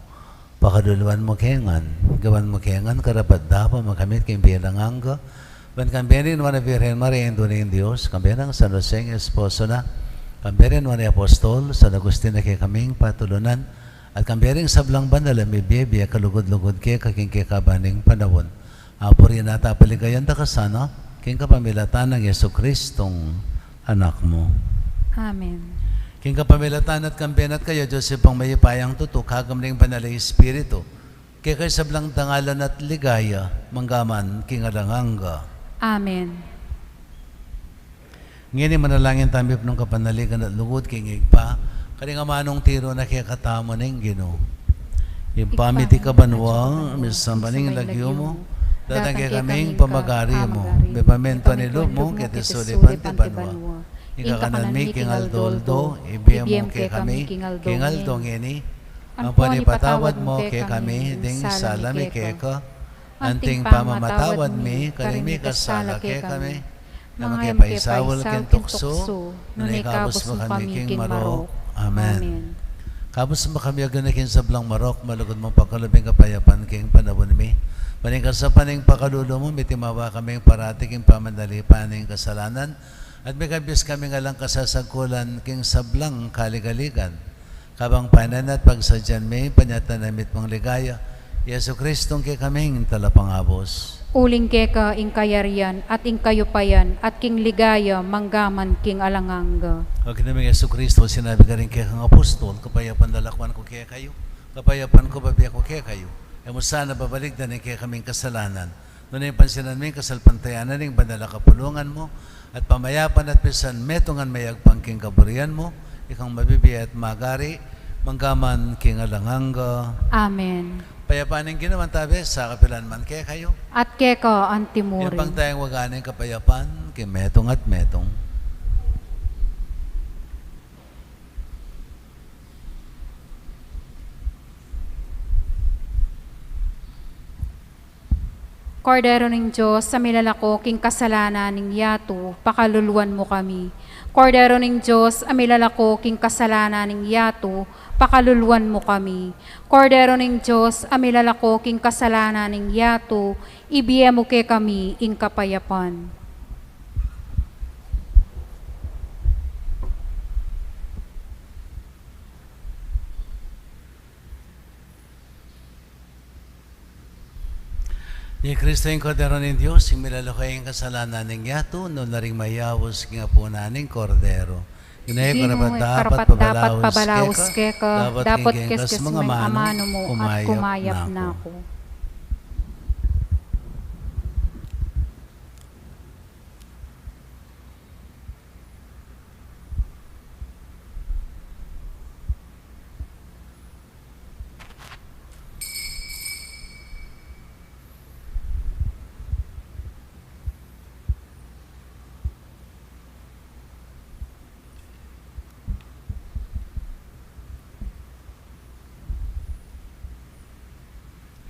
Pakaluluan mu ke ngan, gawan mu ke ngan karapat-dapat makamit king bie alang angga, ban kambe ning nuan a Virgen Maria, Indu ning Dios, kambe nang San Jose ing esposo na, Kambe ring nuan ning apostol San Agustin a kekaming patulunan, at kambe ring sablang banal a mibie-bie a kalugud-lugud keka king kekaban ning panaun. Apurian at apaligayan da ka sana, king kapamilatan nang Jesucristong Anak mu. Amen. King kapamilatan at kambe na at kaya, Dios Ibpang mayupayang tutu, kagum ning Banal a Espiritu, keka ing sablang dangalan at ligaya, mangga man king alang angga. Amen. Ngeni manalangin tamu king kapanaligan at lugud king Ibpa, karing amanung tiru na kekatamu ning Ginu. Ibpa mi, atiu ka banua, misamban ya ing lagyu mu, datang kekami ing pamagari mu, mipamintuan ing lub mu keti sulip anti banua. Ing kakanan mi king aldo-aldo ibie mu kekami king aldo ngeni, ampon ipatawad mu kekami ding sala mi keka, anti ing pamamatawad mi karing mikasala kekami. E mu ke paisaul king tuksu, nune ikabus mu kami king marok. Amen. Ikabus mu kami, O Ginu, king sablang marok, malugud mung pakalub ing kapayapan king panaun mi. Ban king kasapan ning pakalulu mu, mitimawa kaming parati king pamanalipan ning kasalanan, at mikabus kaming alang kasasagkulan king sablang kaligaligan, kabang panenayan at pagsadyan mi ing panyatang na mitmung ligaya, Jesucristong kekaming Talapangabus. Uling keka ing kayarian, at ing kayupayan, at king ligaya, mangga man king alang angga. O Ginu ming Jesucristo, sinabi mu karing kekang apostol, kapayapan lalakwan ku kekayu, kapayapan ku bibie ku kekayu. E mu sana babalikdan ing kekaming kasalanan, nune pansinan mu ing kasalpantayanan ning banal a kapulungan mu, at pamayapan at pisan metungan mayagpang king kaburian mu, ikang mabibie at magari, mangga man king alang angga. Amen. Kapayapan ning Ginu manatili sa kapilan man kekayu. At keka anti murin. Ing pangtayang waga ning kapayapan, king metung at metung. Kordero ning Dios, a milalako king kasalanan ning yatu, pakaluluan mu kami. Kordero ning Dios, a milalako king kasalanan ning yatu, pakaluluan mu kami. Kordero ning Dios, a milalako king kasalanan ning yatu, ibie mu kekami ing kapayapan. Ini Kristo ing Kordero ning Dios, ing milalako king kasalanan ning yatu, nuan la ring mayaus king apunan ning Kordero. Ginu, e ku karapat-dapat pabalaus keka, dapot keskes mu ing amanu mu at kumayap na ku.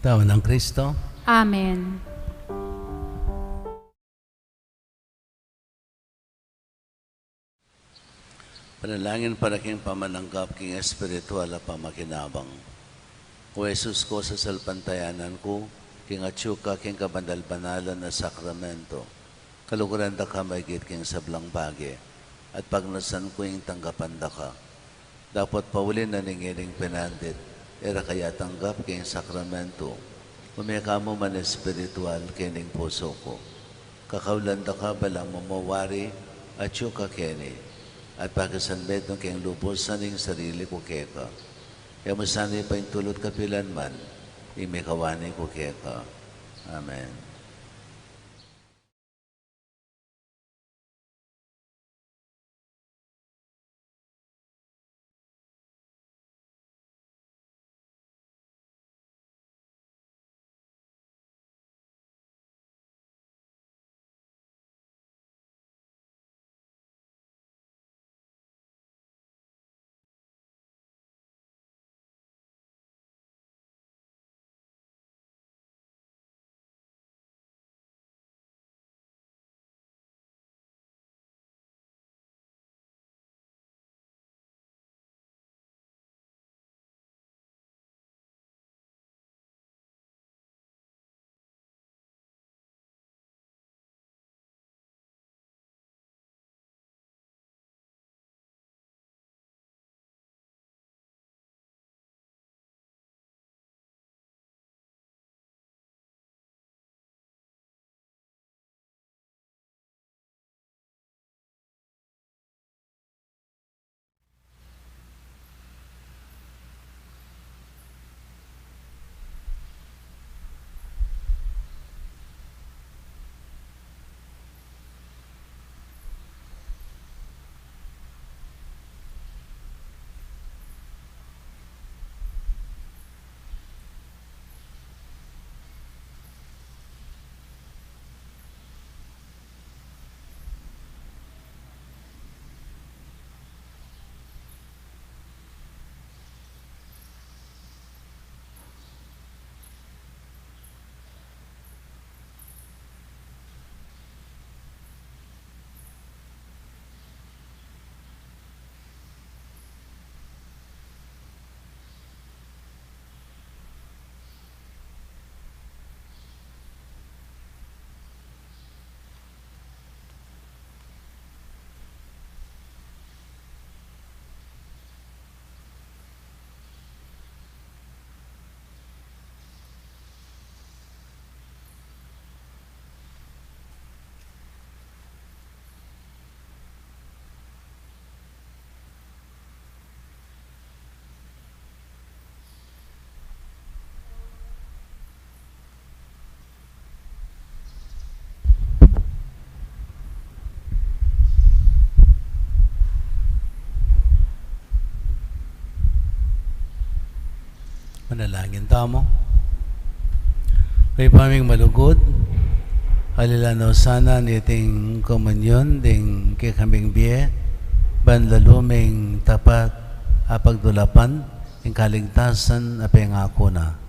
Tau nang Kristo. Amen. Panalangin para king pamananggap king espiritual a pamakinabang. O Jesus ku, sasalpantayanan ku king atyu ka king kabanal-banalan a sakramento. Kaluguran da ka maigit king sablang bage, at pagnasan ku ing tanggapan da ka. Dapot pauli na ning ining pinandit, e ra ka ya tanggap king sakramento, ume ka mu man espiritual king pusu ku. Kakaulan da ka balang mamawari atyu ka keni, at pakisanmetung keng lubusan ing sarili ku keka. E mu sana paintulut kapilan man ing mikawani ku keka. Amen. Dalangin tamu. Ibpa ming malugud, alilan no sana niting komunyon ding kekaming bie, ban lalu ming tapat a pagdulapan ing kaligtasan a pengaku na.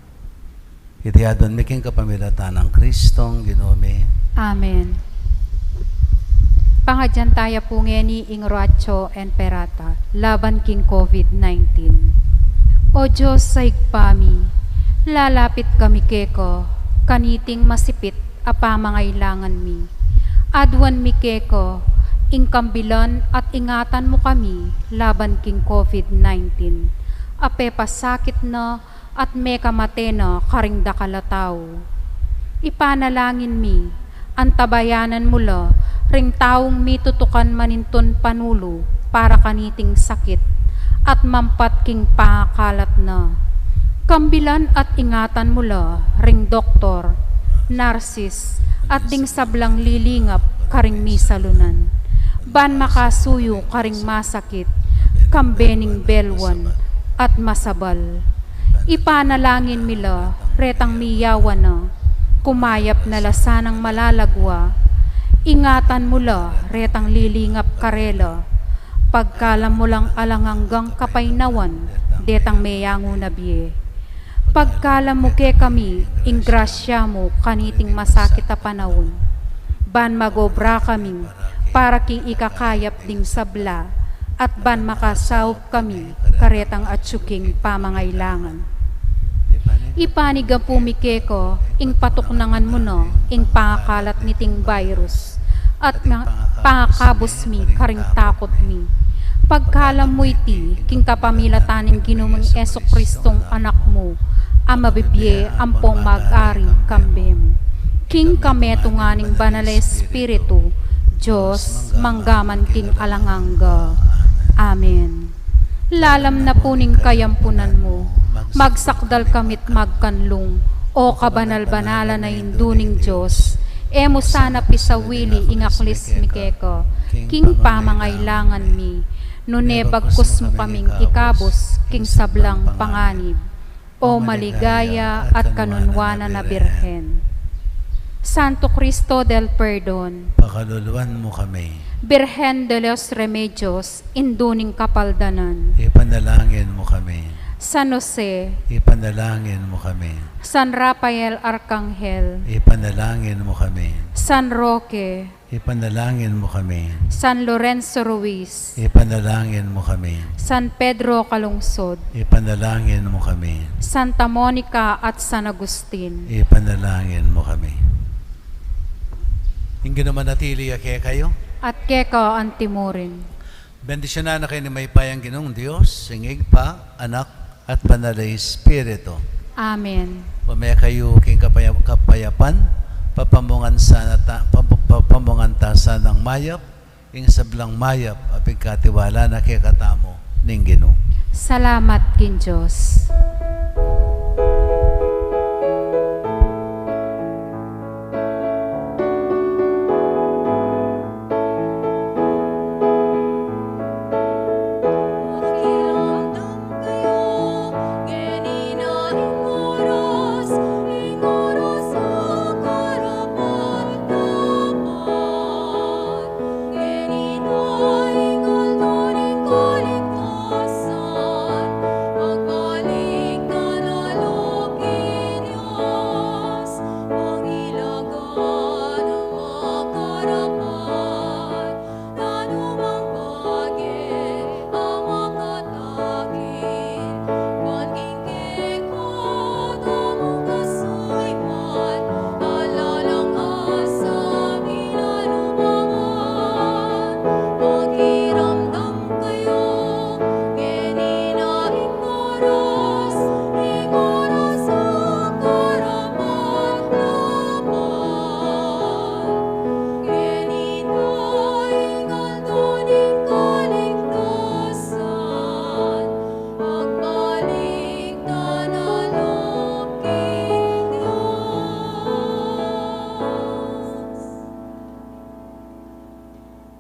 Iti adwan mi king kapamilatan nang Kristong Ginu mi. Amen. Pangadyan taya pu ngeni ing Oratio Imperata laban king COVID nineteen. O Dios a Ibpa mi, lalapit kami keka kaniting masipit a pamangailangan mi. Adwan mi keka ing kambilan at ingatan mu kami laban king COVID nineteen a pepasakit na at mekamate na karing dakal a tau. Ipanalangin mi, antabayanan mu la ring taung mitutukan manintun panulu para kaniting sakit at mampat king pangakalat na. Kambilan at ingatan mu la ring doktor, narsis, at ding sablang lilingap karing misalunan, ban makasuyu karing masakit, kambe ning belwan at masabal. Ipanalangin mi la retang miyawan na, kumayap na la sanang malalagwa. Ingatan mu la retang lilingap karela, pagkalam mu lang alang anggang kapaynawan detang meyangu na bie. Pagkalam mu kekami ing grasya mu kaniting masakit a panaun, ban mag-obra kami para king ikakayap ding sabla, at ban makasaup kami karetang atyu king pamangailangan. Ipanigapu mi keka ing patuknangan mu na ing pangakalat niting virus, at nga pangakabus mi karing takut mi. Pagkalam mu iti king kapamilatan ning Ginu ming Jesucristong Anak mu, a mabibie ampong mag-ari kambe mu, king kametungan ning Banal a Espiritu, Dios, mangga man king alang angga. Amen. Lalam na pu ning kayampunan mu, magsakdal kami't magkanlung, o kabanal-banalan a Indu ning Dios, e mu sana pisawili ing aklis mi keka king pamangailangan mi, nune bagkus mu kaming ikabus king sablang panganib. O maligaya at kanunwanan a Birhen. Santo Cristo del Perdon, pakaluluan mu kami. Birhen de los Remedios, Indu ning Kapaldanan, ipanalangin mu kami. San Jose, ipanalangin mu kami. San Rafael Arkanghel, ipanalangin mu kami. San Roque, ipanalangin mu kami. San Lorenzo Ruiz, ipanalangin mu kami. San Pedro Calungsod, ipanalangin mu kami. Santa Monica at San Agustin, ipanalangin mu kami. Ing Ginu manatili ya kekayu. At keka antimurin. Bendisyunan na kayu ning mayupayang Ginung Dios, ing Ibpa, Anak, at Banal a Espiritu. Amen. Ume kayu king kapaya-, kapayapan, papamungan sana ta-, pap-, papamungan ta sanang mayap ing sablang mayap a pigkatiwala na kekatamu ning Ginu. Salamat king Dios.